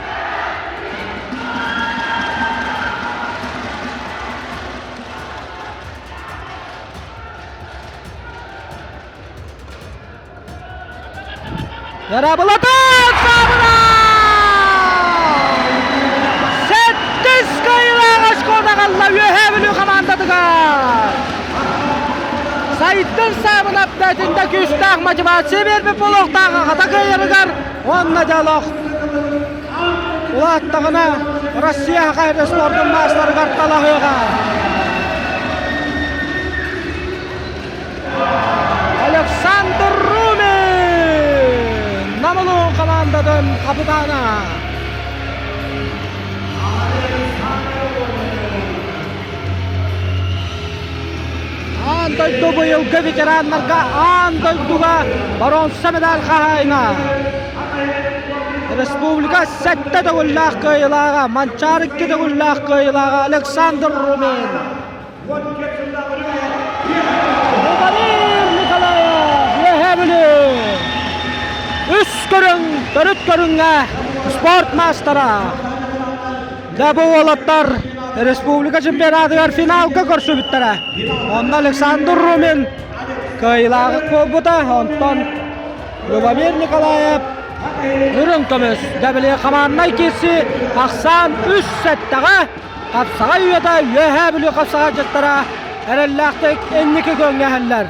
Ярабылатын Саабына! Сэттис кыайыылаах очкону аҕалла Үөһээ Бүлүү хамаандатыгар! Сайдын Саабынап бээтинде күүстээх мотивация биэрбит буолуохтаах аҕата кыайарыгар уонна дьолох улааттаҕына Россия Саха спордун маастарыгар талаһыаҕа. Александр Румин Намылуун хамаандатын хапытаана. Аан дойду быйылгы ветераннарга аан дойдуга боруонса медаль хаһаайына. Республика сэттэ төгүллээх кыайыылааҕа, Манчаары икки төгүллээх кыайыылааҕа Александр Румин. Владимир Николаев, Үөһээ Бүлүү. Үс көрүҥ, төрүт көрүҥҥэ спорт маастара. Дьэ бу уолаттар республика чемпионатыгар финалга көрсүбүттэрэ. Онно Александр Румин кыайыылааҕы буолбута, онтон Любомир Николаев үрүҥ көмүс дьэ хамааннай киирсии ахсаан үс сэттэҕэ Хапсаҕай үйэтэ Үөһээ Бүлүү хапсаҕайдьыттара эрэллээхтик инники күөҥҥэ иһэллэр.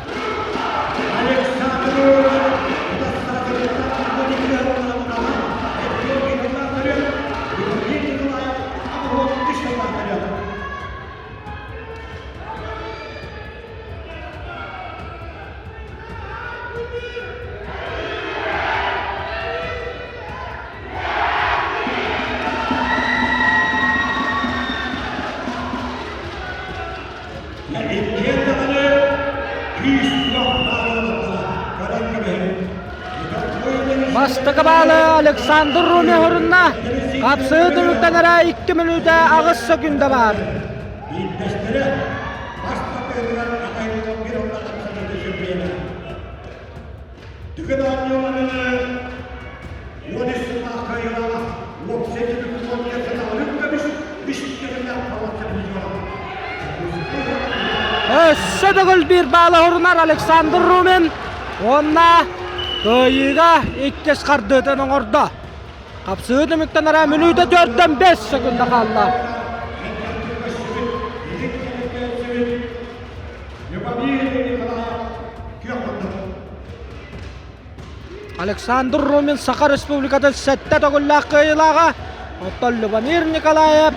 Бастакы баалы Александр Руми хорунна. Хапсыы түмүктэн эрэ 2 мүнүүтэ 8 секунда бар. Түгэн оонньууларыны 13 сыллаах кыайыылаах уопсай түмүк уон көмүс үс төгүллээх балачча Өссө төгүл биир баалы орунар Александр Румин уонна кыайыыга иккис хардыытын оҥордо. Хапсыы түмүктэн эрэ мүнүүтэ төртөн бэс секунда хаалла. Александр Румин Саха Республикатын сэттэ төгүллээх кыайыылааҕа, оттон Любомир Николаев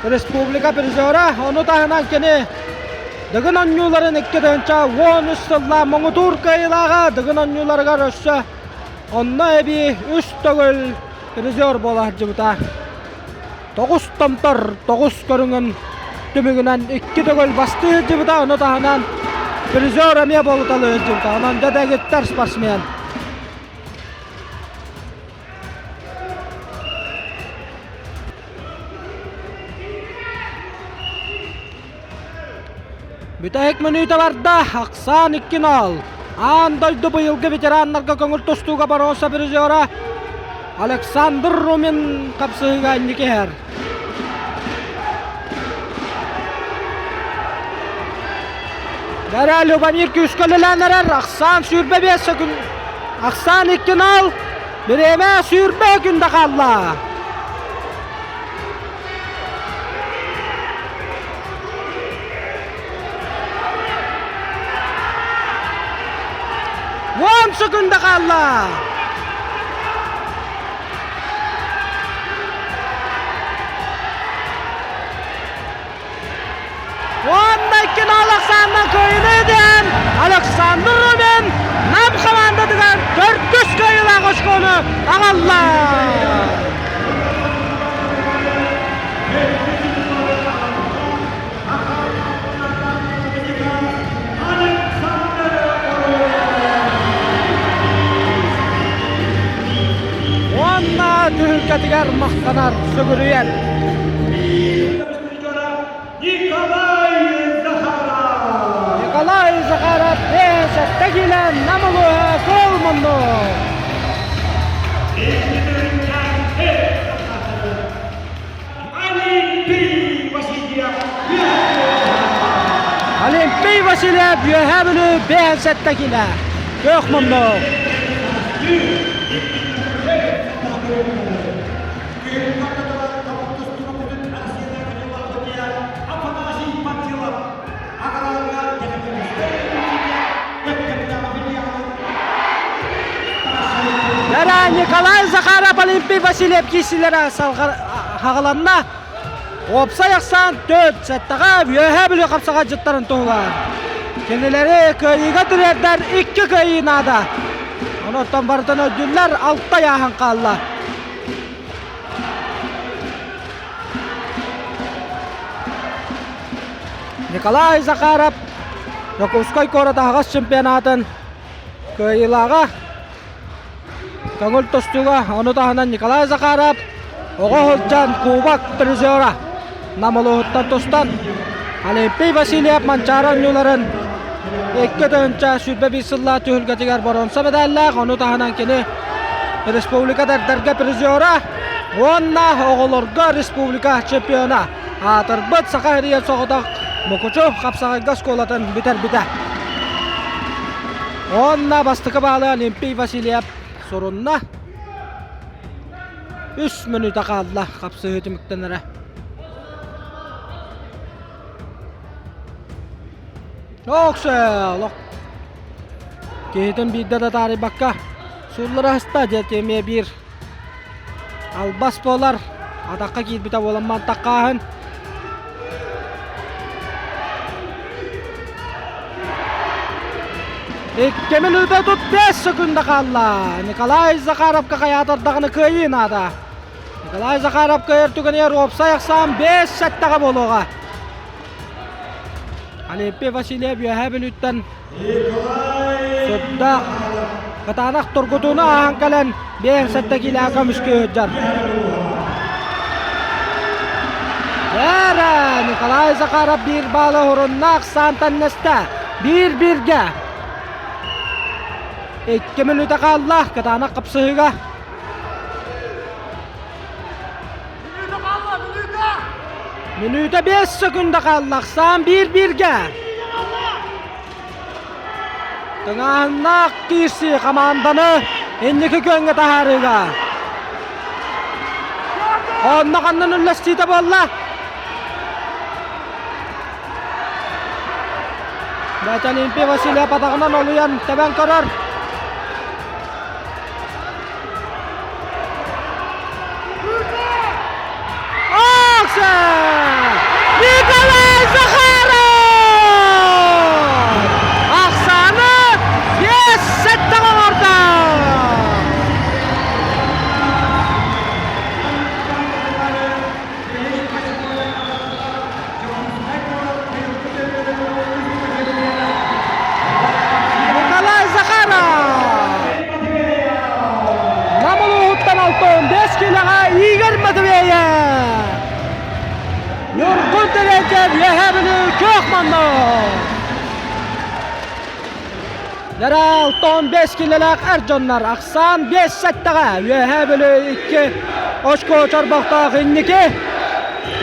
республика призера, ону таһынан кини Дыгын оонньууларын 2013 сыллаах муҥутуур кыайыылааҕа Дыгын оонньууларыгар өссө онно эбии үс төгүл призер буола сылдьыбыта. Тоҕус томтор тоҕус көрүҥүн түмүгүнэн икки төгүл бастыы сылдьыбыта, ону таһынан призер эмиэ буолуталыы сылдьыбыта. Онон дьэ спортсмен. Бүтэһик мүнүүтэ барда, ахсаан 2-0. Аан дойду быйылгы ветераннарга көҥүл тустууга боруонса призера Александр Румин хапсыһыыга инники иһэр. Бэрэ Любомир күүскэ үлэлээн эрэр, ахсаан 25 секунд, ахсаан 2-0, бириэмэ 20 күндэ хаалла. 10 секунда хаалла. Уонна иккин Александр кыайыыны диэн Александр Румин Нам хамаандатыгар төрдүс кыайыылаах очкону аҕалла. Уонна түһүлгэтигэр махтанар сүгүрүйэр. Николай Захаров! Николай Захаров 57 киилэ Нам улууһа кыл мунну! Олимпий Васильев! Олимпий Васильев Үөһээ Бүлүү 57 киилэ күөх мунну! Дара Николай Захаров Олимпий Васильев киисилэрэ хаҕаланна. Уопсай ахсаан төрт сэттэҕэ Үөһээ Бүлүү хапсаҕайдьыттарын туһугар. Кинилэри кыайыыга тириэрдэр икки кыайыы наада. Онон барытын өйдүүллэр алта ыйааһын хаалла. Николай Захаров Дьокуускай куорат аһаҕас чемпионатын кыайыылааҕа көҥүл тустууга ону таһынан Николай Захаров оҕо сылдьан кубок призера Нам улууһуттан тустан Олимпий Васильев Манчаары оонньууларын 2021 сыллаах түһүлгэтигэр боруонса медаллаах, ону таһынан кини республика дэрдэргэ призера уонна оҕолорго республика чемпиона аатырбыт Саха сиригэр соҕотох Мукучу хапсаҕайга оскуолатын бүтэрбитэ. Уонна бастакы баалы Олимпий Васильев сурунна. Үс мүнүүтэ хаалла хапсыһыы түмүктэнэрэ. Оксел! Киһитин биирдэ да таарыйбакка сууллара аста диэти эмиэ биир албас буолар. Атахха киирбитэ буолан мантаххааһын. Икки мүнүүтэ 35 секунда хаалла. Николай Захаровка хайаатардаҕына кыайыы наада. Николай Захаров кыайар түгэнигэр уопсай ахсаан 5 сэттэҕэ буолуоҕа. Олимпий Васильев Үөһээ Бүлүүттэн сүрдээх кытаанах тургутууну ааһан кэлэн 5-7 киилэҕэ көмүскүү сылдьар. Эрэ Николай Захаров биир баалы урунна ахсаан тэннэстэ. Биир-бииргэ. Икки мүнүүтэ хаалла кытаанах хапсыһыыга. Мүнүүтэ 5 секунда хаалла. Ахсаан биир-бииргэ. Тыҥааһыннаах киирсии хамаанданы инники күөҥҥэ таһаарыыга. Онно ханнан үллэстиитэ буолла? Бэт Олимпий Васильев атаҕынан олуйан тэбэн көрөр. Николай Захаров! Ахсааны 5-7 оҥордо! Николай Захаров! Нам улууһуттан 65 киилэҕэ Игорь Матвеев! Ньургун Терентьев Үөһээ Бүлүү күөх манноо! Дара 65 киилэлээх эр дьоннор ахсаан 5-7-ҕэ Үөһээ Бүлүү 2 очко чорбохтоох инники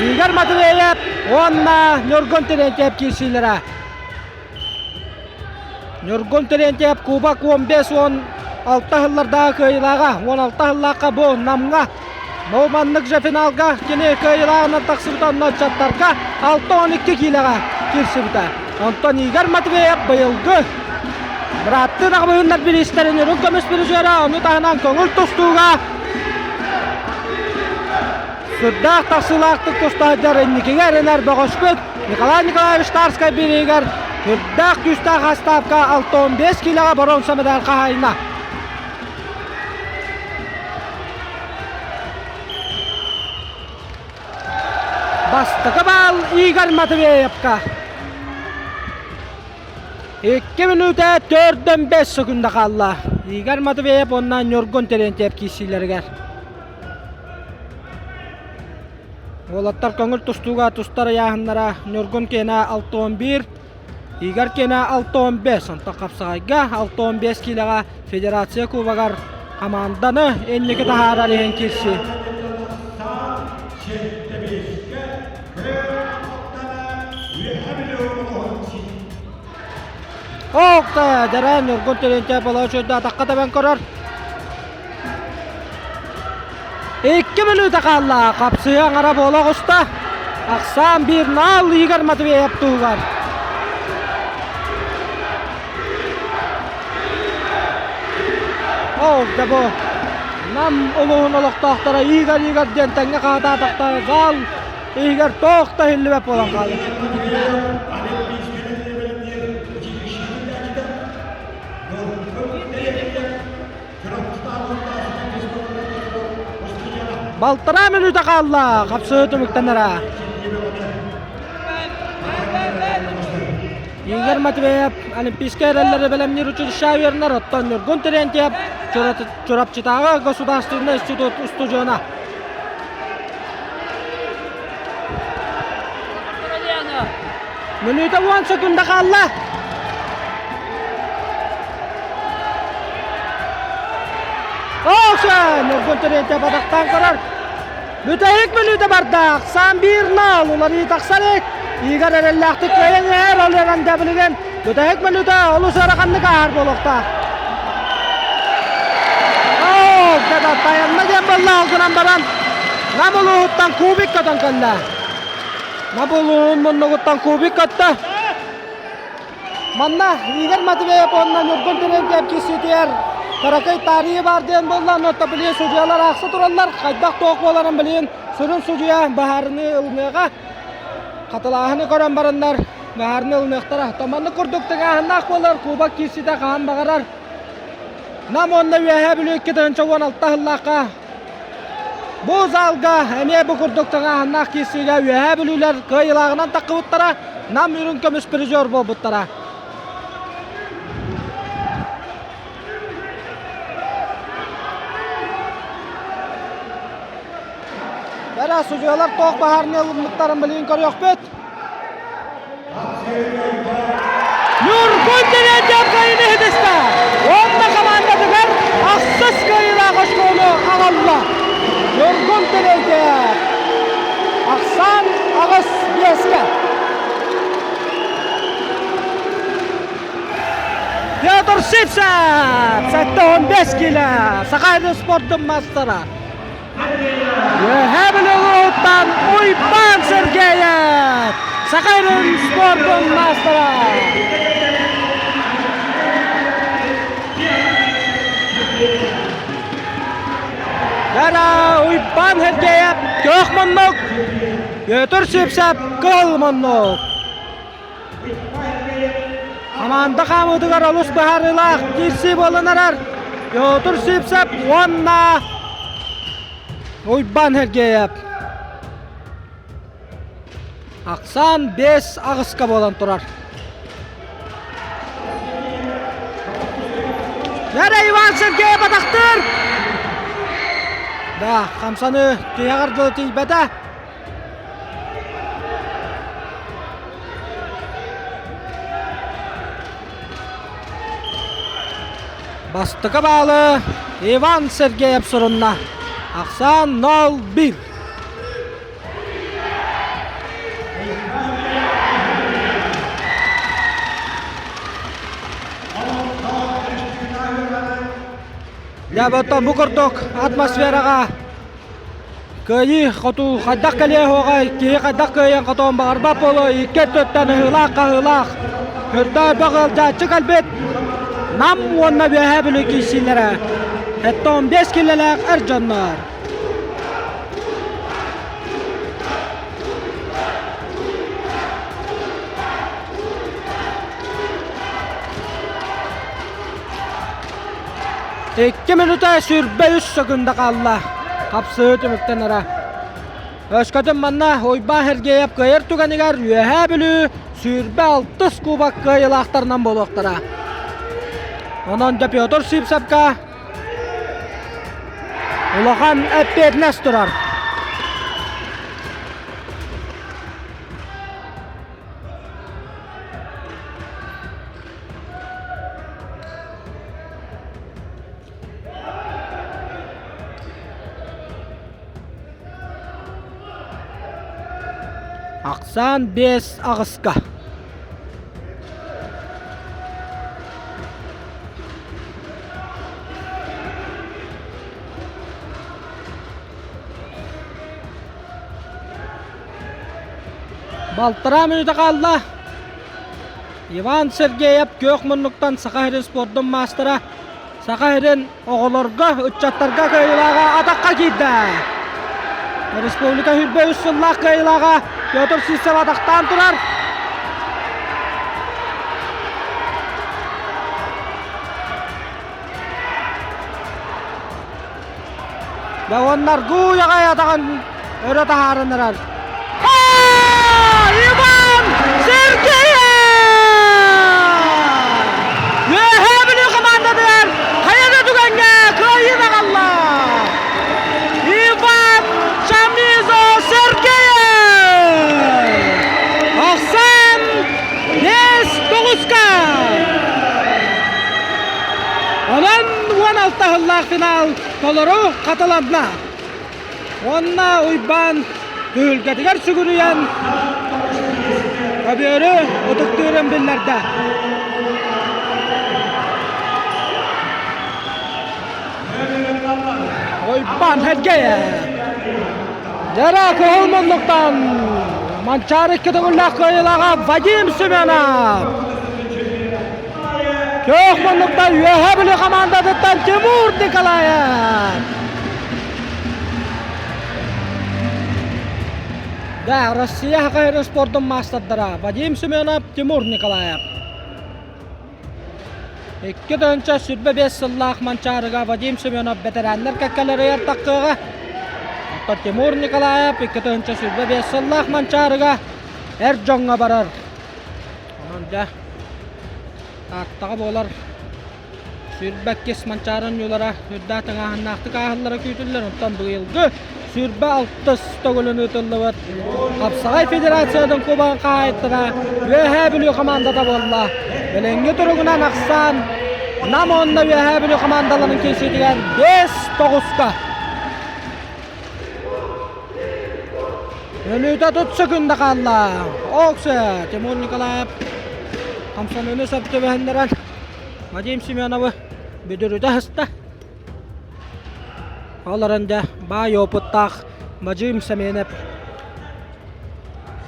Игорь Матвеев уонна Ньургун Терентьев киирсиилэрэ. Ньургун Терентьев Кубок 15-16 сыллардааҕы кыайыылааҕа 16 сыллаахха бу Намҥа бу маннык же финалга кини кыайыылааҕынан тахсыбыта онно ыччаттарга 6-12 киилэҕэ киирсибитэ. Онтон Игорь Матвеев быйылгы. Бырааттыы Даҕабыһыннар бириистэрин үрүҥ көмүс призера, ону таһынан көҥүл тустууга сүрдээх тахсыылаахтык туста сылдьар инникигэ эрэнэр бөҕөспүт Николай Николаевич Тарскай бириигэр сүрдээх күүстээх астаапка 65 киилэҕэ боруонса медаль хаһаайына. Бастакы баал Игорь Матвеевка. 2 мүнүүтэ 4-5 секунда хаалла. Игорь Матвеев уонна Ньургун Терентьев киирсиилэригэр. Уолаттар көҥүл тустууга тустар ыйааһыннара Ньургун киэнэ 61, Игорь киэнэ 65, онтон хапсаҕайга 65 киилэҕэ Федерация Кубогар хамаанданы инники таһаарар иһин киирсии. Оокта, дьэрэ Ньургун Терентьев болоочуйда атахха тэбэн көрөр. 2 мүнүүтэ хаалла. Хапсыһыы аҥара буола оҕуста. Ахсаан биир наал Игорь Матвеев туһугар. Ол да бу Нам улууһун олохтоохторо Игорь Игорь диэн тэҥҥэ хаһытаатахтара зал иһигэр туох да иһиллибэт буолан хаалла. Балтараа мүнүүтэ хаалла, хапсыһыы түмүктэнэрэ. Игорь Матвеев Олимпийскай эрэллэри бэлэмниир училище үөрэнэр, оттон Ньургун Терентьев Чурапчытааҕы государственнай институт устудьуона. Мүнүүтэ 10 секунда хаалла. Ооксен! Ньургун Терентьев атахтаан көрөр. Бүтэһик мүнүүтэ барда. Ахсаан биир нал. Уларыы тахсар илик. Игорь эрэллээхтик кыайан иһэр. Ол эрэн да билигин бүтэһик мүнүүтэ олус ыараханнык ааһар буолуохтаах. Оо, да тайанна диэн буолла. Ол гынан баран Нам улууһуттан кубик көтөн кэллэ. Нам улууһун муннугуттан кубик көттө. Манна Игорь Матвеев уонна Ньургун Терентьев киирсиитигэр кыракый таарыйыы баар диэн буолла. Онно билигин судьуйалар аахса тураллар. Хайдах туох буоларын билигин сүрүн судьуйа быһаарыныы ылыныаҕа. Хатылааһыны көрөн бараннар быһаарыныы ылыныахтара. То маннык курдук тыҥааһыннаах буолар кубок киирсиитэ хаһан баҕарар. Нам уонна Үөһээ Бүлүү 2016 сыллаахха Бу залга эмиэ бу курдук тыҥааһыннаах киирсиигэ Үөһээ Бүлүүлэр кыайыылааҕынан таххыбыттара, Нам үрүҥ көмүс призер буолбуттара. Бэрэ судьуйалар туох баһаарны ылыммыттарын билигин көрүөхпүт. Ньургун Терентьев кыайыыны иһитистэ. Уонна командатыгар ахсыс кыайыылаах очкону аҕалла. Ньургун Терентьев ахсаан 8-5-кэ. Петр Сивцев 75 кило Саха спордун мастера. Үөһээ Бүлүү улууһуттан Уйбаан Сергеев, Саха сирин спордун маастара. Дара Уйбаан Сергеев күөх муннук, Петр Сивцев кыһыл муннук. Хамаанда хаамыытыгар олус быһаарыылаах киирсии буолан эрэр. Петр Сивцев уонна Уйбаан Сергеев. Ахсаан 5 аҕыска буолан турар. Нэрэ Иван Сергеев атахтыыр! Да, хамсаны тиһэҕэр дылы тиийбэтэ. Бастакы баалы Иван Сергеев сурунна. Ахсаан 0-1. Дьэ, бу курдук атмосфераҕа Кыайыы хотуу хайдах кэлиэ суоҕай, киһи хайдах кыайан хотуон баҕарбат буолуой, икки өттүттэн ыһыылаах-хаһыылаах, көрдөөх бөх ыалдьааччы кэлбит. Нам уонна Үөһээ Бүлүү киирсиилэрэ. 75 килэлээх эр дьоннор. Икки минута 23 секунда хаалла. Хапсыы түмүктэнэрэ. Өскөтүн манна Уйбаан Сергеев кыайар түгэнигэр Үөһээ Бүлүү 26 кубок кыайыылаахтарынан буолуохтара. Онон да Петр Сивцевка улахан эппиэтинэс турар. Ахсаан биэс аҕыска. Балтараа мүнүүтэ хаалла. Иван Сергеев күөх муннуктан Саха сирин спордун маастара Саха сирин оҕолорго, ыччаттарга кыайыылааҕа атахха киирдэ. Республика 23 сыллаах кыайыылааҕа Петр Сивцев атахтаан турар. Да уонна аргуй аҕай атаҕын өрө таһааран эрэр. Иван Сергеев! Үөһээ Бүлүү командатыгар хайа да түгэҥҥэ кыайыы аҕалла! Иван Чамизо Сергеев! Ахсан 5-9-ка! Онон 16 сыллаах финал толору хатыланна. Уонна Уйбаан түһүлгэтигэр сүгүрүйэн көбүөрү ытыктыырын биллэрдэ. Уйбаан Сергеев Дьара кыһыл муннуктан Манчаары икки төгүллээх кыайыылааҕа Вадим Семенов Күөх муннуктан Үөһээ Бүлүү хамаандатыттан Тимур Николаев. Да, Россия хакайрын спордун маастардара Вадим Семенов, Тимур Николаев. 2025 сыллаах Манчаарыга Вадим Семенов бэтэрээннэр кэккэлэригэр таххыаҕа. Оттон Тимур Николаев 2025 сыллаах Манчаарыга эр дьоҥҥо барар. Онон дьэ, Тааттаҕа буолар 22 Манчаары оонньуулара үрдээх тыҥааһыннаахтык ааһаллара күүтүллэр. Онтон быйылгы 26 төгүлүн ыытыллыбыт Хапсаҕай Федерациятын кубогын хаһаайыттара Үөһээ Бүлүү хамаандата буолла. Билиҥҥи туругунан ахсаан Нам уонна Үөһээ Бүлүү хамаандаларын киирсиитигэр 5-9-ка. Өлүүтэ тут секунда хаалла. Оксе Тимур Николаев хамсаныыны сөп түбэһиннэрэн Вадим Семеновы бүдүрүтэ сыста. Ол эрэн дьэ баай опыттаах Вадим Семенов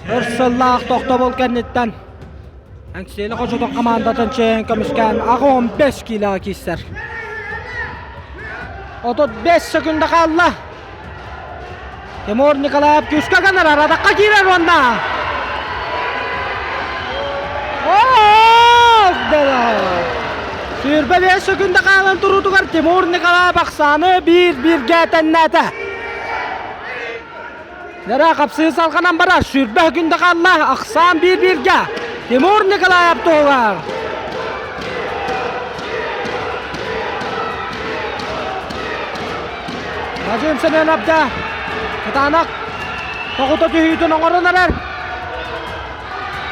өр сыллаах тохтобул кэнниттэн Эҥсиэли хочотун хамаандатын чиэһин көмүскээн 85 киилэҕэ киирсэр. 35 секунда хаалла. Тимур Николаев күүскэ гынар, арадахха киирэр уонна 25 секунда хаалан туруутугар Тимур Николаев ахсааны биир-бииргэ тэннээтэ. Нера хапсыы салҕанан барар, сүүрбэ секунда хаалла, ахсаан биир-бииргэ Тимур Николаев туһугар. Вадим Семенов да кытаанах тоҕута түһүүтүн оҥорон эрэр.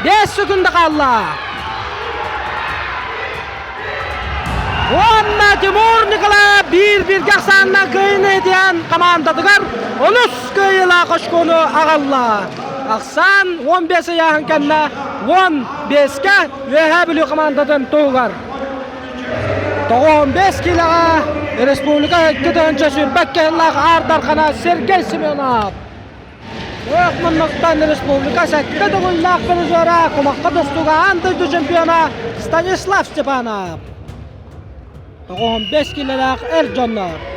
5 секунда хаалла. Уонна Тимур Николаев биир-бииргэ ахсаанна кыайыыны итиэн командатыгар онус кыайыылаах очкону аҕалла. Ахсаан 15 ыйааһын кэннэ 15-кэ Үөһээ Бүлүү командатын туһугар. 95 киилэҕэ республика 2 сүүрбэт кыһыллаах Аар Дархана Сергей Семенов. Күөх муннуктан республика сэттэ төгүллээх призера, кумахха тустууга аан дойду чемпиона Станислав Степанов. 95 килэлээх эр дьоннор.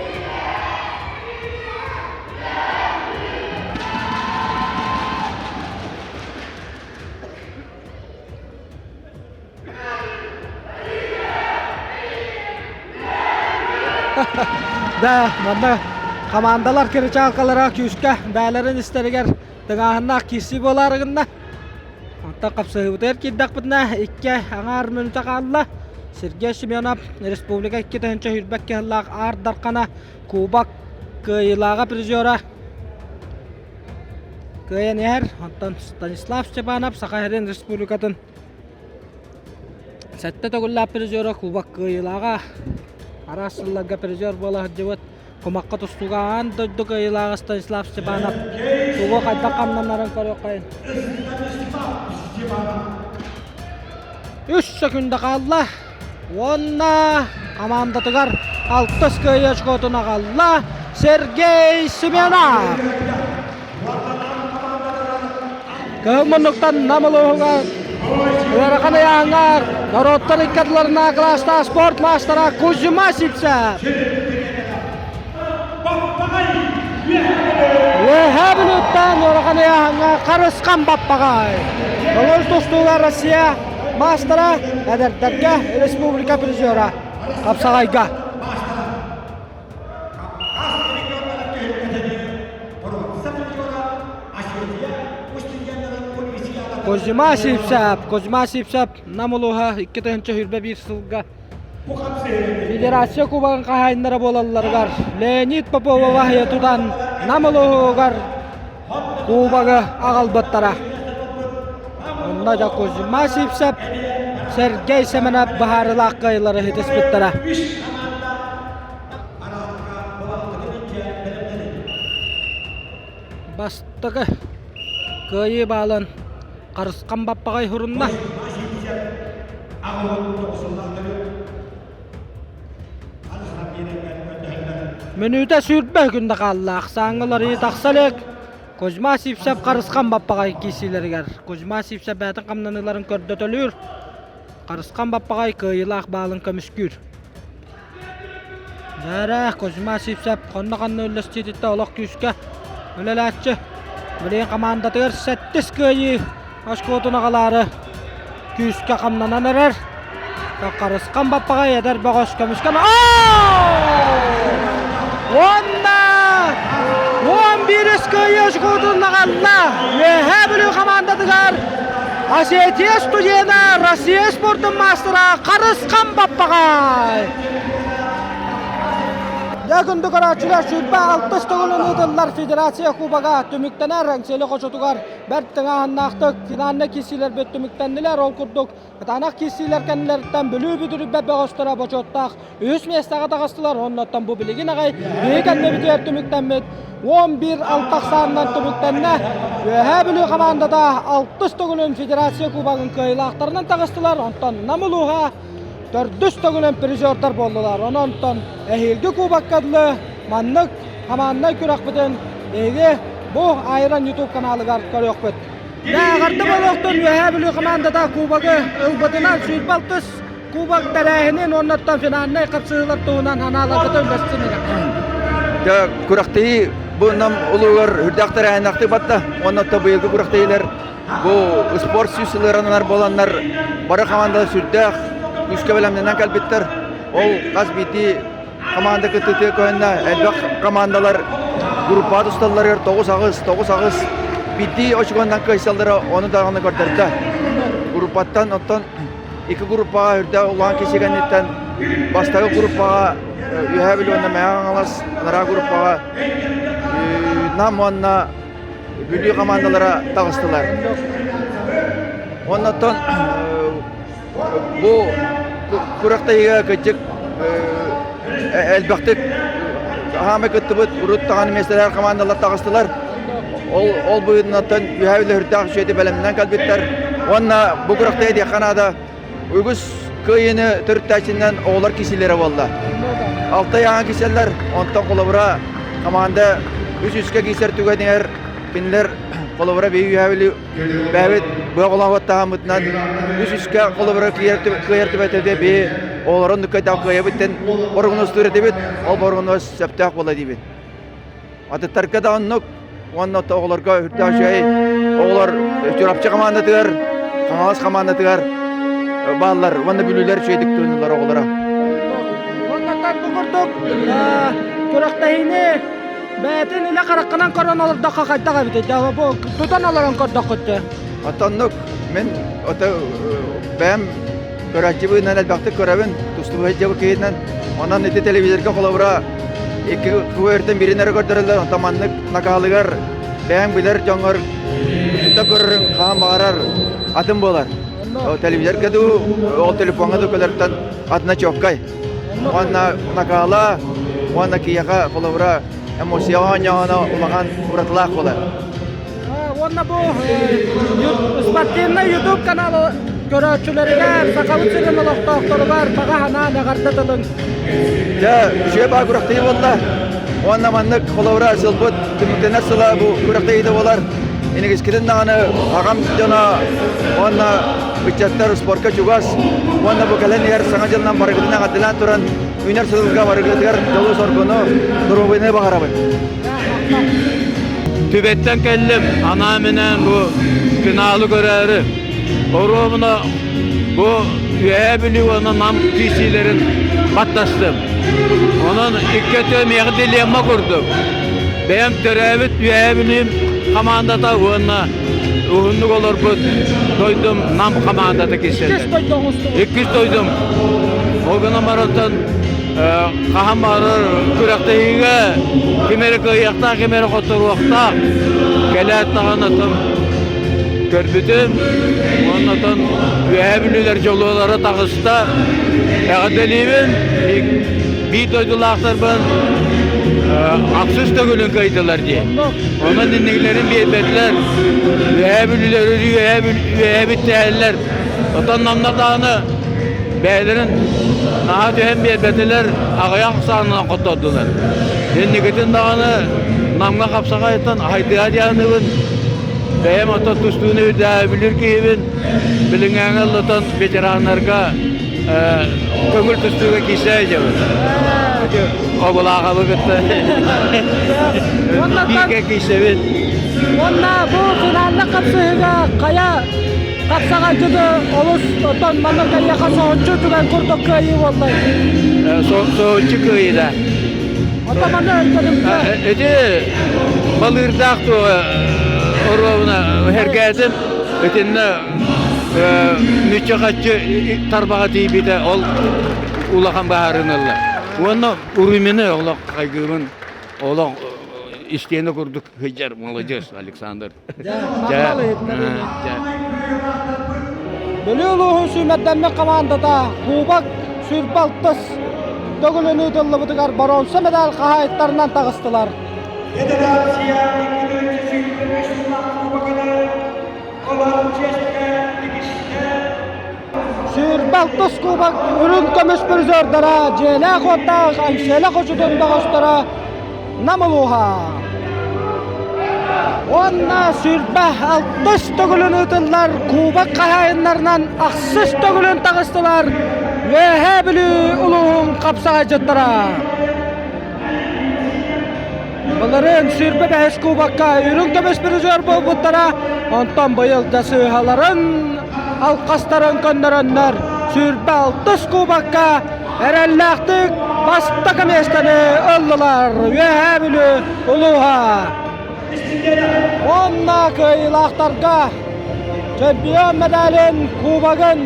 Да, манна хамаандалар кырычаалкалара күүскэ бээлэрин истэригэр тыҥааһыннаах киирсии буолаары гынна. Онтон хапсыһыыбытыгар киирдэхпитинэ икки аҥаар мүнүүтэ хаалла. Сергей Семенов республика 2022 сыллаах Аар Дархана Кубок кыайыылааҕа призера кыайан иһэр. Онтон Станислав Степанов Саха сирин республикатын сэттэ төгүллээх призера Кубок кыайыылааҕа араас сылларга призер буола сылдьыбыт Кумахха тустууга аан дойду кыайыылааҕа Станислав Степанов тугу хайдах хамнанарын көрүөххэйин. Үс сөкүндэ хаалла уонна хамаандатыгар алтыс кыайыы очкотун аҕалла Сергей Семенов. Кыһыл муннуктан Нам улууһугар ыарахан ыйааһыҥҥа норуоттар икки ардыларына кылаастаах спорт маастара Кузьма Сивцев. Үөһээ Бүлүүттэн ыарахан ыйааһыҥҥа Харысхан Баппаҕай. Көҥүл тустууга Россия маастара, эдэрдэргэ республика призера Хапсаҕайга. Кузьма Сивцев, Кузьма Сивцев Нам улууһа 2021 сылга Федерация Кубогын хаһаайыннара буолалларыгар Леонид Попова аһыйа тутан Нам улууһугар Кубогы аҕалбыттара. Онно да Кузьма Сивцев, Сергей Семенов быһаарыылаах кыайыылары ситиспиттэрэ. Бастакы кыайыы баалын Харысхан Баппаҕай сурунна. Мүнүүтэ сүүрбэ күндэ хаалла. Ахсааҥҥа тахса илик. Кузьма Сивцев Харысхан Баппаҕай киирсиилэригэр. Кузьма Сивцев бэйэтин хамнаныыларын көрдөтөлүүр. Харысхан Баппаҕай кыайыылаах баалын көмүскүүр. Дьээрэ, Кузьма Сивцев хонно-ханна үллэстиититтэн олох күүскэ үлэлээччи. Билигин хамаандатыгар сэттис кыайыы очкотун аҕалаары күүскэ хамнанан эрэр. Харысхан Баппаҕай эдэр бөҕөс көмүскэн Уонна 11 кыайыы очкотун аҕалла. Үөһээ Бүлүү хамаандатыгар Осетия студена, Россия спордун маастара Харысхан Баппаҕай! Дьэ, күндү көрөөччүлэр, сүүрбэ алтыс төгүлүн ыытыллар Федерация Кубога түмүктэнэр. Эҥсиэли хочотугар бэрт тыҥааһыннаахтык финальнай киирсиилэрбит түмүктэннилэр. Ол курдук, кытаанах киирсиилэр кэннилэриттэн Бүлүү бүдүрүйбэт бөҕөстөрө бочуоттаах үһүс миэстэҕэ таҕыстылар. Оннуттан бу билигин аҕай биһиги кэннибитигэр түмүктэммит 11 алта ахсаанынан түмүктэннэ. Үөһээ Бүлүү хамаандата алтыс төгүлүн Федерация Кубогын кыайыылаахтарынан таҕыстылар. Онтон Нам улууһа төрдүс төгүлүн призердар буоллулар. Онон эһиилги кубокка дылы маннык хамаанднай күрэхпитин биһиги бу Айран YouTube каналыгар көрүөхпүт. Эҕэрдэ буолуохтун Үөһээ Бүлүү хамаандата кубогы ылбытынан сүүрбэ алтыс Кубок тэрээһинин уоннаттан финальнай хапсыһыылар туһунан анааларгыта үллэстин Дьэ, күрэхтэһии бу нам улуугар үрдээх тэрээһиннээхтик батта. Уонна быйылгы күрэхтэһиилэр бу спорт сүүс сылыарананар буоланнар бары хамаандалар сүрдээх күүскэ бэлэмнэнэн кэлбиттэр. Ол хас биирдии команда кыттыытыгар көһүннэ элбэх командалар группаҕа тусталларыгар 9-8, 9-8 биирдии очукуоннан кыайсаллара ону даҕаны көрдөрдө. Группаттан оттон Икки группаҕа үрдэ улахан киси кэнниттэн бастакы группаҕа Үөһээ Бүлүү уонна Мэҥэ Хаҥалас, анараа группаҕа Нам уонна Бүлүү командалара таҕыстылар. Оннуттан бу күрэхтэһиигэ кырдьык элбэхтик хаамай кыттыбыт урут даҕаны миэстэлээх командалар таҕыстылар. Ол ол быһыытынан үөһээ үлэһирдээх үчүгэйди бэлэмнэнэн кэлбиттэр. Уонна бу күрэхтэһии диэххэ наада үгүс кыайыыны төрүттээччинэн оҕолор кисиилэрэ буолла. Алта ыйааҕа кисэллэр, онтон холобура команда үс үскэ киирсэр түгэнигэр кинилэр холобура биһиги үөһээ Бүлүү бэйэбит быа холообот таһыммытынан үс үскэ холобура кыайар түбэтэ биһи. Оҕолорун нуккайдаах кыайабыт диэн борогунуостуур этибит. Ол борогунуос сөптөөх буола диибин. Атыттарга да оннук уонна оҕолорго үрдээх үчүгэй оҕолор Чурапчы хамаандатыгар, Хаҥалас хамаандатыгар бааллар уонна бүлүүлэр үчүгэйдик турунулар оҕолоро. Уоннаттан бу курдук күрэхтэһиини бэйэтин илэ хараххынан көрөн олордоххо хайдах эбитий? Бу тутан олорон көрдөххүт Оттоннук мин ото бэйэм көрөөччүбүнэн элбэхтик көрөбүн, тустубут дьыбы киһинэн. Онон ити телевизорга холобура икки квартан бирин эрэ көрдөрөллөр, онтон маннык накаалыгар бэйэҥ билэр дьоҥҥор тута көрөрүҥ хаһан баҕарар атын буолар. Телевизорга дуу, ол телефоҥҥа дуу кэлэртэн атына чуоккай. Уонна накаала, уонна киһиэхэ холобура эмоцияҕа оонньооно улахан уратылаах буолар. Уонна бу спортивнай YouTube канал көрөөччүлэригэр, Сахабыт сирин олохтоохторугар баҕа санаан эҕэрдэ тылыҥ. Дьэ, үчүгэй баа күрэхтэһии буолла. Уонна маннык холобура сылбыт түмүктэнэр сыла бу күрэхтэһиитэ буолар. Инигискитин даҕаны аҕам дьоно уонна ыччаттар спорка чугас уонна бу кэлэн иһэр саҥа дьылынан барыгытын эҕэрдэлээн туран үүнэр сылга барыгытыгар дьолу-соргуну, доруобуйаны баҕарабын. Түбэттэн кэллим, анаан-минээн бу финалы көрөөрү. Оруобуна бу Үөһээ Бүлүү уонна Нам киирсиилэрин баттастым. Онон икки өттө миэхэ дилемма курдук. Бэйэм төрөөбүт Үөһээ Бүлүүм хамаандата уонна уһуннук олорбут дойдум Нам хамаандата киирсэллэр. Иккис дойдум. Ол гынан баран хаһан баҕарар күрэхтэһиигэ ким эрэ кыайыахтаах, ким эрэ хотторуохтаах. Кэлээт даҕаны оттон көрбүтүм. Уонна оттон Үөһээ Бүлүүлэр дьолуолара таҕыста. Эҕэрдэлиибин биир дойдулаахтарбын ахсыс төгүлүн кыайдылар дии. Онон инникилэрин биэрбэтилэр. Үөһээ Бүлүүлэр өрүү үөһээ бүттэһэллэр. Оттон намнар даҕаны бэйэлэрин наһаа түһэн биэрбэтилэр, аҕыйах ахсаанынан хоттордулар. Инникитин даҕаны Намҥа хапсаҕайтан хайдыһа дианыбын, бэйэм оттон тустууну үрдээбилир киһибин, билиҥҥээҥи ыллатан ветераннарга көҥүл тустууга киирсээ дьабын. Обулааҕабы кытта бииргэ киирсэбин. Уонна бу финаллар хапсыһыыга хайа Хапсаҕайдьыты олус оттон манна кэлиэхэ соһуччу түгэн курдук кыайыы буолла. Соһуччу кыайыыда. Оттон манна өйдөнүмтэ. Ити балыырдаах оруобуна эргээтим. Итиннэ мүччү-хаччы тарбаҕа тиийбитэ ол улахан баһаарыны ылла. Уонна Урумины олох хайгыыбын олох истиэнэ курдук сылдьар молодец Александр. Бүлүү улууһун сүүмэрдэммит хамаандата Кубок сүүрбэ алтыс төгүлүн ыытыллыбытыгар боруонса медаль хаһаайыттарынан таҕыстылар. Федерация 2023 сыллаах кубогынан Олор чиэскэ тигистэ. 26 кубок үрүҥ көмүс призердара дьиэлээх уоттаах Айсела Хочутун бөҕөстөрө Нам улууһа. Уонна 26 төгүлүн ыытыллар кубок хаһаайыннарынан ахсыс төгүлүн таҕыстылар Үөһээ Бүлүү улууһун хапсаҕайдьыттара. Былырыын 25 кубокка үрүҥ көмүс призер буолбуттара, онтон быйыл да сыыһаларын, алхастарын көннөрөннөр 26 кубокка эрэллээхтик бастакы миэстэни ыллылар Үөһээ Бүлүү улууһа. Уонна кыайыылаахтарга чемпион медалин кубогын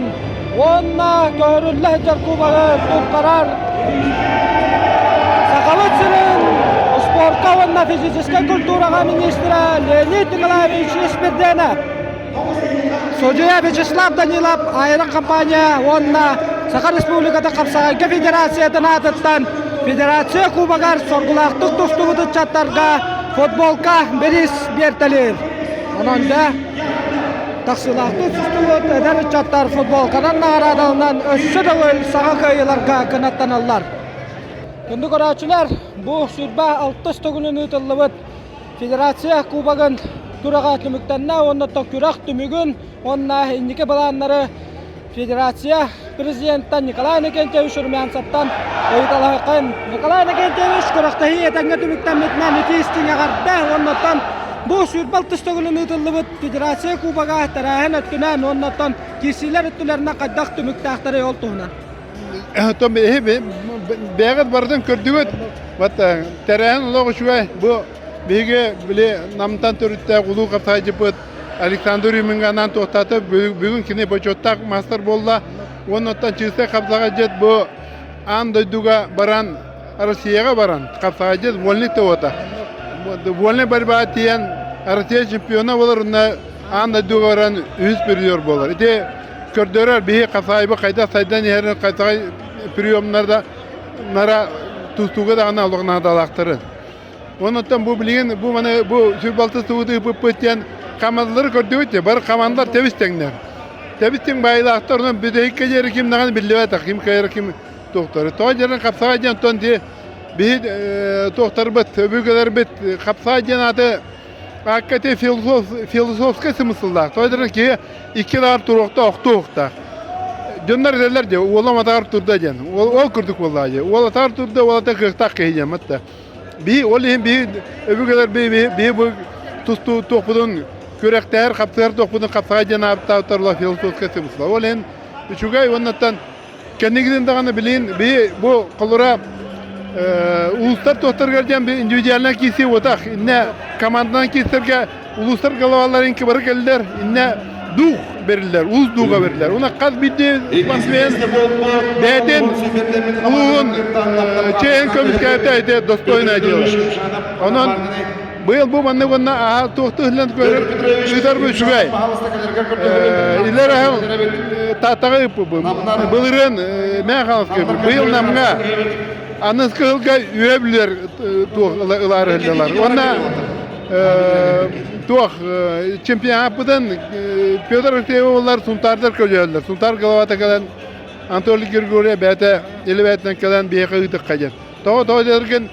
уонна көһөрүллэ сылдьар кубогы туттарар Сахабыт сирин спорка уонна физическэй культураҕа министрэ Леонид Николаевич Испирдиэнэп Судьуйа Вячеслав Данилов Айран компания уонна Саха Республиката хапсаҕайга федерациятын аатыттан федерация кубогар соргулаахтык тустубут ыччаттарга футболка бириис биэртэлиир. Онон дьэ тахсыылаахтык тустубут эдэр ыччаттар футболканан наҕараадаланан өссө төгүл саҥа кыайыыларга кынаттаналлар. Күндү көрөөччүлэр, бу 26 төгүлүн ыытыллыбыт Федерация Кубогын күрэҕэ түмүктэннэ уонна күрэх түмүгүн уонна инники былааннары Федерация президента Николай Иннокентьевич Румянцевтан ыйыталаһыаххайын. Николай Иннокентьевич күрэхтэһии этэҥҥэ түмүктэммитинэн ити истиҥ эҕэрдэ уоннаттан бу 26 төгүлүн ыытыллыбыт Федерация Кубога тэрээһин өттүнэн уоннаттан киирсиилэр өттүлэринэн хайдах түмүктээхтэрий ол туһунан. Том бэйэҕит барытын көрдүгүт. Вот тэрээһин олох үчүгэй. Бу биһиги били Намтан төрүттээх улуу хапсаайдьыппыт Александр Юминга анаан туохтаата. Бүгүн кини бочуоттаах маастар буолла. Уонна оттон чыыстай хапсаҕайдьыт бу аан дойдуга баран Россияҕа баран хапсаҕайдьыт вольник ТО-та. Вольный борьба тиийэн Россия чемпиона буолар уонна аан дойдуга баран үһүс призер буолар. Ити көрдөрөр биһи хасаайбы хайдах сайдан иһэрин хайсаҕай приемнарда нара тустууга даҕаны олох наадалаахтарын. Онуттан бу билигин бу маны бу сүрбалты тугу ыыппыппыт диэн командалары көрдүбүт де бары командалар тэбис тэҥнэр. Тэбис тэҥ баайылаахтар онон бүтэһиккэ диэри ким даҕаны биллибэтэх ким кыайар ким туохтары. Тоҕо дьэрин хапсаҕай диэн оттон ди биһи туохтарбыт өбүгэлэрбит хапсаҕай диэн ааты Аккати философскай смысллаах. Тоҕо диэн киһи икки атаҕар туруохта охтуохтаах. Дьоннор этэллэр дии, уолум атаҕар турда диэн. Ол курдук буоллаҕа дии. Уол атаҕар турда, уол ата кыахтаах киһи диэн матта. Биһи ол иһин биһи өбүгэлэр биһи биһи бу тустуу туохпутун күрэхтэһэр, хапсыһар туохпутун хапсаҕай диэн ааттаабыттар ула философскай смысла. Ол иһин үчүгэй уоннаттан Кэнникитин даҕаны билигин биһи бу холура улуустар туохтарыгар диэн индивидуальнай киирсии уотах. Иннэ команданан киирсэргэ улуустар головаларын бары кэллэр. Иннэ дух бериллэр, улус дуга бериллэр. Уна хас биирдии спортсмен бэйэтин улууһун чэйин көмүскээбитэ ити достойное дело. Онон Быйыл бу маннык уонна аһа туохтуу иһиллэн көрөр ыытар үчүгэй. Илэр аһыл Тааттаҕа ыыппыппын. Былырыын Мэҥэ Хаҥаласка быйыл Намҥа аныгыскы сылга үөһэ бүлэр туох ылаары сылдьаллар. Уонна туох чемпионаппытын Петр Алексеев уоллар Сунтаардар көрдөрөллөр. Сунтаар главата кэлэн Анатолий Григорьев бэйэтэ илэ бэйэтинэн кэлэн биһиэхэ ыытыахха диэн. Тоҕо тоҕо диэтэргин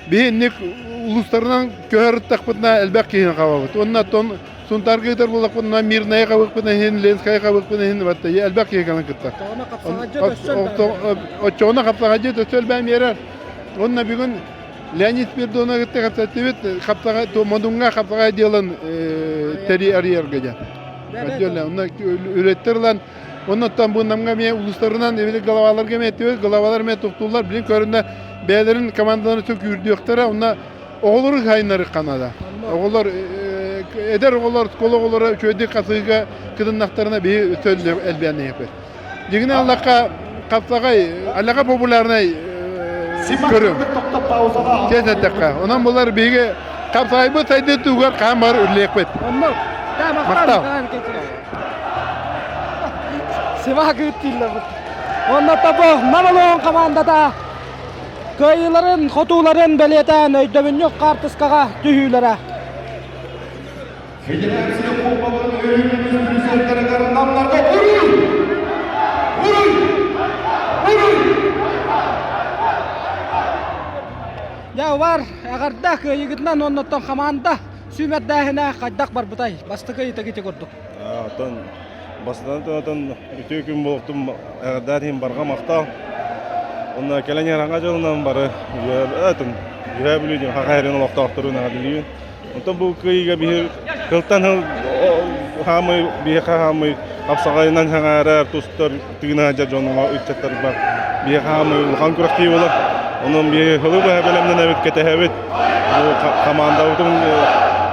Биһинник улуустарынан көһөрүттахпытына элбэх киһини хабабыт. Уонна оттон Сунтаарга ыытар буоллахпытына Мирнайы хабыахпытына иһин, Ленскайы хабыахпытына иһин батта элбэх киһи кэлэн кыттар. Оччоҕуна хапсаҕайдьы өссө элбээн биэрэр. Уонна бүгүн Леонид Спиридонов кытта кэпсэттибит хапсаҕай Модуҥҥа хапсаҕай отделын тэри арыйарга диэн. Онно үлэттэр ылан Оннуттан бу Намҥа эмиэ улуустарынан эбили главаларга эмиэ эттибит, главалар эмиэ тохтууллар, билин көрүнэ бэйэлэрин командаларын өссө күүрдүөхтэрэ, онно оҕолору сайыннарыахха наада. Оҕолор эдэр оҕолор, школа оҕолоро үчүгэйдик хасыыга кытыннахтарына биһи өссө элбээн иһэппит. Дьиҥинэн ыллахха хапсаҕай алаҕа популярнай көрүҥ. Чэс эттэххэ. Онон булар биһиги хапсаҕайбыт сайдыы туһугар хаан бар үлэлиэхпит. Махтал. Симак ыыттыылларбыт. Онно тобо Мамалоон командата кыайыыларын, хотууларын бэлиэтээн өйдөбүнньүк хаартыскаҕа түһүүлэрэ. Федерация Кубогын өрүү призердарыгар намнарга уруй! Уруй! Уруй! Дьэ, бар, эҕэрдэ кыайыгытынан уоннаттан хамаанда сүүмэрдээһинэ хайдах барбытай? Бастакы ыйытык ити курдук. Оттон бастатан туран үтүө күн буолуохтун эҕэрдээн иһин барҕа махтал. Онно кэлэн иһэр аҥа дьонунан бары Үөһээ Бүлүү диэн Хаха сирин олохтоохторун эҕэрдэлиибин. Онтон бу кыайыыга биһи кылтан сыл хаамый биһиэхэ хаамый хапсаҕайынан сэҥээрэр тустар тыына сылдьар дьонуҥа ыччаттарбар биһиэхэ хаамый улахан күрэхтии буолар. Онон биһи сылы быһа бэлэмнэнэбит, кэтэһэбит. Бу хамаандабытын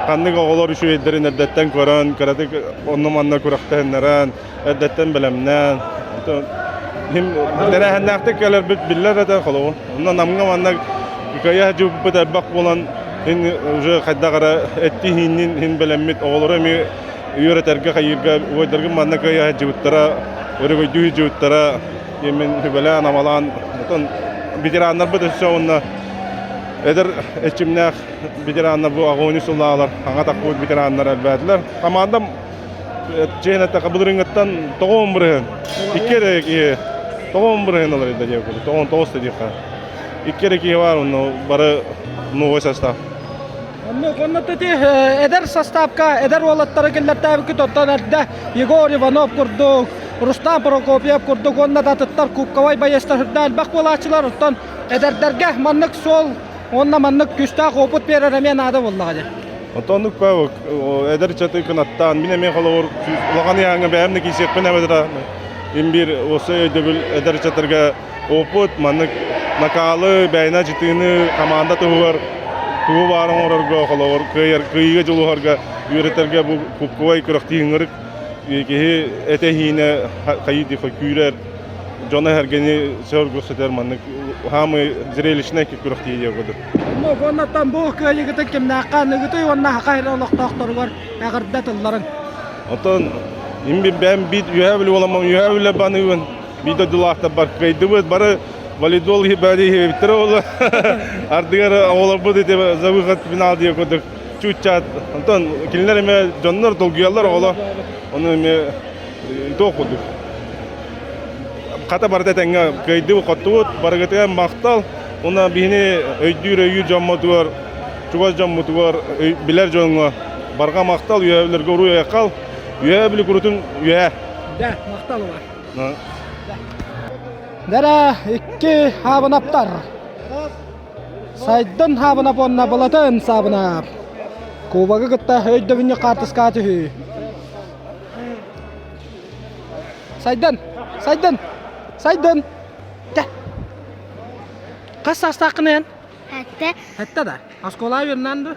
ханнык оҕолор үчүгэйдэрин эрдэттэн көрөн, кыратык онно-манна күрэхтэһиннэрэн, эрдэттэн бэлэмнээн, ким тэрээһиннээхтик кэлэрбит биллэр этэ холобур. Онно Намҥа манна кыайа сылдьыбыппыт элбэх буолан, ин уже хайдах эрэ эттии-ииннин иһин бэлэммит оҕолору эмиэ үөрэтэргэ хайыырга убайдаргын манна кыайа сылдьыбыттара, өрөгөйдүү сылдьыбыттара диэммин сүбэлээн-амалаан, оттон ветераннарбыт өссө уонна эдэр эрчимнээх ветераннар бу огонь сыллаалар, хаҥа тахпыт ветераннар элбээтилэр. Командам чиэн эттэххэ былырыыҥҥыттан тоҕуон бырыһын икки эрэ киһи тоҕуон бырыһын ылар да диэбит тоҕуон тоҕус да диэххэ икки эрэ киһи баар онно бары новый состав. Онно ити эдэр составка эдэр уолаттары киллэртээбиккит оттон эрдэ Егор Иванов курдук. Рустам Прокопьев курдук уонна да атыттар кубковай байыастар үрдэ элбэх буолааччылар. Оттон эдэрдэргэ маннык суол уонна маннык күүстээх опыт биэрэр эмиэ наада буоллаҕа дии. Онтон оннук Павел эдэр ыччаты кынаттаан мин эмиэ холобур улахан ыйааҥҥа бэйэм да киирсиэхпин эбэтэр им биир уопсай өйдөбүл эдэр ыччаттарга опыт маннык накаалы бэйэни дьытыыны команда туһугар тугу баар оҥорорго холобур кыайар кыайыыга дьулуһарга үөрэтэргэ бу кубковай күрэхтии ыҥырык киһи этэ-иһиинэ хайыы күүрэр дьоно эһэргэни сөргүсүтэр маннык хаамый зрелищнай күрэхтии диэн курдук. Ну, уоннаттан бу кыайыгытын кимнээххэ аныгытый уонна саха сирин олохтоохторугар эҕэрдэ тылларыҥ. Оттон им бэм бит үөһэ били буоламмын үөһэ билэ баныыбын биир дойдулаахтарбар кыайдыбыт бары волейбол бары иһэбиттэр оҕолор ардыгар оҕолорбут ити за выход в финал диэн курдук чууччаат онтон кинилэр эмэ дьоннор долгуйаллар оҕолор ону эмиэ туох курдук хата барыта этэҥҥэ кыайдыбыт хоттубут барыгытыгар махтал уонна биһини өйдүүр өйүүр дьоммутугар чугас дьоммутугар билэр дьоҥҥо барҕа махтал үөһэбилэргэ уруй айхал үөһэ били курутун үөһэ Да, махтал бар. Дара икки хаабынаптар. Сайдан хаабынап уонна Балатын саабынап. Кубогы кытта өйдөбүнньүк хаартыска түһүү. Сайдан! Сайдан! Сайдан! Кэ! Хас саастааххын эн? Хәттэ. Хәттэ да? Оскуола үөрэнэн ду?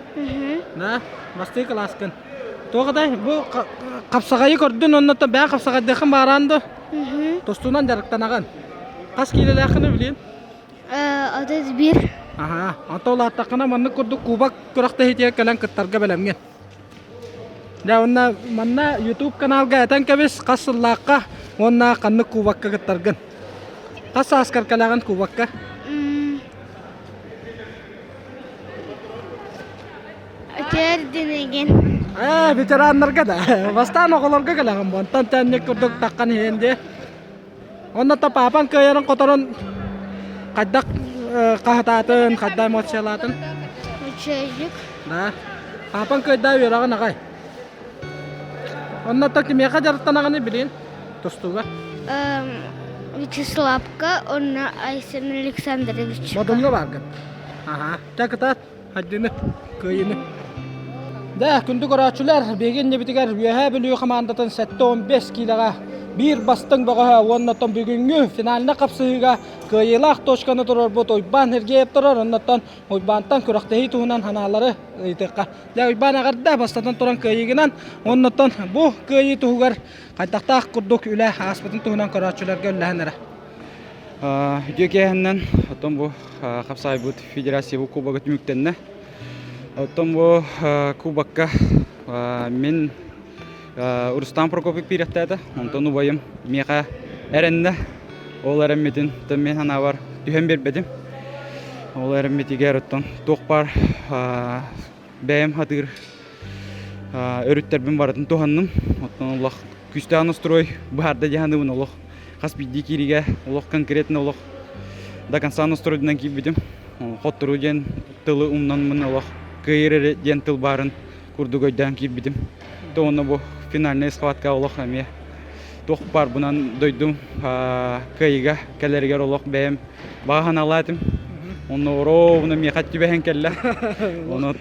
Да, бастыы кылааскын. Туох этэй? Бу хапсаҕайы көрдүн, оннуттан бэйэ хапсаҕайдыаххын бааран ду? Тустуунан дьарыктанаҕын. Хас киилэлээххин билиин? 31. Аха, онто улааттаххына маннык курдук кубок күрэхтэһиитигэр кэлэн кыттарга бэлэмҥин. Дьэ уонна манна YouTube каналга этэн кэбис хас сыллаахха уонна ханнык кубокка кыттаргын. Хас сааскар кэлэҕин кубокка? Төрдүнэгин. Ээ, ветераннарга да. Бастаан оҕолорго кэлэҕин бу. Онтон тэнник курдук таххан иһэн дии. Онно та паапаҥ кыайарын хоторон хайдах хаһытаатын, хайдах эмоциялаатын? Үчүгэйдик. Да. Паапаҥ кыайдаа үөрэҕин аҕай. Онно та кимиэхэ дьарыктанаҕыный билин? Тустууга. Вячеславка, онно Айсен Александрович. Модуҥҥа бааргын. Аха. Чэ кытаат. Хайдыны, кыайыны. Да, күндү көрөөччүлэр, биһиги иннибитигэр Үөһээ Бүлүү хамаандатын 75 киилэҕэ биир бастыҥ бөҕөһө уонна оттон бүгүҥҥү финальнай хапсыһыыга кыайыылаах точканы туруорбут Уйбаан Сергеев турар. Оннуттан Уйбаантан күрэхтэһии туһунан санаалары ыйытыахха. Дьэ, Уйбаан эҕэрдэ бастатан туран кыайыыгынан уоннаттан бу кыайыы туһугар хайдахтаах курдук үлэ ааспытын туһунан көрөөччүлэргэ үллэһэн эрэ. Үтүө киэһэннэн, оттон бу хапсаайбыт федерация бу кубога түмүктэннэ. Оттон бу кубокка мин Рустам Прокопьев киирэхтээтэ, онтон убайым миэхэ эрэннэ. Ол эрэммитин оттон мин санаабар түһэн биэрбэтим. Ол эрэммитигэр оттон туох баар бэйэм хатыыр өрүттэрбин барытын туһанным. Оттон олох күүстээх настрой быһаарда дии саныыбын олох хас биирдии киириигэ олох конкретно олох до конца настройдунан киирбитим. Хотторуу диэн тылы умнанмын олох кыайыр эрэ диэн тыл баарын курдук өйдөөн киирбитим. То уонна бу финальная схватка олох эмиэ туох баарбынан дойдум кыайыыга кэлэригэр олох бэйэм баҕа санаалаатым. Онно ровно миэхэ түбэһэн кэллэ. Онон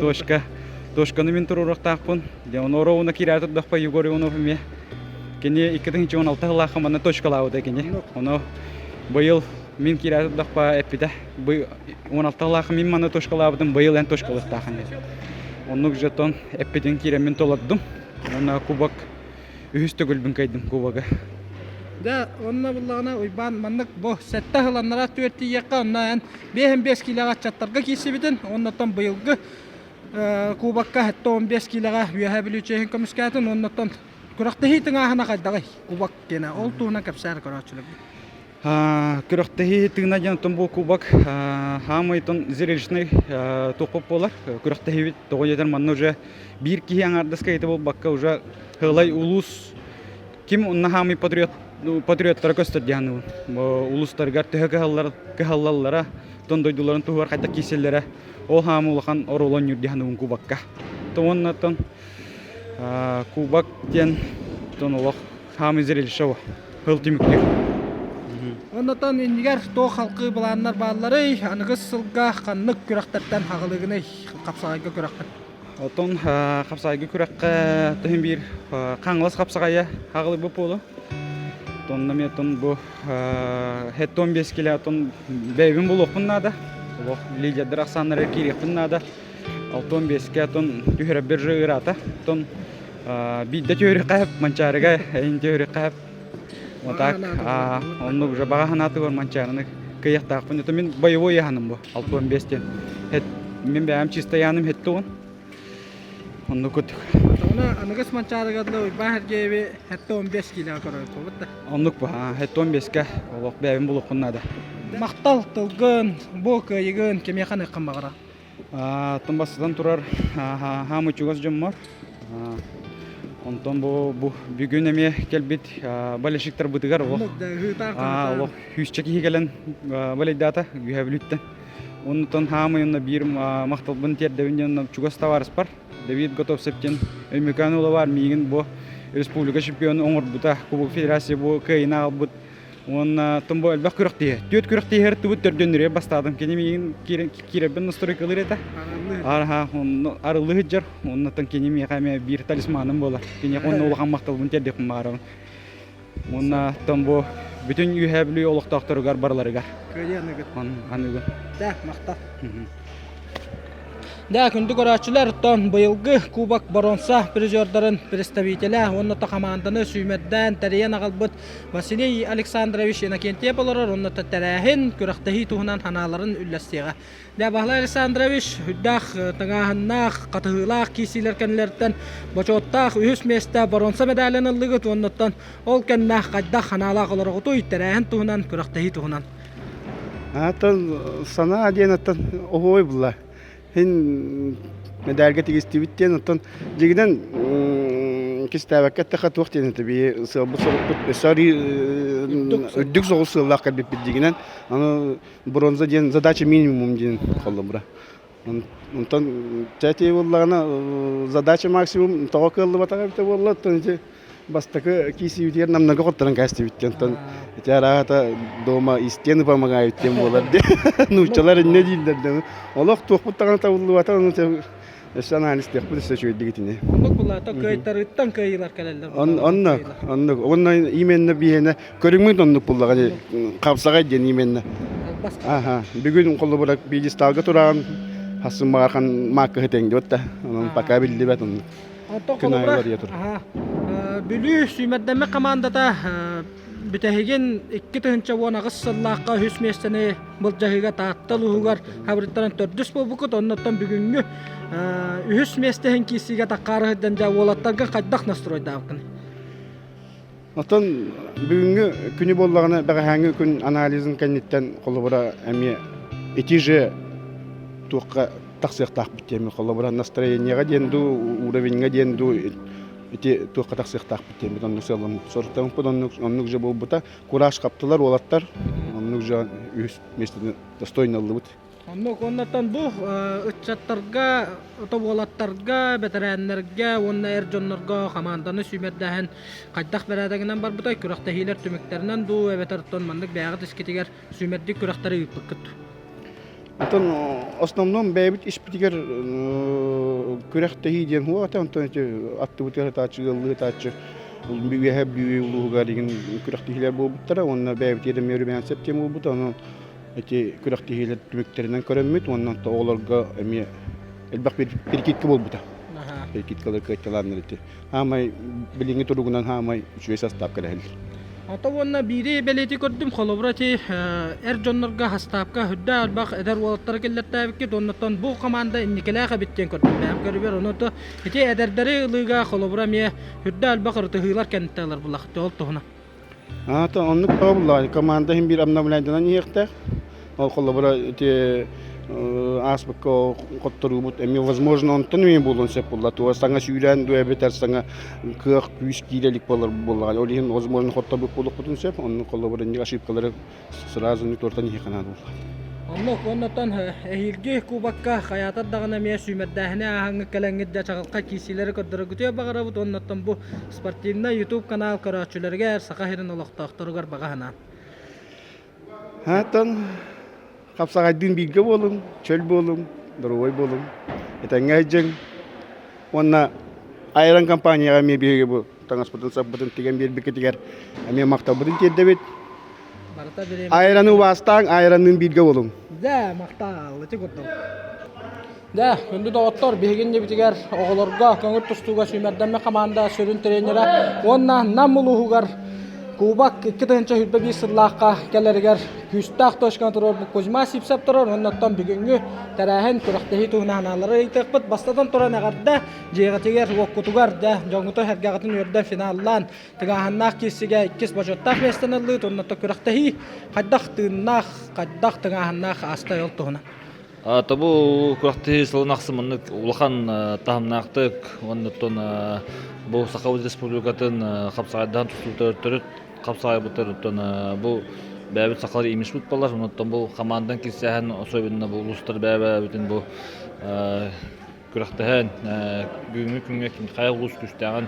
точка точканы мин туруоруохтаахпын. Дьэ ону ровно киирээри турдахпа Егор Иванов эмиэ кини 2016 сыллаахха манна точкалаабыта кини. Ону быйыл мин киирээри турдахпа эппитэ. 16 сыллаахха мин манна точкалаабытым, быйыл эн точкалыахтаахын диэн. Оннук же тон эппитин киирэммин толордум. Уонна кубок үһүс төгүлбүн кыайдым кубога. Дьэ, онно буллаҕына Уйбаан маннык бу сэттэ сыланнара түөрт тиийиэххэ, онно эн биэһин биэс киилэҕэ ыччаттарга киирсибитин, оннуттан быйылгы кубокка 75 киилэҕэ Үөһээ Бүлүү чиэһин көмүскээтин, оннуттан күрэхтэһии тыҥааһына хайдаҕый кубок диэнэ ол туһунан кэпсээр көрөөччүлэрбит. Күрэхтэһии тыына диэн оттон бу кубок хаамай тон зрелищный туохпут буолар. Күрэхтэһиибит тоҕо диэтэр манна уже биир киһи аҥаардаска ити буолбакка уже Хылай улуус ким онно хаамый патриот патриоттара көстөр дии саныыбын. Улуустарыгар төһө кыһаллар кыһаллаллара, тон дойдуларын туһугар хайдах киирсэллэрэ ол хаамы улахан оруолу оонньуур дии саныыбын кубокка. Уонна тон кубок диэн тон олох. Хаамый зрелище Хыл түмүктүүр. Оннотон иннигэр туох халқы былааннар баалларый? Аныгыс сылга ханнык күрэхтэртэн хаҕылыгыный хапсаҕайга күрэххэ? Оттон хапсаҕайга күрэххэ тыһын биир Хаҥалас хапсаҕайа хаҕылыйбыт буолу. Тонна мен тон бу хеттон бес киле тон бэйбин булуохпун наада. Олох лидердер ахсааннары киириэхпин наада. Алтон беске тон түһэрэ биржа ыраата. Тон биирдэ түһүрүххэ манчаарыга эйин түһүрүххэ Вот так оннук уже баҕа санаатыгар манчаарыны кыйахтаахпын. Это мин боевой яһаным бу 65 диэн. Мин бэйэм чисто яным хетте он. Оннук кут. Оны аныгыс манчаарыга дылы Уйбаан Сергееви хетте 15 кило көрөйбүт да. Оннук бу, хетте 15-ке олох бэйэбин булуохпун наада. Махтал тылгын, бу кыайыгын кимиэхэ аныаххын баҕара? Оттон бастатан турар хаамый чугас дьоммор. Онтон бу, бу бүгүн эмиэ кэлбит болельщиктарбытыгар олох олох күүсчэ киһи кэлэн балейдаата үһэ бүлүүттэн. Онтон хаамый онно биир махталбын тиэрдэбин диэн чугас табаарыспар Давид Готовцев диэн Өймөкөөн уола баар миигин бу республика чемпионун оҥорбута Кубок Федерация бу кыайыыны аҕалбыт Уонна тон бу элбэх күрэхтиһэ. Түөрт күрэхтиһэр тубут төрдүннүрүө бастаатым. Кини миигин киирэрбин настройкалыыр этэ. Араха онно арыллыы сылдьар. Оннуттан кини миэхэ эмиэ биир талисманым буолар. Киниэхэ онно улахан махталбын тиэрдиэхпин баҕарабын. Уонна тон бу бүтүн Үөһээ Бүлүү олохтоохторугар барыларыгар. Кыайыы аныгын. Аныгын. Да, махтал. Да, күндү көрөөччүлэр, оттон быйылгы Кубок боруонса призердарын представителэ уонна то хамаанданы сүүмэрдээн тэрийэн аҕалбыт Василий Александрович Иннокентьев олорор уонна тэрээһин, күрэхтэһии туһунан санааларын үллэстиэҕэ. Да, Баһылай Александрович үрдээх тыҥааһыннаах, хатыһыылаах киирсиилэр кэннилэриттэн бочуоттаах үһүс миэстэ боруонса медалын ыллыгыт уоннаттан ол кэннэ хайдах санаалаах олороҕутуй тэрээһин туһунан, күрэхтэһии туһунан. Аттан санаа диэн аттан оһуой булла. Һин медальга тигистибит диэн оттон дьигинэн кистээбэккэ эттэххэ туох диэн этэ бии сыалбыт сорукпут өссө үрдүк соҕус сыаллаах кэлбиппит дьигинэн аны бронза диэн задача минимум диэн холобура онтон чэ буоллаҕына задача максимум тоҕо кыаллыбатаҕа эбитэ буолла оттон ити Бастакы киисибитигэр намнарга хоттаран кээстибит диэн онтон ити арааһата дома и стены помогают диэн буолар диэн нууччалар иннэ дииллэр да олох туохпут даҕаны табыллыбата ону өссө анализтыахпыт өссө үчүгэйдик итини. Оннук булаата кыайтарыттан кыайыылар кэлэллэр. Оннук, оннук. Уонна именно биһиэнэ көрүҥмүт оннук буллаҕа хапсаҕай диэн именно. Аха. Бүгүн холобура пьедесталга тураҕын хассын баҕархан мааккаһы тэҥдибэт да. Онон пока биллибэт оннук. Оттон холобура, Бүлүү сүүмэрдэммит хамаандата бүтэһигин 2018 сыллаахха үһүс миэстэни былдьаһыыга Таатта улууһугар хабырыттаран төрдүс буолбуккут. Оннуттан бүгүҥҥү үһүс миэстэ иһин киирсиигэ таккаары сылдьан дьэ уолаттарга хайдах настройдаабыккыный? Оттон бүгүҥҥү күнү буоллаҕына бэҕэһээҥҥи күн анализын кэнниттэн холобура эмиэ ити же туохха тахсыахтаахпыт диэн холобура настроениеҕа диэн дуу уровеньҥа диэн дуу ити туохха тахсыахтаахпыт диэн оннук сыалламмыт соруктаммыппыт оннук оннук же буолбута кураж хаптылар уолаттар оннук же үһүс миэстэни достойно ыллыбыт Оннук уоннаттан бу ыччаттарга, уолаттарга, бэтэрээннэргэ уонна эр дьоннорго хамаанданы сүүмэрдээһин хайдах бэрээдэгинэн барбытай? Күрэхтэһиилэр түмүктэринэн дуу, эбэтэр оттон маннык бэйэҕит искитигэр сүүмэрдик күрэхтэри ыыппыккыт? Оттон основном бэйэбит испитигэр күрэхтэһии диэн хуо онтон ити аттыбытыгар ытааччы ыаллыы ытааччы үөһэ Бүлүү улууһугар игин күрэхтэһиилэр буолбуттара уонна бэйэбитигэр эмиэ Румянцев диэн буолбута онон Ити күрэхтэһиилэр түмүктэринэн көрөммүт уонна оҕолорго эмиэ элбэх перекидка буолбута. Перекидкалар кыайталааннар ити. Хаамай билиҥҥи туругунан хаамай үчүгэй састаап кэлэһэллэр. Ото уонна биири бэлиэтии көрдүм, холобура ити эр дьоннорго хастаапка үрдээх элбэх эдэр уолаттары киллэртээбиккит, оннуттан бу команда инникилээх эбит диэн көрдүм. Бэйэм көрүбэр ону ити эдэрдэри ылыыга холобура эмиэ үрдээх элбэх ырытыһыылар кэнниттэн ылар буллахыт ол туһунан. Аата оннук табыллаҕай команда иһин биир обновляйданан иһиэхтээх. Ол холобура ити ааспыкка хотторуубут эмиэ возможно онтон эмиэ буолуон сөп буолла. Туга саҥа сүүрээн дуо эбэтэр саҥа кыах күүс киирэ илик буолар буоллаҕай. Ол иһин возможно хотторбут буолуохпутун сөп. Оннук холобура инник ошибкалары сразу не тортан иһиэххэ наада буолла. Оннук, оннотон эһиилги кубокка хайаатар даҕаны эмиэ сүүмэрдээһини ааһаҥҥыт кэлэҥҥит дьэ чаҕылхай киирсиилэри көрдөрөргүтүгэр баҕарабыт уоннаттан бу спортивнай YouTube канал көрөөччүлэригэр Саха сирин олохтоохторугар баҕа санаан. Оттон хапсаҕайдыын бииргэ буолуҥ, чөл буолуҥ, доруобай буолуҥ, этэҥҥэ сылдьыҥ уонна Айрон компанияҕа эмиэ биһиги бу таҥаспытын-саппытын тигэн биэрбиккитигэр эмиэ махталбытын тиэрдэбит. Барыта бириэмэ. Айраны убаастааҥ, айранныын бииргэ буолуҥ. Дьэ, махтал, ити курдук. Дьэ, күндү доҕоттор, биһиги иннибитигэр оҕолорго көҥүл тустууга сүүмэрдэммит хамаанда сүрүн тренерэ уонна Нам улууһугар Кубок 2021 сыллаахха кэлэригэр күүстээх точканы туруорбут Кузьма Сипсев турар. Оннуттан бүгүҥҥү тэрээһин күрэхтэһии туһунан санаалары ыйытыахпыт. Бастатан туран эҕэрдэ дьиэҕитигэр, уоккутугар, дьэ, дьоҥҥутун-сэргэҕитин үөрдэн финаллаан тыҥааһыннаах киирсигэ иккис бочуоттаах миэстэни ыллыыт. Оннуттан күрэхтэһии хайдах тыыннаах, хайдах тыҥааһыннаах ааста ол туһунан. Тобу күрэхтэһии сылын ахсын маннык улахан таһымнаахтык уонна бу Саха Республикатын хапсаҕайдаһан тустуута төрүт хапсаҕайбыттар оттон бу бэйэбит сахалар имишпит буолар онуттан бу хамаандан киирсээһин особенно бу улуустар бэйэ-бэйэбитин бу күрэхтэһэн бүгүҥҥү күҥҥэ хайа улуус күүстээҕин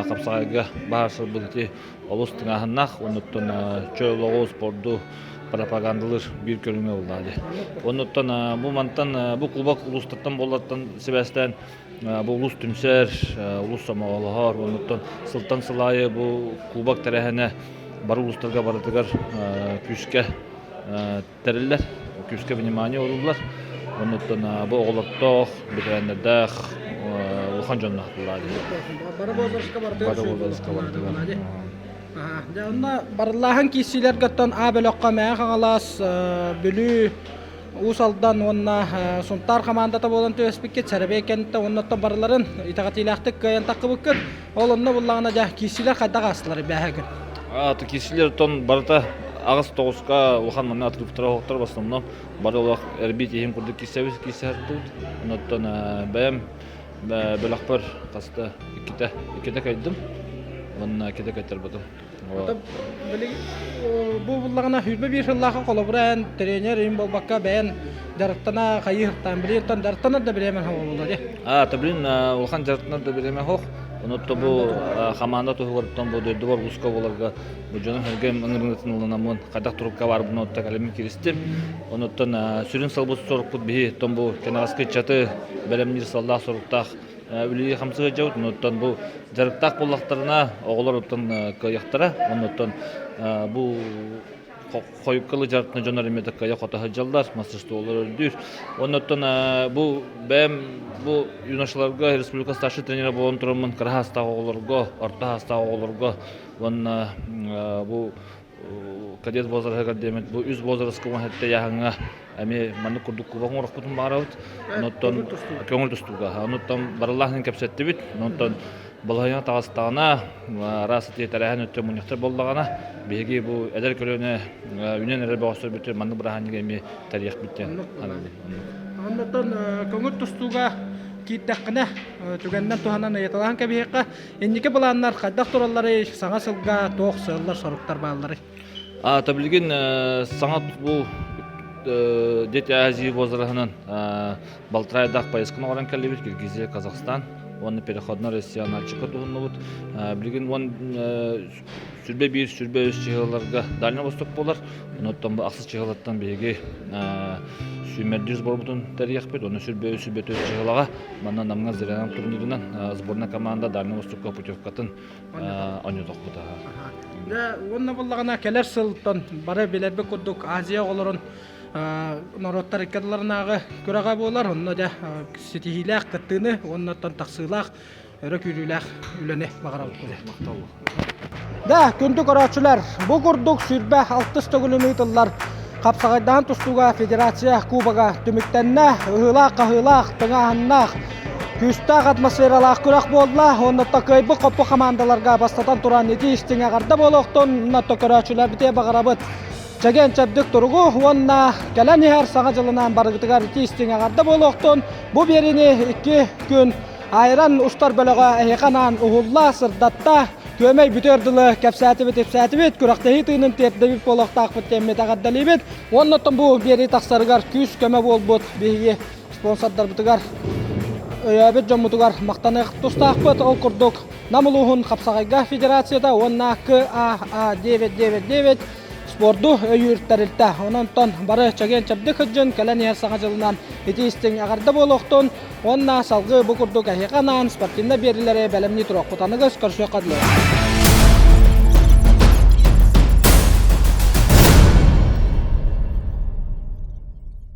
хапсаҕайга баһаарсарбыт ити олус тыҥааһыннаах оннуттан чөл олоҕу спорду пропагандалыыр биир көрүҥэ буоллаҕа дии. Оннуттан бу мантан бу кубок улуустартан буоллартан сибээстээн бу улуус түмсэр, улуус сомоҕолоһор, оннуттан сылтан сыл аайы бу кубок тэрээһинэ бары улуустарга барытыгар күүскэ тэриллэр, күүскэ внимание ууруллар. Оннуттан бу оҕолордоох, бэтэрээннэрдээх улахан дьонноох буоллаа дии. Бары возрастка барытыгар Бары возрастка барытыгар. Дьэ, онно барыллааһын киирсиилэргэ оттон А бөлөххө Мэҥэ Хаҥалас, Бүлүү, Уус Алдан уонна Сунтаар хамаандата буолан түбэспиккит, Сэрэбиэй кэнниттэн уонна оттон барыларын итэҕэтиилээхтик кыайан таххыбыккыт. Ол онно буллаҕына дьэ киирсиилэр хайдах аастылар бээһэ күн? Киирсиилэр оттон барыта аҕыс тоҕуска улахан манна атырыптара оһохтор в основном бары олох эрбиит иһин курдук киирсэбит киирсэһэрдибит. Онуттан бэйэм бөлөхпөр хаста иккитэ иккитэ кайдым уонна иккитэ кайтарбытым. Бу буллаҕына сүүрбэ биир сыллаахха холобура эн тренер им буолбакка бэйэн дьарыктана хайыһыктаан билиэн дьарыктанар да бириэмэ буолла дии. А, то блин, улахан дьарыктанар да бириэмэ суох. Онуттан бу хамаанда туһугар бу дойдубар ууска буоларга бу дьону сэргэм ыҥырыытын ылынаммын хайдах турукка баарбын отта кэлэммин киристим. Онуттан сүрүн сылбыт сорукпут биһи оттон бу кэнэҕэски ыччаты бэлэмниир сыаллаах соруктаах үлэлии хамсыы сылдьабыт. Онуттан бу дьарыктаах буоллахтарына оҕолор оттон кыайыахтара. Онуттан бу хойуккалы дьарыктана дьоннор эмиэ да кыайа хото сылдьаллар, мастерстволар үрдүүр. Оннуттан бу бэйэм бу юношаларга республика старший тренера буолан тураммын кыра саастаах оҕолорго, орто саастаах оҕолорго уонна бу кадет возраһыгар диэммит бу үс возраска уон сэттэ ыйааһыҥҥа эмиэ маннык курдук кубок оҥорохпутун баҕарабыт. Онуттан көҥүл тустууга. Онуттан барыллаахын кэпсэттибит. Онтон балаһыанньа таҕыстаҕына, араас ити тэрээһин өттө мунньахтар буоллаҕына, биһиги бу эдэр көлүөнэ үүнэн эрэр бөҕөстөрбүтүн маннык бырааһынньыгы эмиэ тэрийиэхпит диэн саныыбын. Оннуттан көҥүл тустууга киирдэххинэ, түгэнинэн туһанан ыйыталаһан кэбиһиэххэ, инники былааннар хайдах туралларый, саҥа сылга туох сыаллар-соруктар баалларый? А, билигин саҥа бу Дети Азии возраһынан балтараа айдаах поездканы оҥорон кэллибит Киргизия, Казахстан уонна переходной Россия Нальчикка туһуннубут. Билигин уон сүрбэ биир, сүрбэ үс чыһыларга Дальний Восток буолар. Онуттан бу ахсыс чыһылаттан биһиги сүүмэрдиир сборбутун тэрийиэхпит. Уонна сүрбэ үс, сүрбэ төрт чыһылаҕа манна Намҥа Зырянан турнирынан сборная команда Дальний Востокка путевкатын оонньотохпут. Дьэ, уонна буоллаҕына кэлэр сылтан бары билэрбит курдук Азия оҕолорун норуоттар икки ардыларынааҕы күрэҕэ буолар. Онно дьэ ситиһиилээх кыттыыны уонна оттон тахсыылаах өрө күүрүүлээх үлэни баҕарабыт. Да, күндү көрөөччүлэр, бу курдук сүүрбэ алтыс төгүлүн ыытыллар хапсаҕайдаһан тустууга федерация кубога түмүктэннэ. Ыһыылаах-хаһыылаах, тыҥааһыннаах, күүстээх атмосфералаах күрэх буолла. Уонна кыайбыт хоппу хамаандаларга бастатан туран ити истиҥ эҕэрдэ буолуохтун. Онно көрөөччүлэрбитигэр баҕарабыт чэгиэн чэбдик туругу уонна кэлэн иһэр Саҥа дьылынан барыгытыгар ити истиҥ эҕэрдэ буолуохтун. Бу биэриини икки күн айран устар бөлөҕө эһиэхэ анаан уһулла, сырдатта. Күөмэй бүтүөр дылы кэпсээтибит-ипсээтибит, күрэхтэһии тыынын тиэрдэбит буолуохтаахпыт диэммит эҕэрдэлиибит. Уонна оттон бу биэрии тахсарыгар күүс-көмө буолбут биһиги спонсордарбытыгар, өйөөбүт дьоммутугар махтаныах тустаахпыт. Ол курдук Нам улууһун хапсаҕайга федерацията уонна КАА 999 спорду өйүүр тэрилтэ. Онон бары чэгиэн-чэбдик сылдьын, кэлэн иһэр Саҥа дьылынан итии-истиҥ эҕэрдэ буолуохтун уонна салгыы бу курдук эһиэхэ анаан спортивнай биэриилэри бэлэмнии туруохпут. Аныгыс көрсүөххэ дылы.